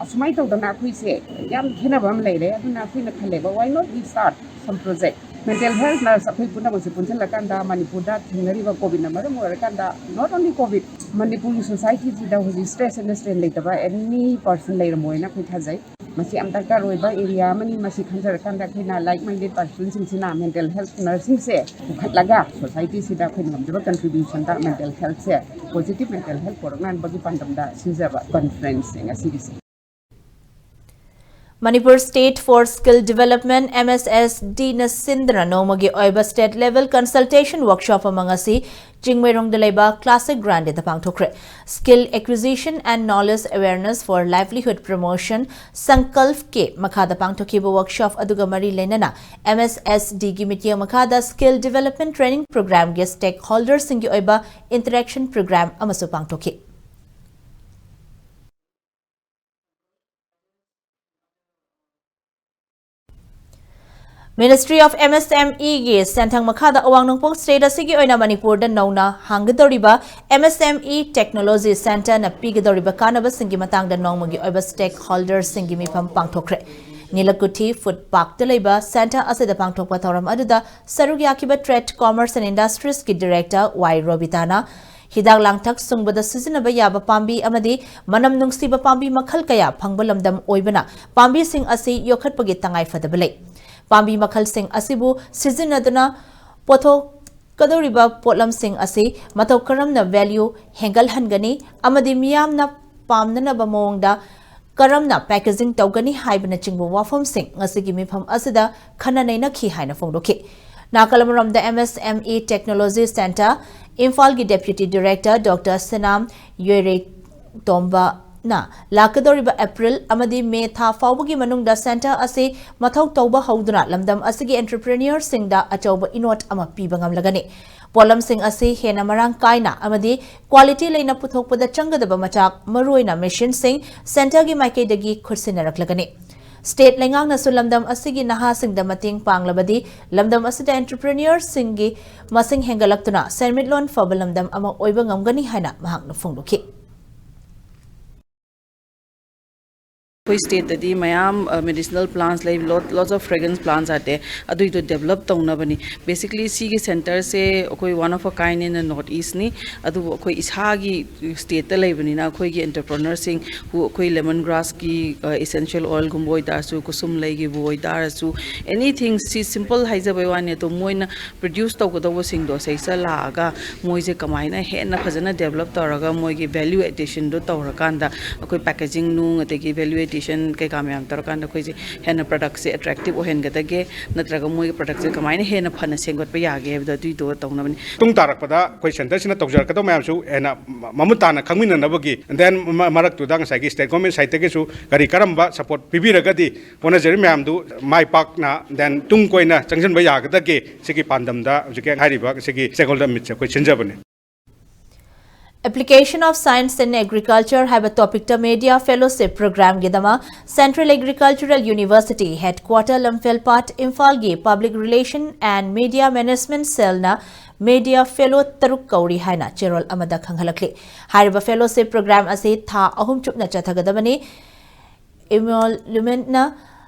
ꯑꯁꯨꯃꯥꯏꯅ ꯇꯧꯗꯅ ꯑꯩꯈꯣꯏꯁꯦ ꯌꯥꯝ ꯈꯦꯠꯅꯕ ꯑꯃ ꯂꯩꯔꯦ꯫ ꯑꯗꯨꯅ ꯑꯩꯈꯣꯏꯅ ꯈꯜꯂꯦꯕ, why not we start some project? Mental health nurse ꯑꯩꯈꯣꯏ ꯄꯨꯝꯅꯃꯛꯁꯦ ꯄꯨꯟꯁꯤꯜꯂꯀꯥꯟꯗ ꯃꯅꯤꯄꯨꯔꯗ ꯊꯦꯡꯅꯔꯤꯕ ꯀꯣꯚꯤꯗꯅ ꯃꯔꯝ ꯑꯣꯏꯔꯀꯥꯟꯗ, not only ꯀꯣꯚꯤꯗ, ꯃꯅꯤꯄꯨꯔꯒꯤ ꯁꯣꯁꯥꯏꯇꯤꯁꯤꯗ ꯍꯧꯖꯤꯛ stress and strain ꯂꯩꯇꯕ any person ꯂꯩꯔꯝꯃꯣꯏꯅ ꯑꯩꯈꯣꯏ ꯊꯥꯖꯩ꯫ ꯃꯁꯤ ꯌꯥꯝ ꯗꯔꯀꯥꯔ ꯑꯣꯏꯕ ꯑꯦꯔꯤꯌꯥ ꯑꯃꯅꯤ꯫ ꯃꯁꯤ ꯈꯟꯖꯔꯀꯥꯟꯗ ꯑꯩꯈꯣꯏꯅ like minded personꯁꯤꯡꯁꯤꯅ mental health nursingꯁꯦ ꯄꯨꯈꯠꯂꯒ ꯁꯣꯁꯥꯏꯇꯤꯁꯤꯗ ꯑꯩꯈꯣꯏꯅ ꯉꯝꯖꯕ contributionꯗ mental healthꯁꯦ, positive mental health ꯄꯨꯔꯛꯅꯕꯒꯤ ꯄꯥꯟꯗꯝꯗ ꯁꯤꯟꯖꯕ conferenceꯅꯦ ꯉꯁꯤꯒꯤꯁꯦ꯫ Manipur State for Skill Development, MSSD ꯅ ꯁꯤꯟꯗꯨꯅ ꯅꯣꯡꯃꯒꯤ ꯑꯣꯏꯕ state level consultation workshop ꯑꯃ ꯉꯁꯤ ꯆꯤꯡꯃꯩꯔꯣꯡꯗ ꯂꯩꯕ Classic Grande the ꯄꯥꯡꯊꯣꯛꯈ꯭ꯔꯦ꯫ Skill Acquisition and Knowledge Awareness for Livelihood Promotion, ꯁꯪꯀꯜꯞꯀꯤ ꯃꯈꯥꯗ ꯄꯥꯡꯊꯣꯛꯈꯤꯕ workshop ꯑꯗꯨꯒ ꯃꯔꯤ ꯂꯩꯅꯅ MSSD ꯒꯤ ꯃꯤꯠꯌꯦꯡ ꯃꯈꯥꯗ Skill Development Training Program ꯒꯤ stakeholder ꯁꯤꯡꯒꯤ ꯑꯣꯏꯕ interaction program ꯑꯃꯁꯨ ꯄꯥꯡꯊꯣꯛꯈꯤ꯫ Ministry of M S M E ꯒꯤ ꯁꯦꯟꯊꯪ ꯃꯈꯥꯗ ꯑꯋꯥꯡ ꯅꯣꯡꯄꯣꯛ state ꯑꯁꯤꯒꯤ ꯑꯣꯏꯅ ꯃꯅꯤꯄꯨꯔꯗ ꯅꯧꯅ ꯍꯥꯡꯒꯗꯧꯔꯤꯕ M S M E Technology Centreꯅ ꯄꯤꯒꯗꯧꯔꯤꯕ ꯀꯥꯟꯅꯕꯁꯤꯡꯒꯤ ꯃꯇꯥꯡꯗ ꯅꯣꯡꯃꯒꯤ ꯑꯣꯏꯕ stakeholderꯁꯤꯡꯒꯤ ꯃꯤꯐꯝ ꯄꯥꯡꯊꯣꯛꯈ꯭ꯔꯦ꯫ ꯅꯤꯂꯀꯨꯊꯤ Food Parkꯇ ꯂꯩꯕ centre ꯑꯁꯤꯗ ꯄꯥꯡꯊꯣꯛꯄ ꯊꯧꯔꯝ ꯑꯗꯨꯗ ꯁꯔꯨꯛ ꯌꯥꯈꯤꯕ Trade, Commerce and Industriesꯀꯤ director ꯋꯥꯏ ꯔꯣꯕꯤꯇꯥꯅ ꯍꯤꯗꯥꯛ ꯂꯥꯡꯊꯛ ꯁꯨꯡꯕꯗ ꯁꯤꯖꯤꯟꯅꯕ ꯌꯥꯕ ꯄꯥꯝꯕꯤ ꯑꯃꯗꯤ ꯃꯅꯝ ꯅꯨꯡꯁꯤꯕ ꯄꯥꯝꯕꯤ ꯃꯈꯜ ꯀꯌꯥ ꯐꯪꯕ ꯂꯝꯗꯝ ꯑꯣꯏꯕꯅ ꯄꯥꯝꯕꯤꯁꯤꯡ ꯑꯁꯤ ꯌꯣꯛꯈꯠꯄꯒꯤ ꯇꯉꯥꯏ ꯐꯗꯕ ꯂꯩ꯫ ꯄꯥꯝꯕꯤ ꯃꯈꯜꯁꯤꯡ ꯑꯁꯤꯕꯨ ꯁꯤꯖꯤꯟꯅꯗꯨꯅ ꯄꯨꯊꯣꯛꯀꯗꯧꯔꯤꯕ ꯄꯣꯠꯂꯝꯁꯤꯡ ꯑꯁꯤ ꯃꯇꯧ ꯀꯔꯝꯅ value ꯍꯦꯟꯒꯠꯍꯟꯒꯅꯤ ꯑꯃꯗꯤ ꯃꯤꯌꯥꯝꯅ ꯄꯥꯝꯅꯅꯕ ꯃꯑꯣꯡꯗ ꯀꯔꯝꯅ packaging ꯇꯧꯒꯅꯤ ꯍꯥꯏꯕꯅꯆꯤꯡꯕ ꯋꯥꯐꯝꯁꯤꯡ ꯉꯁꯤꯒꯤ ꯃꯤꯐꯝ ꯑꯁꯤꯗ ꯈꯟꯅ ꯅꯩꯅꯈꯤ ꯍꯥꯏꯅ ꯐꯣꯡꯗꯣꯛꯈꯤ꯫ ꯅꯥꯀꯜ ꯑꯃꯔꯣꯝꯗ M S M E Technology Centre ꯏꯝꯐꯥꯜꯒꯤ Deputy Director Doctor ꯁꯅꯥꯝ ꯌꯣꯏꯔꯩꯇꯣꯝꯕꯅ ꯂꯥꯛꯀꯗꯧꯔꯤꯕ April ꯑꯃꯗꯤ May ꯊꯥ ꯐꯥꯎꯕꯒꯤ ꯃꯅꯨꯡꯗ centre ꯑꯁꯤ ꯃꯊꯧ ꯇꯧꯕ ꯍꯧꯗꯨꯅ ꯂꯝꯗꯝ ꯑꯁꯤꯒꯤ entrepreneurꯁꯤꯡꯗ ꯑꯆꯧꯕ ꯏꯅꯣꯠ ꯑꯃ ꯄꯤꯕ ꯉꯝꯂꯒꯅꯤ꯫ ꯄꯣꯠꯂꯝꯁꯤꯡ ꯑꯁꯤ ꯍꯦꯟꯅ ꯃꯔꯥꯡ ꯀꯥꯏꯅ ꯑꯃꯗꯤ quality ꯂꯩꯅ ꯄꯨꯊꯣꯛꯄꯗ ꯆꯪꯒꯗꯕ ꯃꯆꯥꯛ, ꯃꯔꯨꯑꯣꯏꯅ machineꯁꯤꯡ, centreꯒꯤ ꯃꯥꯏꯀꯩꯗꯒꯤ ꯈꯨꯠꯁꯤꯟꯅꯔꯛꯂꯒꯅꯤ꯫ State ꯂꯩꯉꯥꯛꯅꯁꯨ ꯂꯝꯗꯝ ꯑꯁꯤꯒꯤ ꯅꯍꯥꯁꯤꯡꯗ ꯃꯇꯦꯡ ꯄꯥꯡꯂꯕꯗꯤ ꯂꯝꯗꯝ ꯑꯁꯤꯗ entrepreneurꯁꯤꯡꯒꯤ ꯃꯁꯤꯡ ꯍꯦꯟꯒꯠꯂꯛꯇꯨꯅ ꯁꯦꯟꯃꯤꯠꯂꯣꯟ ꯐꯕ ꯂꯝꯗꯝ ꯑꯃ ꯑꯣꯏꯕ ꯉꯝꯒꯅꯤ ꯍꯥꯏꯅ ꯃꯍꯥꯛꯅ ꯐꯣꯡꯗꯣꯛꯈꯤ꯫ ꯑꯩꯈꯣꯏ stateꯇꯗꯤ ꯃꯌꯥꯝ medicinal plants ꯂꯩ, lot lots of fragrance plants are there, ꯑꯗꯨꯏꯗꯣ develop ꯇꯧꯅꯕꯅꯤ꯫ Basically ꯁꯤꯒꯤ centreꯁꯦ ꯑꯩꯈꯣꯏ one of a kind in the North Eastꯅꯤ꯫ ꯑꯗꯨꯕꯨ ꯑꯩꯈꯣꯏ ꯏꯁꯥꯒꯤ stateꯇ ꯂꯩꯕꯅꯤꯅ ꯑꯩꯈꯣꯏꯒꯤ entrepreneurꯁꯤꯡ who ꯑꯩꯈꯣꯏ lemon grassꯀꯤ essential oilꯒꯨꯝꯕ ꯑꯣꯏꯇꯥꯔꯁꯨ, ꯀꯨꯁꯨꯝ ꯂꯩꯒꯤꯕꯨ ꯑꯣꯏꯇꯥꯔꯁꯨ, anything, ꯁꯤ simple ꯍꯥꯏꯖꯕꯩ ꯋꯥꯅꯤ, ꯑꯗꯣ ꯃꯣꯏꯅ produce ꯇꯧꯒꯗꯧꯕꯁꯤꯡꯗꯣ ꯁꯩꯁꯤꯗ ꯂꯥꯛꯑꯒ ꯃꯣꯏꯁꯦ ꯀꯃꯥꯏꯅ ꯍꯦꯟꯅ ꯐꯖꯅ develop ꯇꯧꯔꯒ ꯃꯣꯏꯒꯤ value additionꯗꯣ ꯇꯧꯔꯀꯥꯟꯗ ꯑꯩꯈꯣꯏ packaging ꯅꯨꯡ ꯑꯗꯒꯤ value addition ꯀꯩꯀꯥ ꯃꯌꯥꯝ ꯇꯧꯔꯀꯥꯟꯗ ꯑꯩꯈꯣꯏꯁꯦ ꯍꯦꯟꯅ productꯁꯦ attractive ꯑꯣꯏꯍꯟꯒꯗꯒꯦ, ꯅꯠꯇ꯭ꯔꯒ ꯃꯣꯏꯒꯤ productꯁꯦ ꯀꯃꯥꯏꯅ ꯍꯦꯟꯅ ꯐꯅ ꯁꯦꯝꯒꯠꯄ ꯌꯥꯒꯦ ꯍꯥꯏꯕꯗꯣ ꯑꯗꯨꯏꯗꯣ ꯇꯧꯅꯕꯅꯤ꯫ ꯇꯨꯡ ꯇꯥꯔꯛꯄꯗ ꯑꯩꯈꯣꯏ centreꯁꯤꯅ ꯇꯧꯖꯔꯛꯀꯗꯕ ꯃꯌꯥꯝꯁꯨ ꯍꯦꯟꯅ ꯃꯃꯨꯠ ꯇꯥꯅ ꯈꯪꯃꯤꯟꯅꯅꯕꯒꯤ, then ꯃꯔꯛꯇꯨꯗ ꯉꯁꯥꯏꯒꯤ state government sideꯇꯒꯤꯁꯨ ꯀꯔꯤ ꯀꯔꯝꯕ support ꯄꯤꯕꯤꯔꯒꯗꯤ ꯍꯣꯠꯅꯖꯔꯤ ꯃꯌꯥꯝꯗꯨ ꯃꯥꯏ ꯄꯥꯛꯅ then ꯇꯨꯡ ꯀꯣꯏꯅ ꯆꯪꯁꯤꯟꯕ ꯌꯥꯒꯗꯒꯦ, ꯁꯤꯒꯤ ꯄꯥꯟꯗꯝꯗ ꯍꯧꯖꯤꯛꯀꯤ ꯍꯥꯏꯔꯤꯕ ꯁꯤꯒꯤ stakeholder meetꯁꯦ ꯑꯩꯈꯣꯏ ꯁꯤꯟꯖꯕꯅꯤ꯫ Application of Science in Agriculture ꯍꯥꯏꯕ topic ꯇ media fellowship program ꯒꯤꯗꯃꯛ Central Agricultural University headquarter ꯂꯝꯐꯦꯜꯄꯥꯠ ꯏꯝꯐꯥꯜꯒꯤ Public Relation and Media Management cell ꯅ media fellow ꯇꯔꯨꯛ ꯀꯧꯔꯤ ꯍꯥꯏꯅ ꯆꯦꯔꯣꯜ ꯑꯃꯗ ꯈꯪꯍꯜꯂꯛꯂꯤ꯫ ꯍꯥꯏꯔꯤꯕ fellowship program ꯑꯁꯤ ꯊꯥ ꯑꯍꯨꯝ ꯆꯨꯞꯅ ꯆꯠꯊꯒꯗꯕꯅꯤ꯫ Emolument ꯅ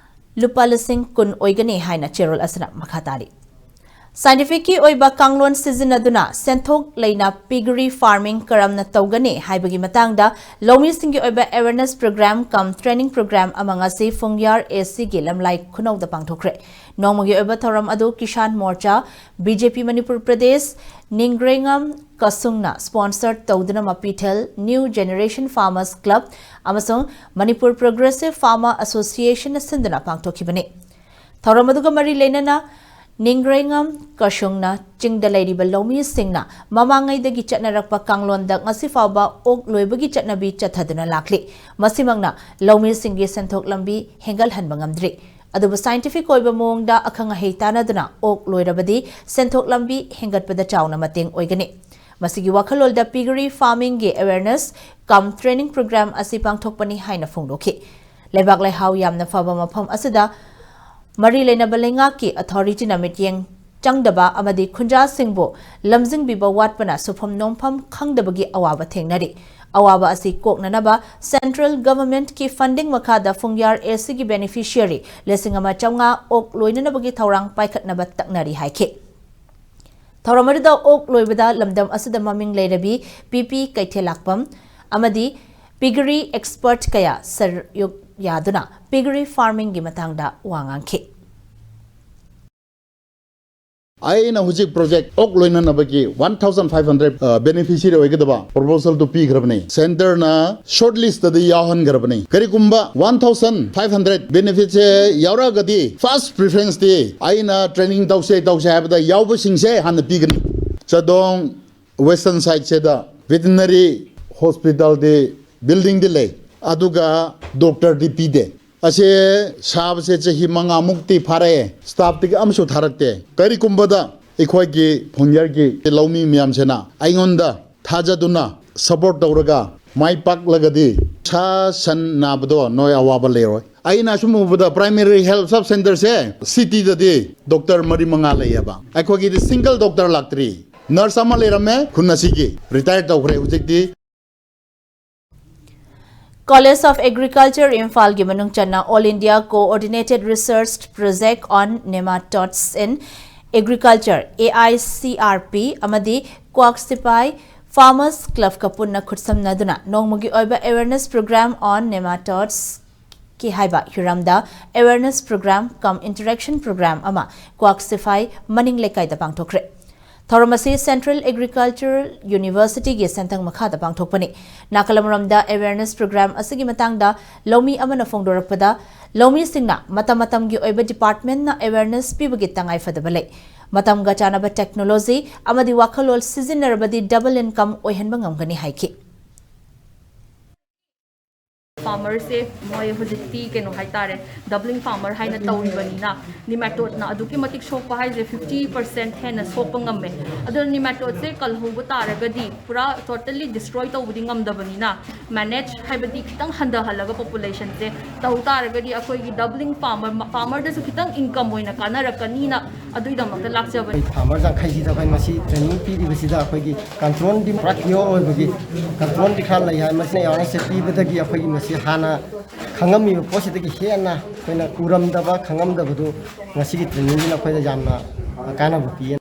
ꯂꯨꯄꯥ ꯂꯤꯁꯤꯡ ꯀꯨꯟ ꯑꯣꯏꯒꯅꯤ ꯍꯥꯏꯅ ꯆꯦꯔꯣꯜ ꯑꯁꯤꯅ ꯃꯈꯥ ꯇꯥꯔꯤ꯫ Scientific ꯀꯤ ꯑꯣꯏꯕ ꯀꯥꯡꯂꯣꯟ ꯁꯤꯖꯤꯟꯅꯗꯨꯅ ꯁꯦꯟꯊꯣꯛ ꯂꯩꯅ piggery farming ꯀꯔꯝꯅ ꯇꯧꯒꯅꯤ ꯍꯥꯏꯕꯒꯤ ꯃꯇꯥꯡꯗ ꯂꯧꯃꯤꯁꯤꯡꯒꯤ ꯑꯣꯏꯕ awareness program cum training program ꯑꯃ ꯉꯁꯤ ꯐꯨꯡꯌꯥꯔ A C ꯒꯤ ꯂꯝꯂꯥꯏ ꯈꯨꯅꯧꯗ ꯄꯥꯡꯊꯣꯛꯈ꯭ꯔꯦ꯫ ꯅꯣꯡꯃꯒꯤ ꯑꯣꯏꯕ ꯊꯧꯔꯝ ꯑꯗꯨ Kisan ꯃꯣꯔꯆꯥ, B J P Manipur Pradesh, ꯅꯤꯡꯒ꯭ꯔꯦꯉꯝ ꯀꯁꯨꯡꯅ sponsor ꯇꯧꯗꯨꯅ ꯃꯄꯤꯊꯦꯜ New Generation Farmers Club ꯑꯃꯁꯨꯡ ꯃꯅꯤꯄꯨꯔ Progressive Farmer Association ꯅ ꯁꯤꯟꯗꯨꯅ ꯄꯥꯡꯊꯣꯛꯈꯤꯕꯅꯤ꯫ ꯊꯧꯔꯝ ꯑꯗꯨꯒ ꯃꯔꯤ ꯂꯩꯅꯅ ꯅꯤꯡꯒ꯭ꯔꯦꯉꯝ ꯀꯁꯨꯡꯅ ꯆꯤꯡꯗ ꯂꯩꯔꯤꯕ ꯂꯧꯃꯤꯁꯤꯡꯅ ꯃꯃꯥꯡꯉꯩꯗꯒꯤ ꯆꯠꯅꯔꯛꯄ ꯀꯥꯡꯂꯣꯟꯗ ꯉꯁꯤ ꯐꯥꯎꯕ ꯑꯣꯛ ꯂꯣꯏꯕꯒꯤ ꯆꯠꯅꯕꯤ ꯆꯠꯊꯗꯨꯅ ꯂꯥꯛꯂꯤ꯫ ꯃꯁꯤꯃꯛꯅ ꯂꯧꯃꯤꯁꯤꯡꯒꯤ ꯁꯦꯟꯊꯣꯛ ꯂꯝꯕꯤ ꯍꯦꯟꯒꯠꯍꯟꯕ ꯉꯝꯗ꯭ꯔꯤ꯫ ꯑꯗꯨꯕꯨ scientific ꯑꯣꯏꯕ ꯃꯑꯣꯡꯗ ꯑꯈꯪ ꯑꯍꯩ ꯇꯥꯟꯅꯗꯨꯅ ꯑꯣꯛ ꯂꯣꯏꯔꯕꯗꯤ ꯁꯦꯟꯊꯣꯛ ꯂꯝꯕꯤ ꯍꯦꯟꯒꯠꯄꯗ ꯆꯥꯎꯅ ꯃꯇꯦꯡ ꯑꯣꯏꯒꯅꯤ꯫ ꯃꯁꯤꯒꯤ ꯋꯥꯈꯜꯂꯣꯟꯗ piggery farming ꯒꯤ awareness cum training program ꯑꯁꯤ ꯄꯥꯡꯊꯣꯛꯄꯅꯤ ꯍꯥꯏꯅ ꯐꯣꯡꯗꯣꯛꯈꯤ꯫ ꯂꯩꯕꯥꯛ ꯂꯩꯍꯥꯎ ꯌꯥꯝꯅ ꯐꯕ ꯃꯐꯝ ꯑꯁꯤꯗ ꯃꯔꯤ ꯂꯩꯅꯕ ꯂꯩꯉꯥꯛꯀꯤ authority ꯅ ꯃꯤꯠꯌꯦꯡ ꯆꯪꯗꯕ ꯑꯃꯗꯤ ꯈꯨꯟꯖꯥꯁꯤꯡꯕꯨ ꯂꯝꯖꯤꯡꯕꯤꯕ ꯋꯥꯠꯄꯅ ꯁꯨꯐꯝ ꯅꯣꯝꯐꯝ ꯈꯪꯗꯕꯒꯤ ꯑꯋꯥꯕ ꯊꯦꯡꯅꯔꯤ꯫ ꯑꯋꯥꯕ ꯑꯁꯤ ꯀꯣꯛꯅꯅꯕ central government ꯀꯤ funding ꯃꯈꯥꯗ ꯐꯨꯡꯌꯥꯔ A C ꯒꯤ beneficiary ꯂꯤꯁꯤꯡ ꯑꯃ ꯆꯥꯝꯃꯉꯥ ꯑꯣꯛ ꯂꯣꯏꯅꯅꯕꯒꯤ ꯊꯧꯔꯥꯡ ꯄꯥꯏꯈꯠꯅꯕ ꯇꯛꯅꯔꯤ ꯍꯥꯏꯈꯤ꯫ ꯊꯧꯔꯝ ꯑꯗꯨꯗ ꯑꯣꯛ ꯂꯣꯏꯕꯗ ꯂꯝꯗꯝ ꯑꯁꯤꯗ ꯃꯃꯤꯡ ꯂꯩꯔꯕꯤ P P ꯀꯩꯊꯦꯜꯂꯥꯛꯄꯝ ꯑꯃꯗꯤ piggery expert ꯀꯌꯥ ꯁꯔꯨꯛ ꯌꯥꯗꯨꯅ piggery farming ꯒꯤ ꯃꯇꯥꯡꯗ ꯋꯥ ꯉꯥꯡꯈꯤ꯫ ꯑꯩꯅ ꯍꯧꯖꯤꯛ project ꯑꯣꯛ ꯂꯣꯏꯅꯅꯕꯒꯤ one thousand five hundred beneficiary ꯑꯣꯏꯒꯗꯕ proposal ꯗꯨ ꯄꯤꯈ꯭ꯔꯕꯅꯤ꯫ Centre ꯅ short list ꯇꯗꯤ ꯌꯥꯎꯍꯟꯈ꯭ꯔꯕꯅꯤ꯫ ꯀꯔꯤꯒꯨꯝꯕ one thousand five hundred benefit ꯁꯦ ꯌꯥꯎꯔꯛꯑꯒꯗꯤ first preference ꯗꯤ ꯑꯩꯅ training ꯇꯧꯁꯦ ꯇꯧꯁꯦ ꯍꯥꯏꯕꯗ ꯌꯥꯎꯕꯁꯤꯡꯁꯦ ꯍꯥꯟꯅ ꯄꯤꯒꯅꯤ꯫ ꯆꯥꯗꯣꯡ western side ꯁꯤꯗ veterinary hospital ꯗꯤ building ꯗꯤ ꯂꯩ, ꯑꯗꯨꯒ doctor ꯗꯤ ꯄꯤꯗꯦ꯫ ꯑꯁꯦ ꯁꯥꯕꯁꯦ ꯆꯍꯤ ꯃꯉꯥꯃꯨꯛꯇꯤ ꯐꯥꯔꯛꯑꯦ, staff ꯇꯤ ꯑꯃꯁꯨ ꯊꯥꯔꯛꯇꯦ꯫ ꯀꯔꯤꯒꯨꯝꯕꯗ ꯑꯩꯈꯣꯏꯒꯤ ꯐꯨꯡꯌꯥꯔꯒꯤ ꯂꯧꯃꯤ ꯃꯌꯥꯝꯁꯤꯅ ꯑꯩꯉꯣꯟꯗ ꯊꯥꯖꯗꯨꯅ ꯁꯄꯣꯔꯠ ꯇꯧꯔꯒ ꯃꯥꯏ ꯄꯥꯛꯂꯒꯗꯤ ꯁꯥ ꯁꯟ ꯅꯥꯕꯗꯣ ꯅꯣꯏ ꯑꯋꯥꯕ ꯂꯩꯔꯣꯏ꯫ ꯑꯩꯅ ꯑꯁꯨꯝ ꯎꯕꯗ ꯄ꯭ꯔꯥꯏꯃꯔꯤ ꯍꯦꯜꯊ ꯁꯕ ꯁꯦꯟꯇꯔꯁꯦ ꯁꯤꯇꯤꯗꯗꯤ ꯗꯣꯛꯇꯔ ꯃꯔꯤ ꯃꯉꯥ ꯂꯩꯌꯦꯕ, ꯑꯩꯈꯣꯏꯒꯤꯗꯤ ꯁꯤꯡꯒꯜ ꯗꯣꯛꯇꯔ ꯂꯥꯛꯇ꯭ꯔꯤ꯫ ꯅꯔꯁ ꯑꯃ ꯂꯩꯔꯝꯃꯦ ꯈꯨꯟ ꯑꯁꯤꯒꯤ, ꯔꯤꯇꯥꯌꯔ ꯇꯧꯈ꯭ꯔꯦ ꯍꯧꯖꯤꯛꯇꯤ꯫ College of Agriculture ꯏꯝꯐꯥꯜꯒꯤ ꯃꯅꯨꯡ ꯆꯟꯅ All India Coordinated Research Project on Nematodes in Agriculture, A I C R P, ꯑꯃꯗꯤ ꯀ꯭ꯋꯥꯛ ꯁꯤꯐꯥꯏ Farmers Clubꯀ ꯄꯨꯟꯅ ꯈꯨꯠꯁꯝꯅꯗꯨꯅ ꯅꯣꯡꯃꯒꯤ ꯑꯣꯏꯕ Awareness Program on Nematodes ꯀꯤ ꯍꯥꯏꯕ ꯍꯤꯔꯝꯗ Awareness Program cum Interaction Program ꯑꯃ ꯀ꯭ꯋꯥꯛ ꯁꯤꯐꯥꯏ ꯃꯅꯤꯡ ꯂꯩꯀꯥꯏꯗ ꯄꯥꯡꯊꯣꯛꯈ꯭ꯔꯦ꯫ ꯊꯧꯔꯝ ꯑꯁꯤ Central Agricultural Universityꯒꯤ ꯁꯦꯟꯊꯪ ꯃꯈꯥꯗ ꯄꯥꯡꯊꯣꯛꯄꯅꯤ꯫ ꯅꯥꯀꯜ ꯑꯃꯔꯣꯝꯗ Awareness Program ꯑꯁꯤꯒꯤ ꯃꯇꯥꯡꯗ ꯂꯧꯃꯤ ꯑꯃꯅ ꯐꯣꯡꯗꯣꯔꯛꯄꯗ, ꯂꯧꯃꯤꯁꯤꯡꯅ ꯃꯇꯝ ꯃꯇꯝꯒꯤ ꯑꯣꯏꯕ departmentꯅ awareness ꯄꯤꯕꯒꯤ ꯇꯉꯥꯏ ꯐꯗꯕ ꯂꯩ꯫ ꯃꯇꯝꯒ ꯆꯥꯟꯅꯕ technology ꯑꯃꯗꯤ ꯋꯥꯈꯜꯂꯣꯟ ꯁꯤꯖꯤꯟꯅꯔꯕꯗꯤ double income ꯑꯣꯏꯍꯟꯕ ꯉꯝꯒꯅꯤ ꯍꯥꯏꯈꯤ꯫ ꯐꯥꯔꯃꯔꯁꯦ ꯃꯣꯏ ꯍꯧꯖꯤꯛꯇꯤ ꯀꯩꯅꯣ ꯍꯥꯏꯇꯥꯔꯦ, doubling farmer ꯍꯥꯏꯅ ꯇꯧꯔꯤꯕꯅꯤꯅ, ꯅꯤꯃꯥꯇꯣꯠꯅ ꯑꯗꯨꯛꯀꯤ ꯃꯇꯤꯛ ꯁꯣꯛꯄ ꯍꯥꯏꯁꯦ fifty percent ꯍꯦꯟꯅ ꯁꯣꯛꯄ ꯉꯝꯃꯦ꯫ ꯑꯗꯨꯅ ꯅꯤꯃꯥꯇꯣꯠꯁꯦ ꯀꯜꯍꯧꯕ ꯇꯥꯔꯒꯗꯤ ꯄꯨꯔꯥ totally destroy ꯇꯧꯕꯗꯤ ꯉꯝꯗꯕꯅꯤꯅ, manage ꯍꯥꯏꯕꯗꯤ ꯈꯤꯇꯪ ꯍꯟꯊꯍꯜꯂꯒ populationꯁꯦ ꯇꯧ ꯇꯥꯔꯒꯗꯤ ꯑꯩꯈꯣꯏꯒꯤ doubling farmer, farmerꯗꯁꯨ ꯈꯤꯇꯪ income ꯑꯣꯏꯅ ꯀꯥꯟꯅꯔꯛꯀꯅꯤꯅ ꯑꯗꯨꯒꯤꯗꯃꯛꯇ ꯂꯥꯛꯆꯕꯅꯤ꯫ ꯐꯥꯔꯃꯔ ꯌꯥꯡꯈꯩꯁꯤꯗ ꯑꯩꯈꯣꯏ ꯉꯁꯤ training ꯄꯤꯔꯤꯕꯁꯤꯗ ꯑꯩꯈꯣꯏꯒꯤ controlꯗꯤ ꯄꯨꯔꯥ cure ꯑꯣꯏꯕꯒꯤ controlꯗꯤ ꯈꯔ ꯂꯩ ꯍꯥꯏ꯫ ꯃꯁꯤꯅ awarenessꯁꯦ ꯄꯤꯕꯗꯒꯤ ꯑꯩꯈꯣꯏꯒꯤ ꯃꯁꯤ ꯍꯥꯟꯅ ꯈꯪꯉꯝꯃꯤꯕ ꯄꯣꯠꯁꯤꯗꯒꯤ ꯍꯦꯟꯅ ꯑꯩꯈꯣꯏꯅ ꯎꯔꯝꯗꯕ, ꯈꯪꯉꯝꯗꯕꯗꯨ ꯉꯁꯤꯒꯤ trainingꯁꯤꯅ ꯑꯩꯈꯣꯏꯗ ꯌꯥꯝꯅ ꯀꯥꯟꯅꯕ ꯄꯤ꯫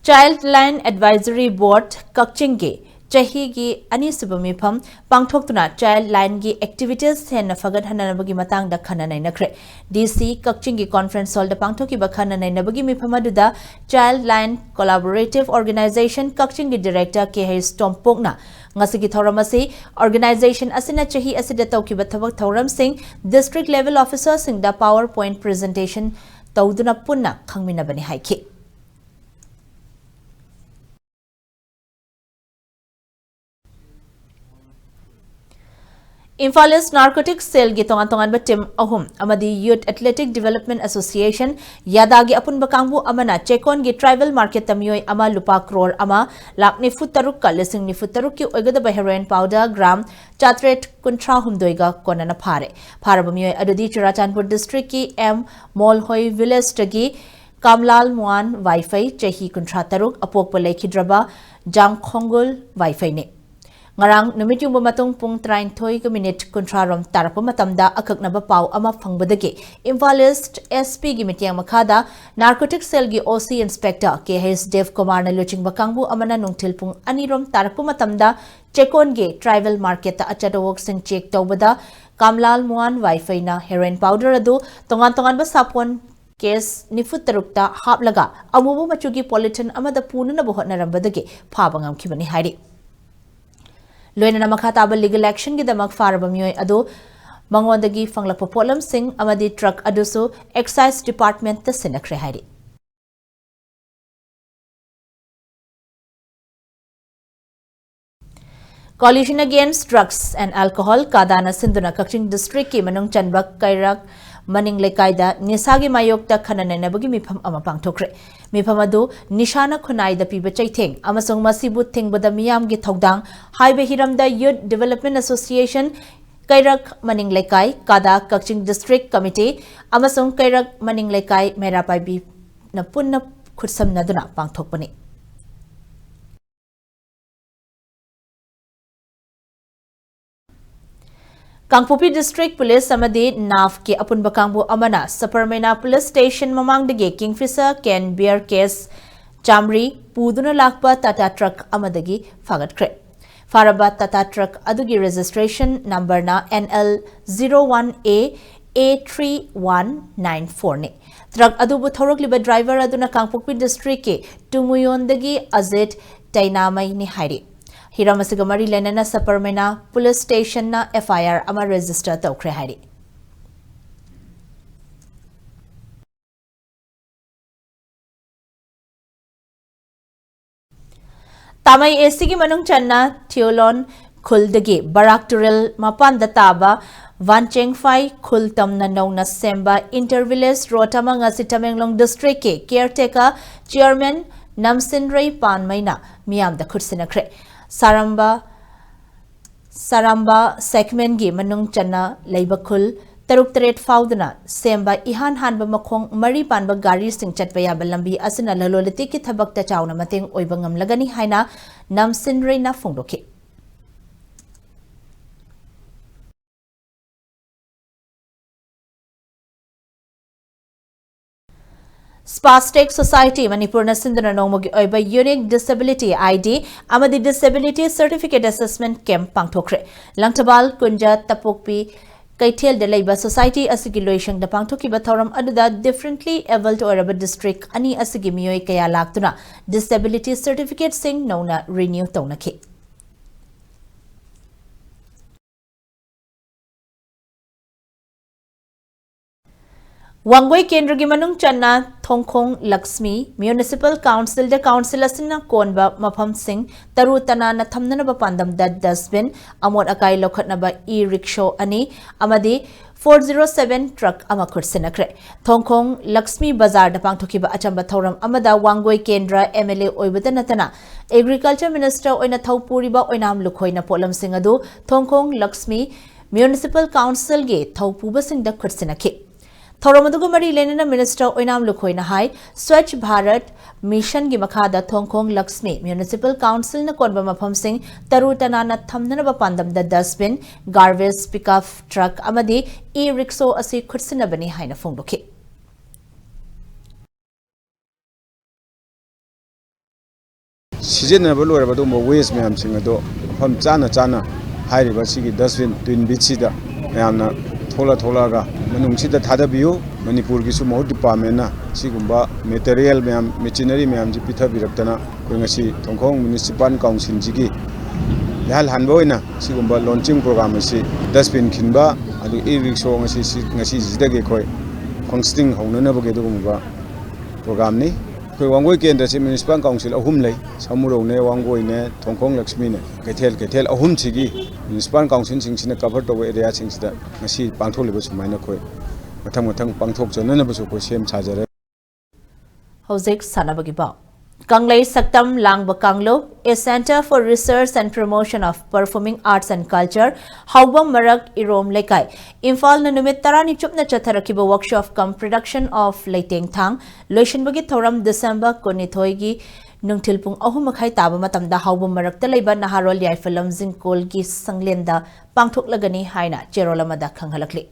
Child Line Advisory Board ꯀꯛꯆꯤꯡꯒꯤ ꯆꯍꯤꯒꯤ ꯑꯅꯤꯁꯨꯕ ꯃꯤꯐꯝ ꯄꯥꯡꯊꯣꯛꯇꯨꯅ Child Lineꯒꯤ activities ꯍꯦꯟꯅ ꯐꯒꯠꯍꯟꯅꯕꯒꯤ ꯃꯇꯥꯡꯗ ꯈꯟꯅ ꯅꯩꯅꯈ꯭ꯔꯦ꯫ DC ꯀꯛꯆꯤꯡꯒꯤ conference hallꯗ ꯄꯥꯡꯊꯣꯛꯈꯤꯕ ꯈꯟꯅ ꯅꯩꯅꯕꯒꯤ ꯃꯤꯐꯝ ꯑꯗꯨꯗ Child Line Collaborative Organization ꯀꯛꯆꯤꯡꯒꯤ director Kh ꯇꯣꯝꯄꯣꯛꯅ ꯉꯁꯤꯒꯤ ꯊꯧꯔꯝ ꯑꯁꯤ organization ꯑꯁꯤꯅ ꯆꯍꯤ ꯑꯁꯤꯗ ꯇꯧꯈꯤꯕ ꯊꯕꯛ ꯊꯧꯔꯝꯁꯤꯡ district level officerꯁꯤꯡꯗ PowerPoint presentation ꯇꯧꯗꯨꯅ ꯄꯨꯟꯅ ꯈꯪꯃꯤꯟꯅꯕꯅꯤ ꯍꯥꯏꯈꯤ꯫ ꯏꯝꯐꯥꯜ ꯏꯁ ꯅꯥꯔꯀꯣꯇꯤꯛ ꯁꯦꯜꯒꯤ ꯇꯣꯉꯥꯟ ꯇꯣꯉꯥꯟꯕ ꯇꯤꯝ ꯑꯍꯨꯝ ꯑꯃꯗꯤ ꯌꯨꯠ ꯑꯦꯊꯂꯦꯇꯤꯛ ꯗꯤꯚꯦꯂꯞꯃꯦꯟ ꯑꯦꯁꯣꯁꯤꯌꯦꯁꯟ, ꯌꯥꯗꯥꯒꯤ ꯑꯄꯨꯟꯕ ꯀꯥꯡꯕꯨ ꯑꯃꯅ ꯆꯦꯛꯀꯣꯟꯒꯤ ꯇ꯭ꯔꯥꯏꯕꯦꯜ ꯃꯥꯔꯀꯦꯠꯇ ꯃꯤꯑꯣꯏ ꯑꯃ ꯂꯨꯄꯥ ꯀ꯭ꯔꯣꯔ ꯑꯃ ꯂꯥꯈ ꯅꯤꯐꯨ ꯇꯔꯨꯛꯀ ꯂꯤꯁꯤꯡ ꯅꯤꯐꯨ ꯇꯔꯨꯛꯀꯤ ꯑꯣꯏꯒꯗꯕ ꯍꯦꯔꯣꯏꯟ ꯄꯥꯎꯗꯔ ꯒ꯭ꯔꯥꯝ ꯆꯥꯇ꯭ꯔꯦꯠ ꯀꯨꯟꯊ꯭ꯔꯥ ꯍꯨꯝꯗꯣꯏꯒ ꯀꯣꯟꯅꯅ ꯐꯥꯔꯦ꯫ ꯐꯥꯔꯕ ꯃꯤꯑꯣꯏ ꯑꯗꯨꯗꯤ ꯆꯨꯔꯥꯆꯥꯟꯄꯨꯔ ꯗꯤꯁꯇ꯭ꯔꯤꯛꯀꯤ ꯑꯦꯝ ꯃꯣꯜꯍꯣꯏ ꯚꯤꯂꯦꯖꯇꯒꯤ ꯀꯥꯝꯂꯥꯜ ꯃꯨꯋꯥꯟ ꯋꯥꯏꯐꯩ, ꯆꯍꯤ ꯀꯨꯟꯊ꯭ꯔꯥ ꯇꯔꯨꯛ, ꯑꯄꯣꯛꯄ ꯂꯩꯈꯤꯗ꯭ꯔꯕ ꯖꯥꯡꯈꯣꯡꯒꯨꯜ ꯋꯥꯏꯐꯩꯅꯤ꯫ ꯉꯔꯥꯡ ꯅꯨꯃꯤꯠ ꯌꯨꯡꯕ ꯃꯇꯨꯡ ꯄꯨꯡ ꯇꯔꯥꯅꯤꯊꯣꯏꯒ ꯃꯤꯅꯤꯠ ꯀꯨꯟꯊ꯭ꯔꯥ ꯔꯣꯝ ꯇꯥꯔꯛꯄ ꯃꯇꯝꯗ ꯑꯀꯛꯅꯕ ꯄꯥꯎ ꯑꯃ ꯐꯪꯕꯗꯒꯤ ꯏꯝꯐꯥꯜ ꯏꯁ ꯑꯦꯁ ꯄꯤꯒꯤ ꯃꯤꯠꯌꯦꯡ ꯃꯈꯥꯗ ꯅꯥꯔꯀꯣꯇꯤꯛ ꯁꯦꯜꯒꯤ ꯑꯣ ꯁꯤ ꯏꯟꯁꯄꯦꯛꯇꯔ ꯀꯦ ꯍꯩꯁ ꯗꯦꯕ ꯀꯨꯃꯥꯔꯅ ꯂꯨꯆꯤꯡꯕ ꯀꯥꯡꯕꯨ ꯑꯃꯅ ꯅꯨꯡꯊꯤꯜ ꯄꯨꯡ ꯑꯅꯤ ꯔꯣꯝ ꯇꯥꯔꯛꯄ ꯃꯇꯝꯗ ꯆꯦꯛꯀꯣꯟꯒꯤ ꯇ꯭ꯔꯥꯏꯕꯦꯜ ꯃꯥꯔꯀꯦꯠꯇ ꯑꯆꯠ ꯑꯋꯣꯛꯁꯤꯡ ꯆꯦꯛ ꯇꯧꯕꯗ ꯀꯥꯝꯂꯥꯜ ꯃꯨꯋꯥꯟ ꯋꯥꯏꯐꯩꯅ ꯍꯦꯔꯣꯏꯟ ꯄꯥꯎꯗꯔ ꯑꯗꯨ ꯇꯣꯉꯥꯟ ꯇꯣꯉꯥꯟꯕ ꯁꯥꯄꯣꯟ ꯀꯦꯁ ꯅꯤꯐꯨ ꯇꯔꯨꯛꯇ ꯍꯥꯞꯂꯒ ꯑꯃꯨꯕ ꯃꯆꯨꯒꯤ ꯄꯣꯂꯤꯊꯤꯟ ꯑꯃꯗ ꯄꯨꯅꯅꯕ ꯍꯣꯠꯅꯔꯝꯕꯗꯒꯤ ꯐꯥꯕ ꯉꯝꯈꯤꯕꯅꯤ ꯍꯥꯏꯔꯤ꯫ ꯂꯣꯏꯅꯅ ꯃꯈꯥ ꯇꯥꯕ ꯂꯤꯒꯦꯜ ꯑꯦꯛꯁꯟꯒꯤꯗꯃꯛ ꯐꯥꯔꯕ ꯃꯤꯑꯣꯏ ꯑꯗꯨ ꯃꯉꯣꯟꯗꯒꯤ ꯐꯪꯂꯛꯄ ꯄꯣꯠꯂꯝꯁꯤꯡ ꯑꯃꯗꯤ ꯇ꯭ꯔꯛ ꯑꯗꯨꯁꯨ ꯑꯦꯛꯁꯥꯏꯖ ꯗꯤꯄꯥꯔꯠꯃꯦꯟꯠꯇ ꯁꯤꯟꯅꯈ꯭ꯔꯦ ꯍꯥꯏꯔꯤ꯫ Coalition Against Drugs and Alcohol, ꯀꯥꯗꯥꯅ ꯁꯤꯟꯗꯨꯅ ꯀꯛꯆꯤꯡ ꯗꯤꯁꯇ꯭ꯔꯤꯛꯀꯤ ꯃꯅꯨꯡ ꯆꯟꯕ ꯀꯩꯔꯛ ꯃꯅꯤꯡ ꯂꯩꯀꯥꯏꯗ ꯅꯤꯁꯥꯒꯤ ꯃꯥꯌꯣꯛꯇ ꯈꯟꯅ ꯅꯩꯅꯕꯒꯤ ꯃꯤꯐꯝ ꯑꯃ ꯄꯥꯡꯊꯣꯛꯈ꯭ꯔꯦ꯫ ꯃꯤꯐꯝ ꯑꯗꯨ ꯅꯤꯁꯥꯅ ꯈꯨꯟꯅꯥꯏꯗ ꯄꯤꯕ ꯆꯩꯊꯦꯡ ꯑꯃꯁꯨꯡ ꯃꯁꯤꯕꯨ ꯊꯤꯡꯕꯗ ꯃꯤꯌꯥꯝꯒꯤ ꯊꯧꯗꯥꯡ ꯍꯥꯏꯕ ꯍꯤꯔꯝꯗ ꯌꯨꯠ ꯗꯤꯚꯦꯂꯞꯃꯦꯟꯠ ꯑꯦꯁꯣꯁꯤꯌꯦꯁꯟ ꯀꯩꯔꯛ ꯃꯅꯤꯡ ꯂꯩꯀꯥꯏ, ꯀꯥꯗꯥ ꯀꯛꯆꯤꯡ ꯗꯤꯁꯇ꯭ꯔꯤꯛ ꯀꯃꯤꯇꯤ ꯑꯃꯁꯨꯡ ꯀꯩꯔꯛ ꯃꯅꯤꯡ ꯂꯩꯀꯥꯏ ꯃꯩꯔꯥ ꯄꯥꯏꯕꯤꯅ ꯄꯨꯟꯅ ꯈꯨꯠꯁꯝꯅꯗꯨꯅ ꯄꯥꯡꯊꯣꯛꯄꯅꯤ꯫ ꯀꯥꯡꯄꯣꯛꯄꯤ ꯗꯤꯁꯇ꯭ꯔꯤꯛ ꯄꯨꯂꯤꯁ ꯑꯃꯗꯤ ꯅꯥꯐꯀꯤ ꯑꯄꯨꯟꯕ ꯀꯥꯡꯕꯨ ꯑꯃꯅ ꯁꯄꯔꯃꯩꯅꯥ ꯄꯨꯂꯤꯁ ꯁ꯭ꯇꯦꯁꯟ ꯃꯃꯥꯡꯗꯒꯤ ꯀꯤꯡꯐꯤꯁꯔ ꯀꯦꯟ ꯕꯤꯌꯔ ꯀꯦꯁ ꯆꯥꯃꯔꯤ ꯄꯨꯗꯨꯅ ꯂꯥꯛꯄ ꯇꯥꯇꯥ ꯇ꯭ꯔꯛ ꯑꯃꯗꯒꯤ ꯐꯥꯒꯠꯈ꯭ꯔꯦ꯫ ꯐꯥꯔꯕ ꯇꯥꯇꯥ ꯇ꯭ꯔꯛ ꯑꯗꯨꯒꯤ ꯔꯦꯖꯤꯁꯇ꯭ꯔꯦꯁꯟ ꯅꯝꯕꯔꯅ N L zero one A A three one nine four ꯅꯤ꯫ ꯇ꯭ꯔꯛ ꯑꯗꯨꯕꯨ ꯊꯧꯔꯛꯂꯤꯕ ꯗ꯭ꯔꯥꯏꯚꯔ ꯑꯗꯨꯅ ꯀꯥꯡꯄꯣꯛꯄꯤ ꯗꯤꯁꯇ꯭ꯔꯤꯛꯀꯤ ꯇꯨꯃꯨꯌꯣꯟꯗꯒꯤ ꯑꯖꯤꯠ ꯇꯩꯅꯥꯃꯩꯅꯤ ꯍꯥꯏꯔꯤ꯫ ꯍꯤꯔꯝ ꯑꯁꯤꯒ ꯃꯔꯤ ꯂꯩꯅꯅ ꯁꯄꯔꯃꯩꯅꯥ ꯄꯨꯂꯤꯁ ꯁ꯭ꯇꯦꯁꯟꯅ F I R ꯑꯃ ꯔꯦꯖꯤꯁꯇꯔ ꯇꯧꯈ꯭ꯔꯦ ꯍꯥꯏꯔꯤ꯫ ꯇꯥꯃꯩ A Cꯒꯤ ꯃꯅꯨꯡ ꯆꯟꯅ ꯊꯤꯌꯣꯂꯣꯟ ꯈꯨꯜꯗꯒꯤ ꯕꯔꯥꯛ ꯇꯨꯔꯦꯜ ꯃꯄꯥꯟꯗ ꯇꯥꯕ ꯋꯥꯟꯆꯦꯡꯐꯥꯏ ꯈꯨꯜ ꯇꯝꯅ ꯅꯧꯅ ꯁꯦꯝꯕ inter village road ꯑꯃ ꯉꯁꯤ ꯇꯃꯦꯡꯂꯣꯡ district ꯀꯤ caretaker chairman ꯅꯝꯁꯤꯟꯔꯩ ꯄꯥꯟꯃꯩꯅ ꯃꯤꯌꯥꯝꯗ ꯈꯨꯠꯁꯤꯟꯅꯈ꯭ꯔꯦ꯫ ꯁꯥꯔꯝꯕ, ꯁꯥꯔꯝꯕ segment ꯀꯤ ꯃꯅꯨꯡ ꯆꯟꯅ ꯂꯩꯕ ꯈꯨꯜ ꯇꯔꯨꯛ ꯇꯔꯦꯠ ꯐꯥꯎꯗꯨꯅ ꯁꯦꯝꯕ ꯏꯍꯥꯟ ꯍꯥꯟꯕ ꯃꯈꯣꯡ ꯃꯔꯤ ꯄꯥꯟꯕ ꯒꯥꯔꯤꯁꯤꯡ ꯆꯠꯄ ꯌꯥꯕ ꯂꯝꯕꯤ ꯑꯁꯤꯅ ꯂꯂꯣꯟ ꯏꯇꯤꯛꯀꯤ ꯊꯕꯛꯇ ꯆꯥꯎꯅ ꯃꯇꯦꯡ ꯑꯣꯏꯕ ꯉꯝꯂꯒꯅꯤ ꯍꯥꯏꯅ ꯅꯝꯁꯤꯟꯔꯩꯅ ꯐꯣꯡꯗꯣꯛꯈꯤ꯫ Spastic Society ꯃꯅꯤꯄꯨꯔꯅ ꯁꯤꯟꯗꯨꯅ ꯅꯣꯡꯃꯒꯤ ꯑꯣꯏꯕ Unique Disability ID ꯑꯃꯗꯤ Disability Certificate Assessment Camp ꯄꯥꯡꯊꯣꯛꯈ꯭ꯔꯦ꯫ Langthabal, ꯀꯨꯟꯖ, ꯇꯄꯣꯛꯄꯤ ꯀꯩꯊꯦꯜꯗ ꯂꯩꯕ society ꯑꯁꯤꯒꯤ ꯂꯣꯏꯁꯪꯗ ꯄꯥꯡꯊꯣꯛꯈꯤꯕ ꯊꯧꯔꯝ ꯑꯗꯨꯗ differently abled ꯑꯣꯏꯔꯕ district ꯑꯅꯤ ꯑꯁꯤꯒꯤ ꯃꯤꯑꯣꯏ ꯀꯌꯥ ꯂꯥꯛꯇꯨꯅ disability certificateꯁꯤꯡ ꯅꯧꯅ renew ꯇꯧꯅꯈꯤ꯫ ꯋꯥꯡꯒꯣꯏ ꯀꯦꯟꯗ꯭ꯔꯒꯤ ꯃꯅꯨꯡ ꯆꯟꯅ ꯊꯣꯡꯈꯣꯡ ꯂꯛꯁꯃꯤ Municipal Councilꯗ council ꯑꯁꯤꯅ ꯀꯣꯟꯕ ꯃꯐꯝꯁꯤꯡ ꯇꯔꯨ ꯇꯅꯥꯟꯅ ꯊꯝꯅꯅꯕ ꯄꯥꯟꯗꯝꯗ dustbin, ꯑꯃꯣꯠ ꯑꯀꯥꯏ ꯂꯧꯈꯠꯅꯕ e-rickshaw ꯑꯅꯤ ꯑꯃꯗꯤ four zero seven truck ꯑꯃ ꯈꯨꯠꯁꯤꯟꯅꯈ꯭ꯔꯦ꯫ ꯊꯣꯡꯈꯣꯡ ꯂꯛꯁꯃꯤ ꯕꯖꯥꯔꯗ ꯄꯥꯡꯊꯣꯛꯈꯤꯕ ꯑꯆꯝꯕ ꯊꯧꯔꯝ ꯑꯃꯗ ꯋꯥꯡꯒꯣꯏ ꯀꯦꯟꯗ꯭ꯔ MLA ꯑꯣꯏꯕꯗ ꯅꯠꯇꯅ Agriculture Minister ꯑꯣꯏꯅ ꯊꯧ ꯄꯨꯔꯤꯕ ꯑꯣꯏꯅꯥꯝ ꯂꯨꯈꯣꯏꯅ ꯄꯣꯠꯂꯝꯁꯤꯡ ꯑꯗꯨ ꯊꯣꯡꯈꯣꯡ ꯂꯛꯁꯃꯤ Municipal Councilꯒꯤ ꯊꯧꯄꯨꯕꯁꯤꯡꯗ ꯈꯨꯠꯁꯤꯟꯅꯈꯤ꯫ ꯊꯧꯔꯝ ꯑꯗꯨꯒ ꯃꯔꯤ ꯂꯩꯅꯅ Minister ꯑꯣꯏꯅꯥꯝ ꯂꯨꯈꯣꯏꯅ ꯍꯥꯏ, Swachh Bharat Missionꯒꯤ ꯃꯈꯥꯗ ꯊꯣꯡꯈꯣꯡ ꯂꯛꯁꯃꯤ Municipal Councilꯅ ꯀꯣꯟꯕ ꯃꯐꯝꯁꯤꯡ ꯇꯔꯨ ꯇꯅꯥꯟꯅ ꯊꯝꯅꯅꯕ ꯄꯥꯟꯗꯝꯗ dustbin, garbage pickup truck ꯑꯃꯗꯤ e-rickshaw ꯑꯁꯤ ꯈꯨꯠꯁꯤꯟꯅꯕꯅꯤ ꯍꯥꯏꯅ ꯐꯣꯡꯗꯣꯛꯈꯤ꯫ ꯁꯤꯖꯤꯟꯅꯕ ꯂꯣꯏꯔꯕ ꯑꯗꯨꯒꯨꯝꯕ waste ꯃꯌꯥꯝꯁꯤꯡ ꯑꯗꯣ ꯃꯐꯝ ꯆꯥꯅ ꯆꯥꯅ ꯍꯥꯏꯔꯤꯕ ꯁꯤꯒꯤ dustbin, twin bitꯁꯤꯗ ꯃꯌꯥꯝꯅ ꯊꯣꯛꯂ ꯊꯣꯛꯂꯛꯑꯒ ꯃꯅꯨꯡꯁꯤꯗ ꯊꯥꯗꯕꯤꯌꯨ꯫ ꯃꯅꯤꯄꯨꯔꯒꯤꯁꯨ ꯃꯍꯨꯠ departmentꯅ ꯁꯤꯒꯨꯝꯕ material ꯃꯌꯥꯝ, machinery ꯃꯌꯥꯝꯁꯤ ꯄꯤꯊꯕꯤꯔꯛꯇꯅ ꯑꯩꯈꯣꯏ ꯉꯁꯤ ꯊꯣꯡꯈꯣꯡ Municipal Councilꯁꯤꯒꯤ ꯏꯍꯥꯟ ꯍꯥꯟꯕ ꯑꯣꯏꯅ ꯁꯤꯒꯨꯝꯕ launching program ꯑꯁꯤ dustbin ꯈꯤꯟꯕ, ꯑꯗꯨ e-rickshaw ꯉꯁꯤ ꯁꯤ, ꯉꯁꯤꯁꯤꯗꯒꯤ ꯑꯩꯈꯣꯏ functioning ꯍꯧꯅꯅꯕꯒꯤ ꯑꯗꯨꯒꯨꯝꯕ programꯅꯤ꯫ ꯑꯩꯈꯣꯏ ꯋꯥꯡꯒꯣꯏ ꯀꯦꯟꯗ꯭ꯔꯁꯤ ꯃ꯭ꯌꯨꯅꯤꯁꯤꯄꯥꯜ ꯀꯥꯎꯟꯁꯤꯜ ꯑꯍꯨꯝ ꯂꯩ꯫ ꯁꯥꯃꯨꯔꯧꯅꯦ, ꯋꯥꯡꯒꯣꯏꯅꯦ, ꯊꯣꯡꯈꯣꯡ ꯂꯛꯁꯃꯤꯅꯦ꯫ ꯀꯩꯊꯦꯜ, ꯀꯩꯊꯦꯜ ꯑꯍꯨꯝꯁꯤꯒꯤ ꯃ꯭ꯌꯨꯅꯤꯁꯤꯄꯥꯜ ꯀꯥꯎꯟꯁꯤꯜꯁꯤꯡꯁꯤꯅ ꯀꯚꯔ ꯇꯧꯕ ꯑꯦꯔꯤꯌꯥꯁꯤꯡꯁꯤꯗ ꯉꯁꯤ ꯄꯥꯡꯊꯣꯛꯂꯤꯕ ꯁꯨꯃꯥꯏꯅ ꯑꯩꯈꯣꯏ ꯃꯊꯪ ꯃꯊꯪ ꯄꯥꯡꯊꯣꯛꯆꯅꯅꯕꯁꯨ ꯑꯩꯈꯣꯏ ꯁꯦꯝ ꯁꯥꯖꯔꯦ꯫ ꯍꯧꯖꯤꯛ ꯁꯥꯟꯅꯕꯒꯤ ꯄꯥꯎ꯫ ꯀꯪꯂꯩ ꯁꯛꯇꯝ ꯂꯥꯡꯕ ꯀꯥꯡꯂꯨꯞ, A Centre for Research and Promotion of Performing Arts and Culture, ꯍꯥꯎꯕꯝ ꯃꯔꯛ, ꯏꯔꯣꯝ ꯂꯩꯀꯥꯏ, ꯏꯝꯐꯥꯜꯅ ꯅꯨꯃꯤꯠ ꯇꯔꯥꯅꯤ ꯆꯨꯞꯅ ꯆꯠꯊꯔꯛꯈꯤꯕ Workshop cum Production of ꯂꯩꯇꯦꯡꯊꯥꯡ ꯂꯣꯏꯁꯤꯟꯕꯒꯤ ꯊꯧꯔꯝ ꯗꯤꯁꯦꯝꯕꯔ ꯀꯨꯟꯅꯤꯊꯣꯏꯒꯤ ꯅꯨꯡꯊꯤꯜ ꯄꯨꯡ ꯑꯍꯨꯝ ꯃꯈꯥꯏ ꯇꯥꯕ ꯃꯇꯝꯗ ꯍꯥꯎꯕꯝ ꯃꯔꯛꯇ ꯂꯩꯕ ꯅꯍꯥꯔꯣꯜ ꯌꯥꯏꯐ ꯂꯝꯖꯤꯡ ꯀꯣꯜꯒꯤ ꯁꯪꯂꯦꯟꯗ ꯄꯥꯡꯊꯣꯛꯂꯒꯅꯤ ꯍꯥꯏꯅ ꯆꯦꯔꯣꯜ ꯑꯃꯗ ꯈꯪꯍꯜꯂꯛꯂꯤ꯫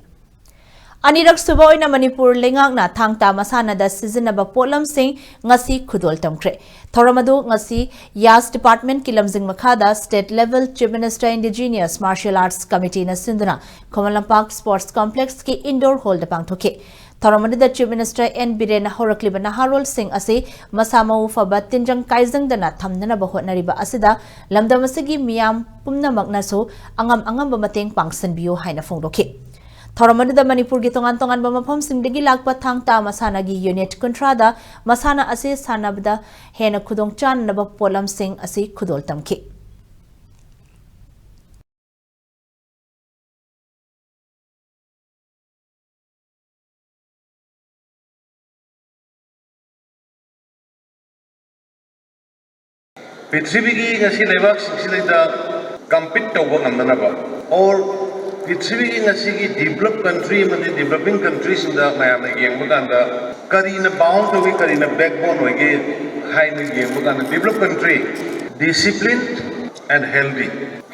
ꯑꯅꯤꯔꯛ ꯁꯨꯕ ꯑꯣꯏꯅ ꯃꯅꯤꯄꯨꯔ ꯂꯩꯉꯥꯛꯅ ꯊꯥꯡ ꯇꯥ ꯃꯁꯥꯟꯅꯗ ꯁꯤꯖꯤꯟꯅꯕ ꯄꯣꯠꯂꯝꯁꯤꯡ ꯉꯁꯤ ꯈꯨꯗꯣꯜ ꯇꯝꯈ꯭ꯔꯦ꯫ ꯊꯧꯔꯝ ꯑꯗꯨ ꯉꯁꯤ ꯌꯥꯁ ꯗꯤꯄꯥꯔꯠꯃꯦꯟꯠꯀꯤ ꯂꯝꯖꯤꯡ ꯃꯈꯥꯗ State Level Chief Minister Indigenous Martial Arts Committeeꯅ ꯁꯤꯟꯗꯨꯅ ꯈꯨꯃꯟ ꯂꯝꯄꯥꯛ ꯁ꯭ꯄꯣꯔꯠꯁ ꯀꯝꯄ꯭ꯂꯦꯛꯁꯀꯤ ꯏꯟꯗꯣꯔ ꯍꯣꯜꯗ ꯄꯥꯡꯊꯣꯛꯈꯤ꯫ ꯊꯧꯔꯝ ꯑꯗꯨꯗ ꯆꯤꯐ ꯃꯤꯅꯤꯁꯇꯔ ꯑꯦꯟ ꯕꯤꯔꯦꯟꯅ ꯍꯧꯔꯛꯂꯤꯕ ꯅꯍꯥꯔꯣꯜꯁꯤꯡ ꯑꯁꯤ ꯃꯁꯥ ꯃꯎ ꯐꯕ, ꯇꯤꯟꯖꯪ ꯀꯥꯏꯖꯪꯗꯅ ꯊꯝꯅꯅꯕ ꯍꯣꯠꯅꯔꯤꯕ ꯑꯁꯤꯗ ꯂꯝꯗꯝ ꯑꯁꯤꯒꯤ ꯃꯤꯌꯥꯝ ꯄꯨꯝꯅꯃꯛꯅꯁꯨ ꯑꯉꯝ ꯑꯉꯝꯕ ꯃꯇꯦꯡ ꯄꯥꯡꯁꯤꯟꯕꯤꯌꯨ ꯍꯥꯏꯅ ꯐꯣꯡꯗꯣꯛꯈꯤ꯫ ꯊꯧꯔꯝ ꯑꯗꯨꯗ ꯃꯅꯤꯄꯨꯔꯒꯤ ꯇꯣꯉꯥꯟ ꯇꯣꯉꯥꯟꯕ ꯃꯐꯝꯁꯤꯡꯗꯒꯤ ꯂꯥꯛꯄ ꯊꯥꯡ ꯇꯥ ꯃꯁꯥꯟꯅꯒꯤ ꯌꯨꯅꯤꯠ ꯀꯨꯟꯊ꯭ꯔꯥꯗ ꯃꯁꯥꯟꯅ ꯑꯁꯤ ꯁꯥꯟꯅꯕꯗ ꯍꯦꯟꯅ ꯈꯨꯗꯣꯡꯆꯥꯅꯅꯕ ꯄꯣꯠꯂꯝꯁꯤꯡ ꯑꯁꯤ ꯈꯨꯗꯣꯜ ꯇꯝꯈꯤ꯫ ꯄ꯭ꯔꯤꯊꯤꯕꯤꯒꯤ ꯉꯁꯤ ꯂꯩꯕꯥꯛꯁꯤꯡꯁꯤꯗꯩꯗ ꯀꯝꯄꯤꯠ ꯇꯧꯕ ꯉꯝꯅꯅꯕ, ꯑꯣꯔ ꯄ꯭ꯔꯤꯊꯤꯕꯤꯒꯤ ꯉꯁꯤꯒꯤ ꯗꯤꯕꯂꯞ ꯀꯟꯇ꯭ꯔꯤ ꯑꯃꯗꯤ ꯗꯤꯕꯂꯞꯄꯤꯡ ꯀꯟꯇ꯭ꯔꯤꯁꯤꯡꯗ ꯃꯌꯥꯝꯅ ꯌꯦꯡꯕ ꯀꯥꯟꯗ ꯀꯔꯤꯅ ꯕꯥꯎꯟ ꯇꯧꯏ, ꯀꯔꯤꯅ ꯕꯦꯛꯕꯣꯟ ꯑꯣꯏꯒꯦ ꯍꯥꯏꯅ ꯌꯦꯡꯕ ꯀꯥꯟꯗ, develop country, discipline and healthy.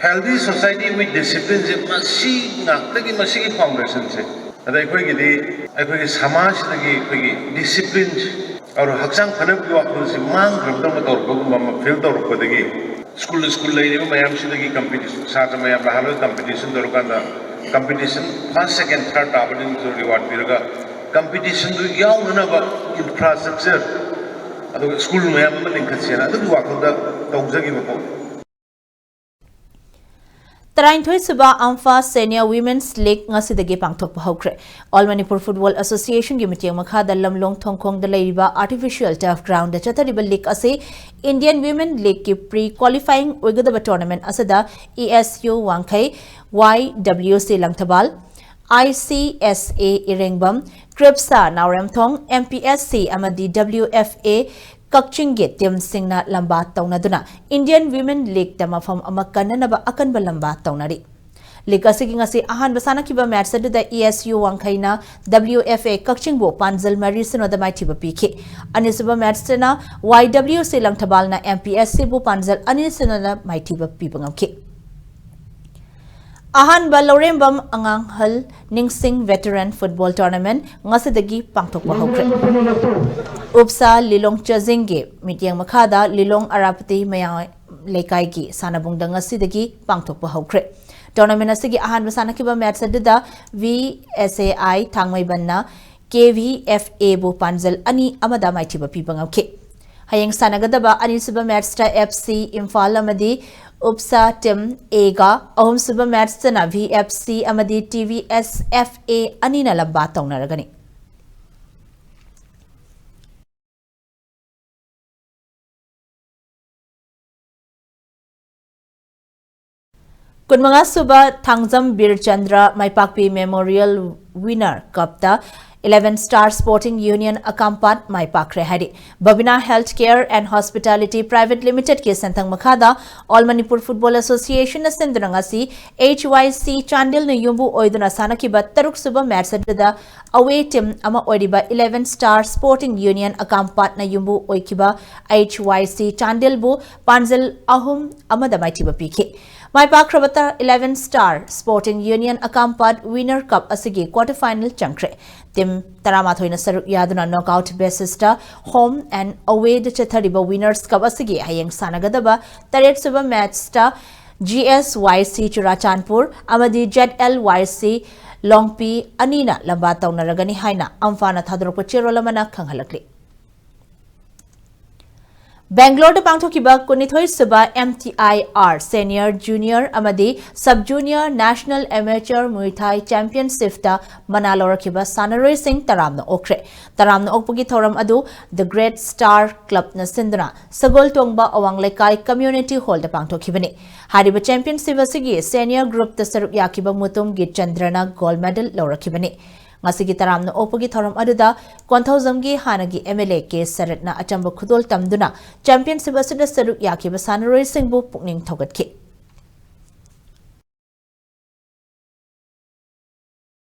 Healthy society with discipline ꯁꯦ ꯃꯁꯤ ꯉꯥꯛꯇꯒꯤ, ꯃꯁꯤꯒꯤ ꯐꯥꯎꯟꯗꯦꯁꯟꯁꯦ꯫ ꯑꯗ ꯑꯩꯈꯣꯏꯒꯤꯗꯤ, ꯑꯩꯈꯣꯏꯒꯤ ꯁꯃꯥꯖꯁꯤꯗꯒꯤ ꯑꯩꯈꯣꯏꯒꯤ ꯗꯤꯁꯤꯄ꯭ꯂꯤꯟ, ꯑꯗꯨꯒ ꯍꯛꯆꯥꯡ ꯐꯅꯕꯒꯤ ꯋꯥꯈꯜꯁꯤ ꯃꯥꯡꯈ꯭ꯔꯕꯗꯧꯅ ꯇꯧꯔꯛꯄꯒꯨꯝꯕ ꯑꯃ ꯐꯤꯜ ꯇꯧꯔꯛꯄꯗꯒꯤ, ꯁ꯭ꯀꯨꯜ, ꯁ꯭ꯀꯨꯜ ꯂꯩꯔꯤꯕ ꯃꯌꯥꯝꯁꯤꯗꯒꯤ ꯀꯝꯄꯤꯇꯤꯁꯟ, ꯁꯥꯇ꯭ꯔ ꯃꯌꯥꯝ ꯅꯍꯥꯔꯣꯜ ꯀꯝꯄꯤꯇꯤꯁꯟ ꯇꯧꯔꯀꯥꯟꯗ, ꯀꯝꯄꯤꯇꯤꯁꯟ ꯐꯥꯔꯁ, ꯁꯦꯀꯦꯟ, ꯊꯥꯔꯠ ꯇꯥꯕꯁꯤꯡꯗꯨꯁꯨ ꯔꯤꯋꯥꯔꯗ ꯄꯤꯔꯒ, ꯀꯝꯄꯤꯇꯤꯁꯟꯗꯨ ꯌꯥꯎꯅꯅꯕ ꯏꯟꯐ꯭ꯔꯥꯁ꯭ꯇ꯭ꯔꯛꯆꯔ, ꯑꯗꯨꯒ ꯁ꯭ꯀꯨꯜ ꯃꯌꯥꯝ ꯑꯃ ꯂꯤꯡꯈꯠꯁꯦꯅ ꯑꯗꯨꯒꯤ ꯋꯥꯈꯜꯗ ꯇꯧꯖꯈꯤꯕꯀꯣ꯫ ꯇꯔꯥꯅꯤꯊꯣꯏꯁꯨꯕ ꯑꯝꯐꯥ Senior Women's League ꯉꯁꯤꯗꯒꯤ ꯄꯥꯡꯊꯣꯛꯄ ꯍꯧꯈ꯭ꯔꯦ꯫ All Manipur Football Associationꯒꯤ ꯃꯤꯠꯌꯦꯡ ꯃꯈꯥꯗ ꯂꯝꯂꯣꯡ ꯊꯣꯡꯈꯣꯡꯗ ꯂꯩꯔꯤꯕ Artificial Turf Groundꯗ ꯆꯠꯊꯔꯤꯕ league ꯑꯁꯤ Indian Women Leagueꯀꯤ pre qualifying ꯑꯣꯏꯒꯗꯕ tournament ꯑꯁꯤꯗ E S U ꯋꯥꯡꯈꯩ, Y W C Langthabal, I C S A ꯏꯔꯦꯡꯕꯝ, Kripsha ꯅꯥꯎꯔꯦꯝꯊꯣꯡ, M P S C ꯑꯃꯗꯤ W F A ꯀꯛꯆꯤꯡꯒꯤ teamꯁꯤꯡꯅ ꯂꯝꯕꯥ ꯇꯧꯅꯗꯨꯅ Indian Women Leagueꯇ ꯃꯐꯝ ꯑꯃ ꯀꯟꯅꯅꯕ ꯑꯀꯟꯕ ꯂꯝꯕꯥ ꯇꯧꯅꯔꯤ꯫ League ꯑꯁꯤꯒꯤ ꯉꯁꯤ ꯑꯍꯥꯟꯕ ꯁꯥꯟꯅꯈꯤꯕ match ꯑꯗꯨꯗ E S U ꯋꯥꯡꯈꯩꯅ W F A ꯀꯛꯆꯤꯡꯕꯨ ꯄꯥꯟꯖꯜ ꯃꯔꯤ ꯁꯤꯅꯣꯗ ꯃꯥꯏꯊꯤꯕ ꯄꯤꯈꯤ꯫ ꯑꯅꯤꯁꯨꯕ matchꯇꯅ Y W C ꯂꯪꯊꯕꯥꯜꯅ M P S Cꯕꯨ ꯄꯥꯟꯖꯜ ꯑꯅꯤ ꯁꯤꯅꯣꯗ ꯃꯥꯏꯊꯤꯕ ꯄꯤꯕ ꯉꯝꯈꯤ꯫ ꯑꯍꯥꯟꯕ ꯂꯧꯔꯦꯝꯕꯝ ꯑꯉꯥꯡꯍꯜ ꯅꯤꯡꯁꯤꯡ Veteran Football Tournament ꯉꯁꯤꯗꯒꯤ ꯄꯥꯡꯊꯣꯛꯄ ꯍꯧꯈ꯭ꯔꯦ꯫ ꯎꯞꯁꯥ ꯂꯤꯂꯣꯡ ꯆꯥꯖꯤꯡꯒꯤ ꯃꯤꯠꯌꯦꯡ ꯃꯈꯥꯗ ꯂꯤꯂꯣꯡ ꯑꯔꯥꯄꯇꯤ ꯃꯌꯥꯏ ꯂꯩꯀꯥꯏꯒꯤ ꯁꯥꯟꯅꯕꯨꯡꯗ ꯉꯁꯤꯗꯒꯤ ꯄꯥꯡꯊꯣꯛꯄ ꯍꯧꯈ꯭ꯔꯦ꯫ Tournament ꯑꯁꯤꯒꯤ ꯑꯍꯥꯟꯕ ꯁꯥꯟꯅꯈꯤꯕ match ꯑꯗꯨꯗ V S A I ꯊꯥꯡꯃꯩꯕꯟꯅ K V F Aꯕꯨ ꯄꯥꯟꯖꯜ ꯑꯅꯤ ꯑꯃꯗ ꯃꯥꯏꯊꯤꯕ ꯄꯤꯕ ꯉꯝꯈꯤ꯫ ꯍꯌꯦꯡ ꯁꯥꯟꯅꯒꯗꯕ ꯑꯅꯤꯁꯨꯕ matchꯇ F C ꯏꯝꯐꯥꯜ ꯑꯃꯗꯤ ꯎꯞꯁꯥ team Aꯒ, ꯑꯍꯨꯝꯁꯨꯕ matchꯇꯅ V F C ꯑꯃꯗꯤ T V S F A ꯑꯅꯤꯅ ꯂꯝꯕꯥ ꯇꯧꯅꯔꯒꯅꯤ꯫ ꯀꯨꯟꯃꯉꯥꯁꯨꯕ Thangjam ꯕꯤꯔꯆꯟꯗ꯭ꯔ ꯃꯥꯏꯄꯥꯛꯄꯤ Memorial Winner Cupꯇ Eleven Star Sporting Union ꯑꯀꯥꯝꯄꯥꯠ ꯃꯥꯏ ꯄꯥꯛꯈ꯭ꯔꯦ ꯍꯥꯏꯔꯤ꯫ Babina Healthcare and Hospitality Private Limitedꯀꯤ ꯁꯦꯟꯊꯪ ꯃꯈꯥꯗ All Manipur Football Associationꯅ ꯁꯤꯟꯗꯨꯅ ꯉꯁꯤ H Y C ꯆꯥꯟꯗꯦꯜꯅ ꯌꯨꯝꯕꯨ ꯑꯣꯏꯗꯨꯅ ꯁꯥꯟꯅꯈꯤꯕ ꯇꯔꯨꯛꯁꯨꯕ match ꯑꯗꯨꯗ away team ꯑꯃ ꯑꯣꯏꯔꯤꯕ Eleven Star Sporting Union ꯑꯀꯥꯝꯄꯥꯠꯅ ꯌꯨꯝꯕꯨ ꯑꯣꯏꯈꯤꯕ H Y C ꯆꯥꯟꯗꯦꯜꯕꯨ ꯄꯥꯟꯖꯜ ꯑꯍꯨꯝ ꯑꯃꯗ ꯃꯥꯏꯊꯤꯕ ꯄꯤꯈꯤ꯫ ꯃꯥꯏ ꯄꯥꯛꯈ꯭ꯔꯕ ꯇ-, Eleven Star Sporting Union ꯑꯀꯥꯝꯄꯥꯠ Winner Cup ꯑꯁꯤꯒꯤ quarter final ꯆꯪꯈ꯭ꯔꯦ꯫ Team ꯇꯔꯥꯃꯥꯊꯣꯏꯅ ꯁꯔꯨꯛ ꯌꯥꯗꯨꯅ knockout basisꯇ home and awayꯗ ꯆꯠꯊꯔꯤꯕ Winners Cup ꯑꯁꯤꯒꯤ ꯍꯌꯦꯡ ꯁꯥꯟꯅꯒꯗꯕ ꯇꯔꯦꯠꯁꯨꯕ matchꯇ G S Y C Churachandpur ꯑꯃꯗꯤ Z L Y C ꯂꯣꯡꯄꯤ ꯑꯅꯤꯅ ꯂꯝꯕꯥ ꯇꯧꯅꯔꯒꯅꯤ ꯍꯥꯏꯅ ꯑꯝꯐꯥꯅ ꯊꯥꯗꯣꯔꯛꯄ ꯆꯦꯔꯣꯜ ꯑꯃꯅ ꯈꯪꯍꯜꯂꯛꯂꯤ꯫ ꯕꯦꯡꯒ꯭ꯂꯣꯔꯗ ꯄꯥꯡꯊꯣꯛꯈꯤꯕ ꯀꯨꯟꯅꯤꯊꯣꯏ ꯁꯨꯕ M T I R Senior, Junior ꯑꯃꯗꯤ Sub Junior National Amateur Muay Thai Championshipꯇ ꯃꯅꯥ ꯂꯧꯔꯛꯈꯤꯕ ꯁꯥꯟꯅꯔꯣꯏꯁꯤꯡ ꯇꯔꯥꯝꯅ ꯑꯣꯛꯈ꯭ꯔꯦ꯫ ꯇꯔꯥꯝꯅ ꯑꯣꯛꯄꯒꯤ ꯊꯧꯔꯝ ꯑꯗꯨ The Great Star Clubꯅ ꯁꯤꯟꯗꯨꯅ ꯁꯒꯣꯜ ꯇꯣꯡꯕ ꯑꯋꯥꯡ ꯂꯩꯀꯥꯏ Community Hallꯗ ꯄꯥꯡꯊꯣꯛꯈꯤꯕꯅꯤ꯫ ꯍꯥꯏꯔꯤꯕ championship ꯑꯁꯤꯒꯤ senior groupꯇ ꯁꯔꯨꯛ ꯌꯥꯈꯤꯕ ꯃꯨꯇꯨꯝ ꯒꯤꯠꯆꯟꯗ꯭ꯔꯅ gold medal ꯂꯧꯔꯛꯈꯤꯕꯅꯤ꯫ ꯉꯁꯤꯒꯤ ꯇꯔꯥꯝꯅ ꯑꯣꯛꯄꯒꯤ ꯊꯧꯔꯝ ꯑꯗꯨꯗ ꯀꯣꯟꯊꯧꯖꯝꯒꯤ ꯍꯥꯟꯅꯒꯤ M L A K ꯁꯔꯠꯅ ꯑꯆꯝꯕ ꯈꯨꯗꯣꯜ ꯇꯝꯗꯨꯅ championship ꯑꯁꯤꯗ ꯁꯔꯨꯛ ꯌꯥꯈꯤꯕ ꯁꯥꯟꯅꯔꯣꯏꯁꯤꯡꯕꯨ ꯄꯨꯛꯅꯤꯡ ꯊꯧꯒꯠꯈꯤ꯫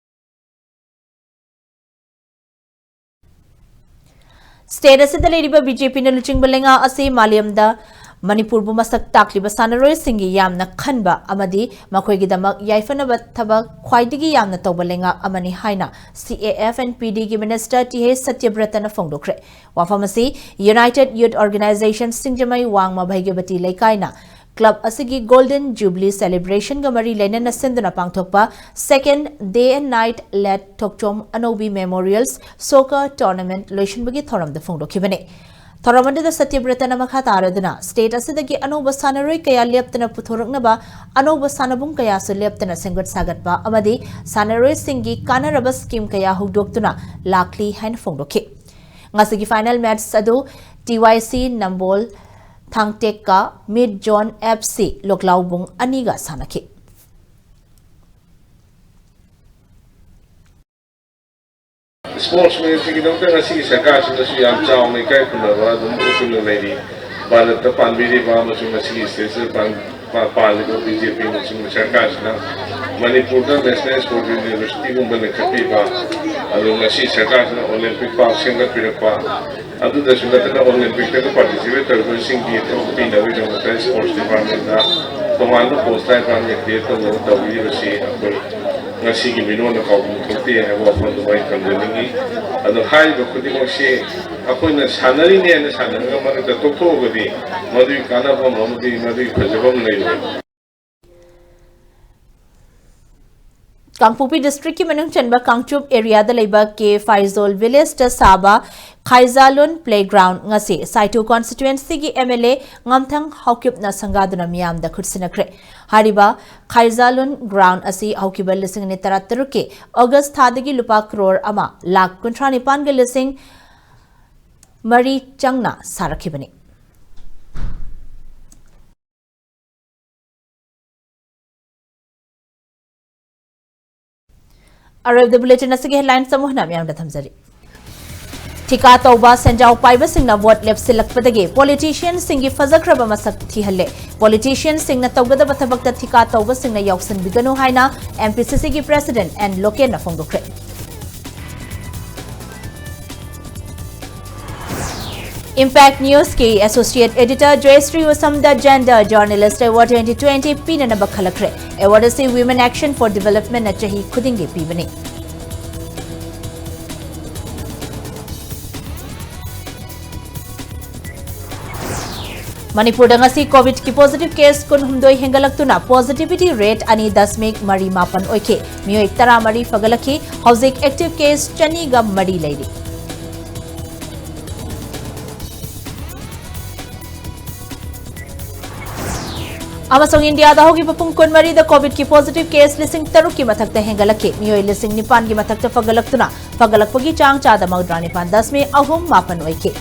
State ꯑꯁꯤꯗ ꯂꯩꯔꯤꯕ B J Pꯅ ꯂꯨꯆꯤꯡꯕ ꯂꯩꯉꯥꯛ ꯑꯁꯤ ꯃꯥꯂꯦꯝꯗ ꯃꯅꯤꯄꯨꯔꯕꯨ ꯃꯁꯛ ꯇꯥꯛꯂꯤꯕ ꯁꯥꯟꯅꯔꯣꯏꯁꯤꯡꯒꯤ ꯌꯥꯝꯅ ꯈꯟꯕ ꯑꯃꯗꯤ ꯃꯈꯣꯏꯒꯤꯗꯃꯛ ꯌꯥꯏꯐꯅꯕ ꯊꯕꯛ ꯈ꯭ꯋꯥꯏꯗꯒꯤ ꯌꯥꯝꯅ ꯇꯧꯕ ꯂꯩꯉꯥꯛ ꯑꯃꯅꯤ ꯍꯥꯏꯅ C A F and P Dꯒꯤ Minister T H ꯁꯇ꯭ꯌꯕ꯭ꯔꯇꯅ ꯐꯣꯡꯗꯣꯛꯈ꯭ꯔꯦ꯫ ꯋꯥꯐꯝ ꯑꯁꯤ United Youth Organization ꯁꯤꯡꯖꯃꯩ ꯋꯥꯡꯃ ꯚꯩꯒ꯭ꯌꯕꯇꯤ ꯂꯩꯀꯥꯏꯅ club ꯑꯁꯤꯒꯤ Golden Jubilee celebrationꯒ ꯃꯔꯤ ꯂꯩꯅꯅ ꯁꯤꯟꯗꯨꯅ ꯄꯥꯡꯊꯣꯛꯄ Second Day and Night Let Thokchom ꯑꯅꯧꯕꯤ Memorials Soccer Tournament ꯂꯣꯏꯁꯤꯟꯕꯒꯤ ꯊꯧꯔꯝꯗ ꯐꯣꯡꯗꯣꯛꯈꯤꯕꯅꯤ꯫ ꯊꯧꯔꯝ ꯑꯗꯨꯗ ꯁꯇ꯭ꯌꯕ꯭ꯔꯇꯅ ꯃꯈꯥ ꯇꯥꯔꯗꯨꯅ state ꯑꯁꯤꯗꯒꯤ ꯑꯅꯧꯕ ꯁꯥꯟꯅꯔꯣꯏ ꯀꯌꯥ ꯂꯦꯞꯇꯅ ꯄꯨꯊꯣꯔꯛꯅꯕ, ꯑꯅꯧꯕ ꯁꯥꯟꯅꯕꯨꯡ ꯀꯌꯥꯁꯨ ꯂꯦꯞꯇꯅ ꯁꯦꯝꯒꯠ ꯁꯥꯒꯠꯄ ꯑꯃꯗꯤ ꯁꯥꯟꯅꯔꯣꯏꯁꯤꯡꯒꯤ ꯀꯥꯟꯅꯔꯕ scheme ꯀꯌꯥ ꯍꯧꯗꯣꯛꯇꯨꯅ ꯂꯥꯛꯂꯤ ꯍꯥꯏꯅ ꯐꯣꯡꯗꯣꯛꯈꯤ꯫ ꯉꯁꯤꯒꯤ final match ꯑꯗꯨ T Y C ꯅꯝꯕꯣꯜ ꯊꯥꯡꯇꯦꯛꯀ Mid Zone F C ꯂꯣꯛꯂꯥꯎꯕꯨꯡ ꯑꯅꯤꯒ ꯁꯥꯟꯅꯈꯤ꯫ Sportsmanꯁꯤꯡꯒꯤꯗꯃꯛꯇ ꯉꯁꯤꯒꯤ ꯁꯔꯀꯥꯔꯁꯤꯅꯁꯨ ꯌꯥꯝ ꯆꯥꯎꯅ ꯏꯀꯥꯏ ꯈꯨꯝꯅꯕ ꯑꯗꯨꯝ ꯎꯠꯇꯨꯅ ꯂꯩꯔꯤ꯫ ꯚꯥꯔꯠꯇ ꯄꯥꯟꯕꯤꯔꯤꯕ ꯑꯃꯁꯨꯡ ꯉꯁꯤꯒꯤ stateꯁꯤꯗ ꯄꯥꯟ-, ꯄꯥ-, ꯄꯥꯜꯂꯤꯕ B J P ꯑꯃꯁꯨꯡ ꯁꯔꯀꯥꯔꯁꯤꯅ ꯃꯅꯤꯄꯨꯔꯗ National Sports Universityꯒꯨꯝꯕ ꯂꯤꯡꯈꯠꯄꯤꯕ, ꯑꯗꯨ ꯉꯁꯤ ꯁꯔꯀꯥꯔꯁꯤꯅ Olympic Park ꯁꯦꯝꯒꯠꯄꯤꯔꯛꯄ, ꯑꯗꯨꯗꯁꯨ ꯅꯠꯇꯅ Olympicꯇꯒ participate ꯇꯧꯔꯤꯕꯁꯤꯡꯒꯤ ꯊꯕꯛ ꯄꯤꯅꯕꯒꯤꯗꯃꯛꯇ sports departmentꯇ ꯇꯣꯉꯥꯟꯕ post department create ꯇꯧꯅꯕ ꯇꯧꯕꯤꯔꯤꯕꯁꯤ ꯑꯩꯈꯣꯏ ꯉꯁꯤꯒꯤ ꯃꯤꯔꯣꯟꯅ ꯀꯥꯎꯐꯝ ꯊꯣꯛꯇꯦ ꯍꯥꯏꯕ ꯋꯥꯐꯝꯗꯨ ꯑꯩ ꯊꯝꯖꯅꯤꯡꯏ꯫ ꯑꯗꯣ ꯍꯥꯏꯔꯤꯕ ꯈꯨꯗꯤꯡꯃꯛꯁꯤ ꯑꯩꯈꯣꯏꯅ ꯁꯥꯟꯅꯔꯤꯅꯦ ꯍꯥꯏꯅ ꯁꯥꯟꯅꯔꯒ ꯃꯔꯛꯇ ꯇꯣꯛꯊꯣꯛꯑꯒꯗꯤ ꯃꯗꯨꯒꯤ ꯀꯥꯟꯅꯐꯝ ꯑꯃꯗꯤ ꯃꯗꯨꯒꯤ ꯐꯖꯐꯝ ꯂꯩꯔꯣꯏ꯫ ꯀꯥꯡꯄꯣꯛꯄꯤ ꯗꯤꯁꯇ꯭ꯔꯤꯛꯀꯤ ꯃꯅꯨꯡ ꯆꯟꯕ ꯀꯥꯡꯆꯨꯞ ꯑꯦꯔꯤꯌꯥꯗ ꯂꯩꯕ ꯀꯦ ꯐꯥꯏꯖꯣꯜ ꯚꯤꯂꯦꯖꯇ ꯁꯥꯕ ꯈꯥꯏꯖꯥꯂꯨꯟ ꯄ꯭ꯂꯦꯒ꯭ꯔꯥꯎꯟ ꯉꯁꯤ ꯁꯥꯏꯇꯣ ꯀꯣꯟꯁꯇꯤꯇ꯭ꯋꯦꯟꯁꯤꯒꯤ ꯑꯦꯝ ꯑꯦꯜ ꯑꯦ ꯉꯝꯊꯪ ꯍꯥꯎꯀꯤꯞꯅ ꯁꯪꯒꯥꯗꯨꯅ ꯃꯤꯌꯥꯝꯗ ꯈꯨꯠꯁꯤꯟꯅꯈ꯭ꯔꯦ꯫ ꯍꯥꯏꯔꯤꯕ ꯈꯥꯏꯖꯥꯂꯨꯟ ꯒ꯭ꯔꯥꯎꯟ ꯑꯁꯤ ꯍꯧꯈꯤꯕ ꯂꯤꯁꯤꯡ ꯑꯅꯤ ꯇꯔꯥꯇꯔꯨꯛꯀꯤ ꯑꯣꯒꯁ ꯊꯥꯗꯒꯤ ꯂꯨꯄꯥ ꯀ꯭ꯔꯣꯔ ꯑꯃ ꯂꯥꯈ ꯀꯨꯟꯊ꯭ꯔꯥ ꯅꯤꯄꯥꯟꯒ ꯂꯤꯁꯤꯡ ꯃꯔꯤ ꯆꯪꯅ ꯁꯥꯔꯛꯈꯤꯕꯅꯤ꯫ ꯑꯔꯣꯏꯕꯗ ꯕꯨꯂꯦꯇꯤꯟ ꯑꯁꯤꯒꯤ ꯍꯦꯗꯂꯥꯏꯟꯁ ꯑꯃꯨꯛ ꯍꯟꯅ ꯃꯤꯌꯥꯝꯗ ꯊꯝꯖꯔꯤ꯫ ꯊꯤꯀꯥ ꯇꯧꯕ ꯁꯦꯟꯖꯥꯎ ꯄꯥꯏꯕꯁꯤꯡꯅ ꯚꯣꯠ ꯂꯦꯞꯁꯤꯜꯂꯛꯄꯗꯒꯤ ꯄꯣꯂꯤꯇꯤꯁꯤꯌꯟꯁꯤꯡꯒꯤ ꯐꯖꯈ꯭ꯔꯕ ꯃꯁꯛ ꯊꯤꯍꯜꯂꯦ꯫ ꯄꯣꯂꯤꯇꯤꯁꯤꯌꯟꯁꯤꯡꯅ ꯇꯧꯒꯗꯕ ꯊꯕꯛꯇ ꯊꯤꯀꯥ ꯇꯧꯕꯁꯤꯡꯅ ꯌꯥꯎꯁꯤꯟꯕꯤꯒꯅꯨ ꯍꯥꯏꯅ ꯑꯦꯝ ꯄꯤ ꯁꯤ ꯁꯤꯒꯤ ꯄ꯭ꯔꯦꯁꯤꯗꯦꯟꯠ ꯑꯦꯟ ꯂꯣꯀꯦꯟꯅ ꯐꯣꯡꯗꯣꯛꯈ꯭ꯔꯦ꯫ ꯏꯝꯄꯦꯛ ꯅ꯭ꯌꯨꯁꯀꯤ ꯑꯦꯁꯣꯁꯤꯌꯦꯠ ꯑꯦꯗꯤꯇꯔ ꯖꯌꯁ꯭ꯔꯤ ꯎꯁꯝꯗ gender journalist award twenty twenty ꯄꯤꯅꯅꯕ ꯈꯜꯂꯛꯈ꯭ꯔꯦ꯫ ꯑꯦꯋꯥꯔꯗ ꯑꯁꯤ Women Action for Developmentꯅ ꯆꯍꯤ ꯈꯨꯗꯤꯡꯒꯤ ꯄꯤꯕꯅꯤ꯫ ꯃꯅꯤꯄꯨꯔꯗ ꯉꯁꯤ ꯀꯣꯚꯤꯗꯀꯤ ꯄꯣꯖꯤꯇꯤꯚ ꯀꯦꯁ ꯀꯨꯟꯍꯨꯝꯗꯣꯏ ꯍꯦꯟꯒꯠꯂꯛꯇꯨꯅ ꯄꯣꯖꯤꯇꯤꯚꯤꯇꯤ ꯔꯦꯠ ꯑꯅꯤ ꯗꯁꯃꯤꯛ ꯃꯔꯤ ꯃꯥꯄꯟ ꯑꯣꯏꯈꯤ꯫ ꯃꯤꯑꯣꯏ ꯇꯔꯥꯃꯔꯤ ꯐꯒꯠꯂꯛꯈꯤ꯫ ꯍꯧꯖꯤꯛ ꯑꯦꯛꯇꯤꯚ ꯀꯦꯁ ꯆꯅꯤꯒ ꯃꯔꯤ ꯂꯩꯔꯤ꯫ ꯑꯃꯁꯨꯡ ꯏꯟꯗꯤꯌꯥꯗ ꯍꯧꯈꯤꯕ ꯄꯨꯡ ꯀꯨꯟꯃꯔꯤꯗ ꯀꯣꯚꯤꯗꯀꯤ ꯄꯣꯖꯤꯇꯤꯚ ꯀꯦꯁ ꯂꯤꯁꯤꯡ ꯇꯔꯨꯛꯀꯤ ꯃꯊꯛꯇ ꯍꯦꯟꯒꯠꯂꯛꯈꯤ꯫ ꯃꯤꯑꯣꯏ ꯂꯤꯁꯤꯡ ꯅꯤꯄꯥꯟꯒꯤ ꯃꯊꯛꯇ ꯐꯒꯠꯂꯛꯇꯨꯅ ꯐꯒꯠꯂꯛꯄꯒꯤ ꯆꯥꯡ ꯆꯥꯗ ꯃꯧꯗ꯭ꯔꯥ ꯅꯤꯄꯥꯟ ꯗꯁꯃꯤꯛ ꯑꯍꯨꯝ ꯃꯥꯄꯟ ꯑꯣꯏꯈꯤ꯫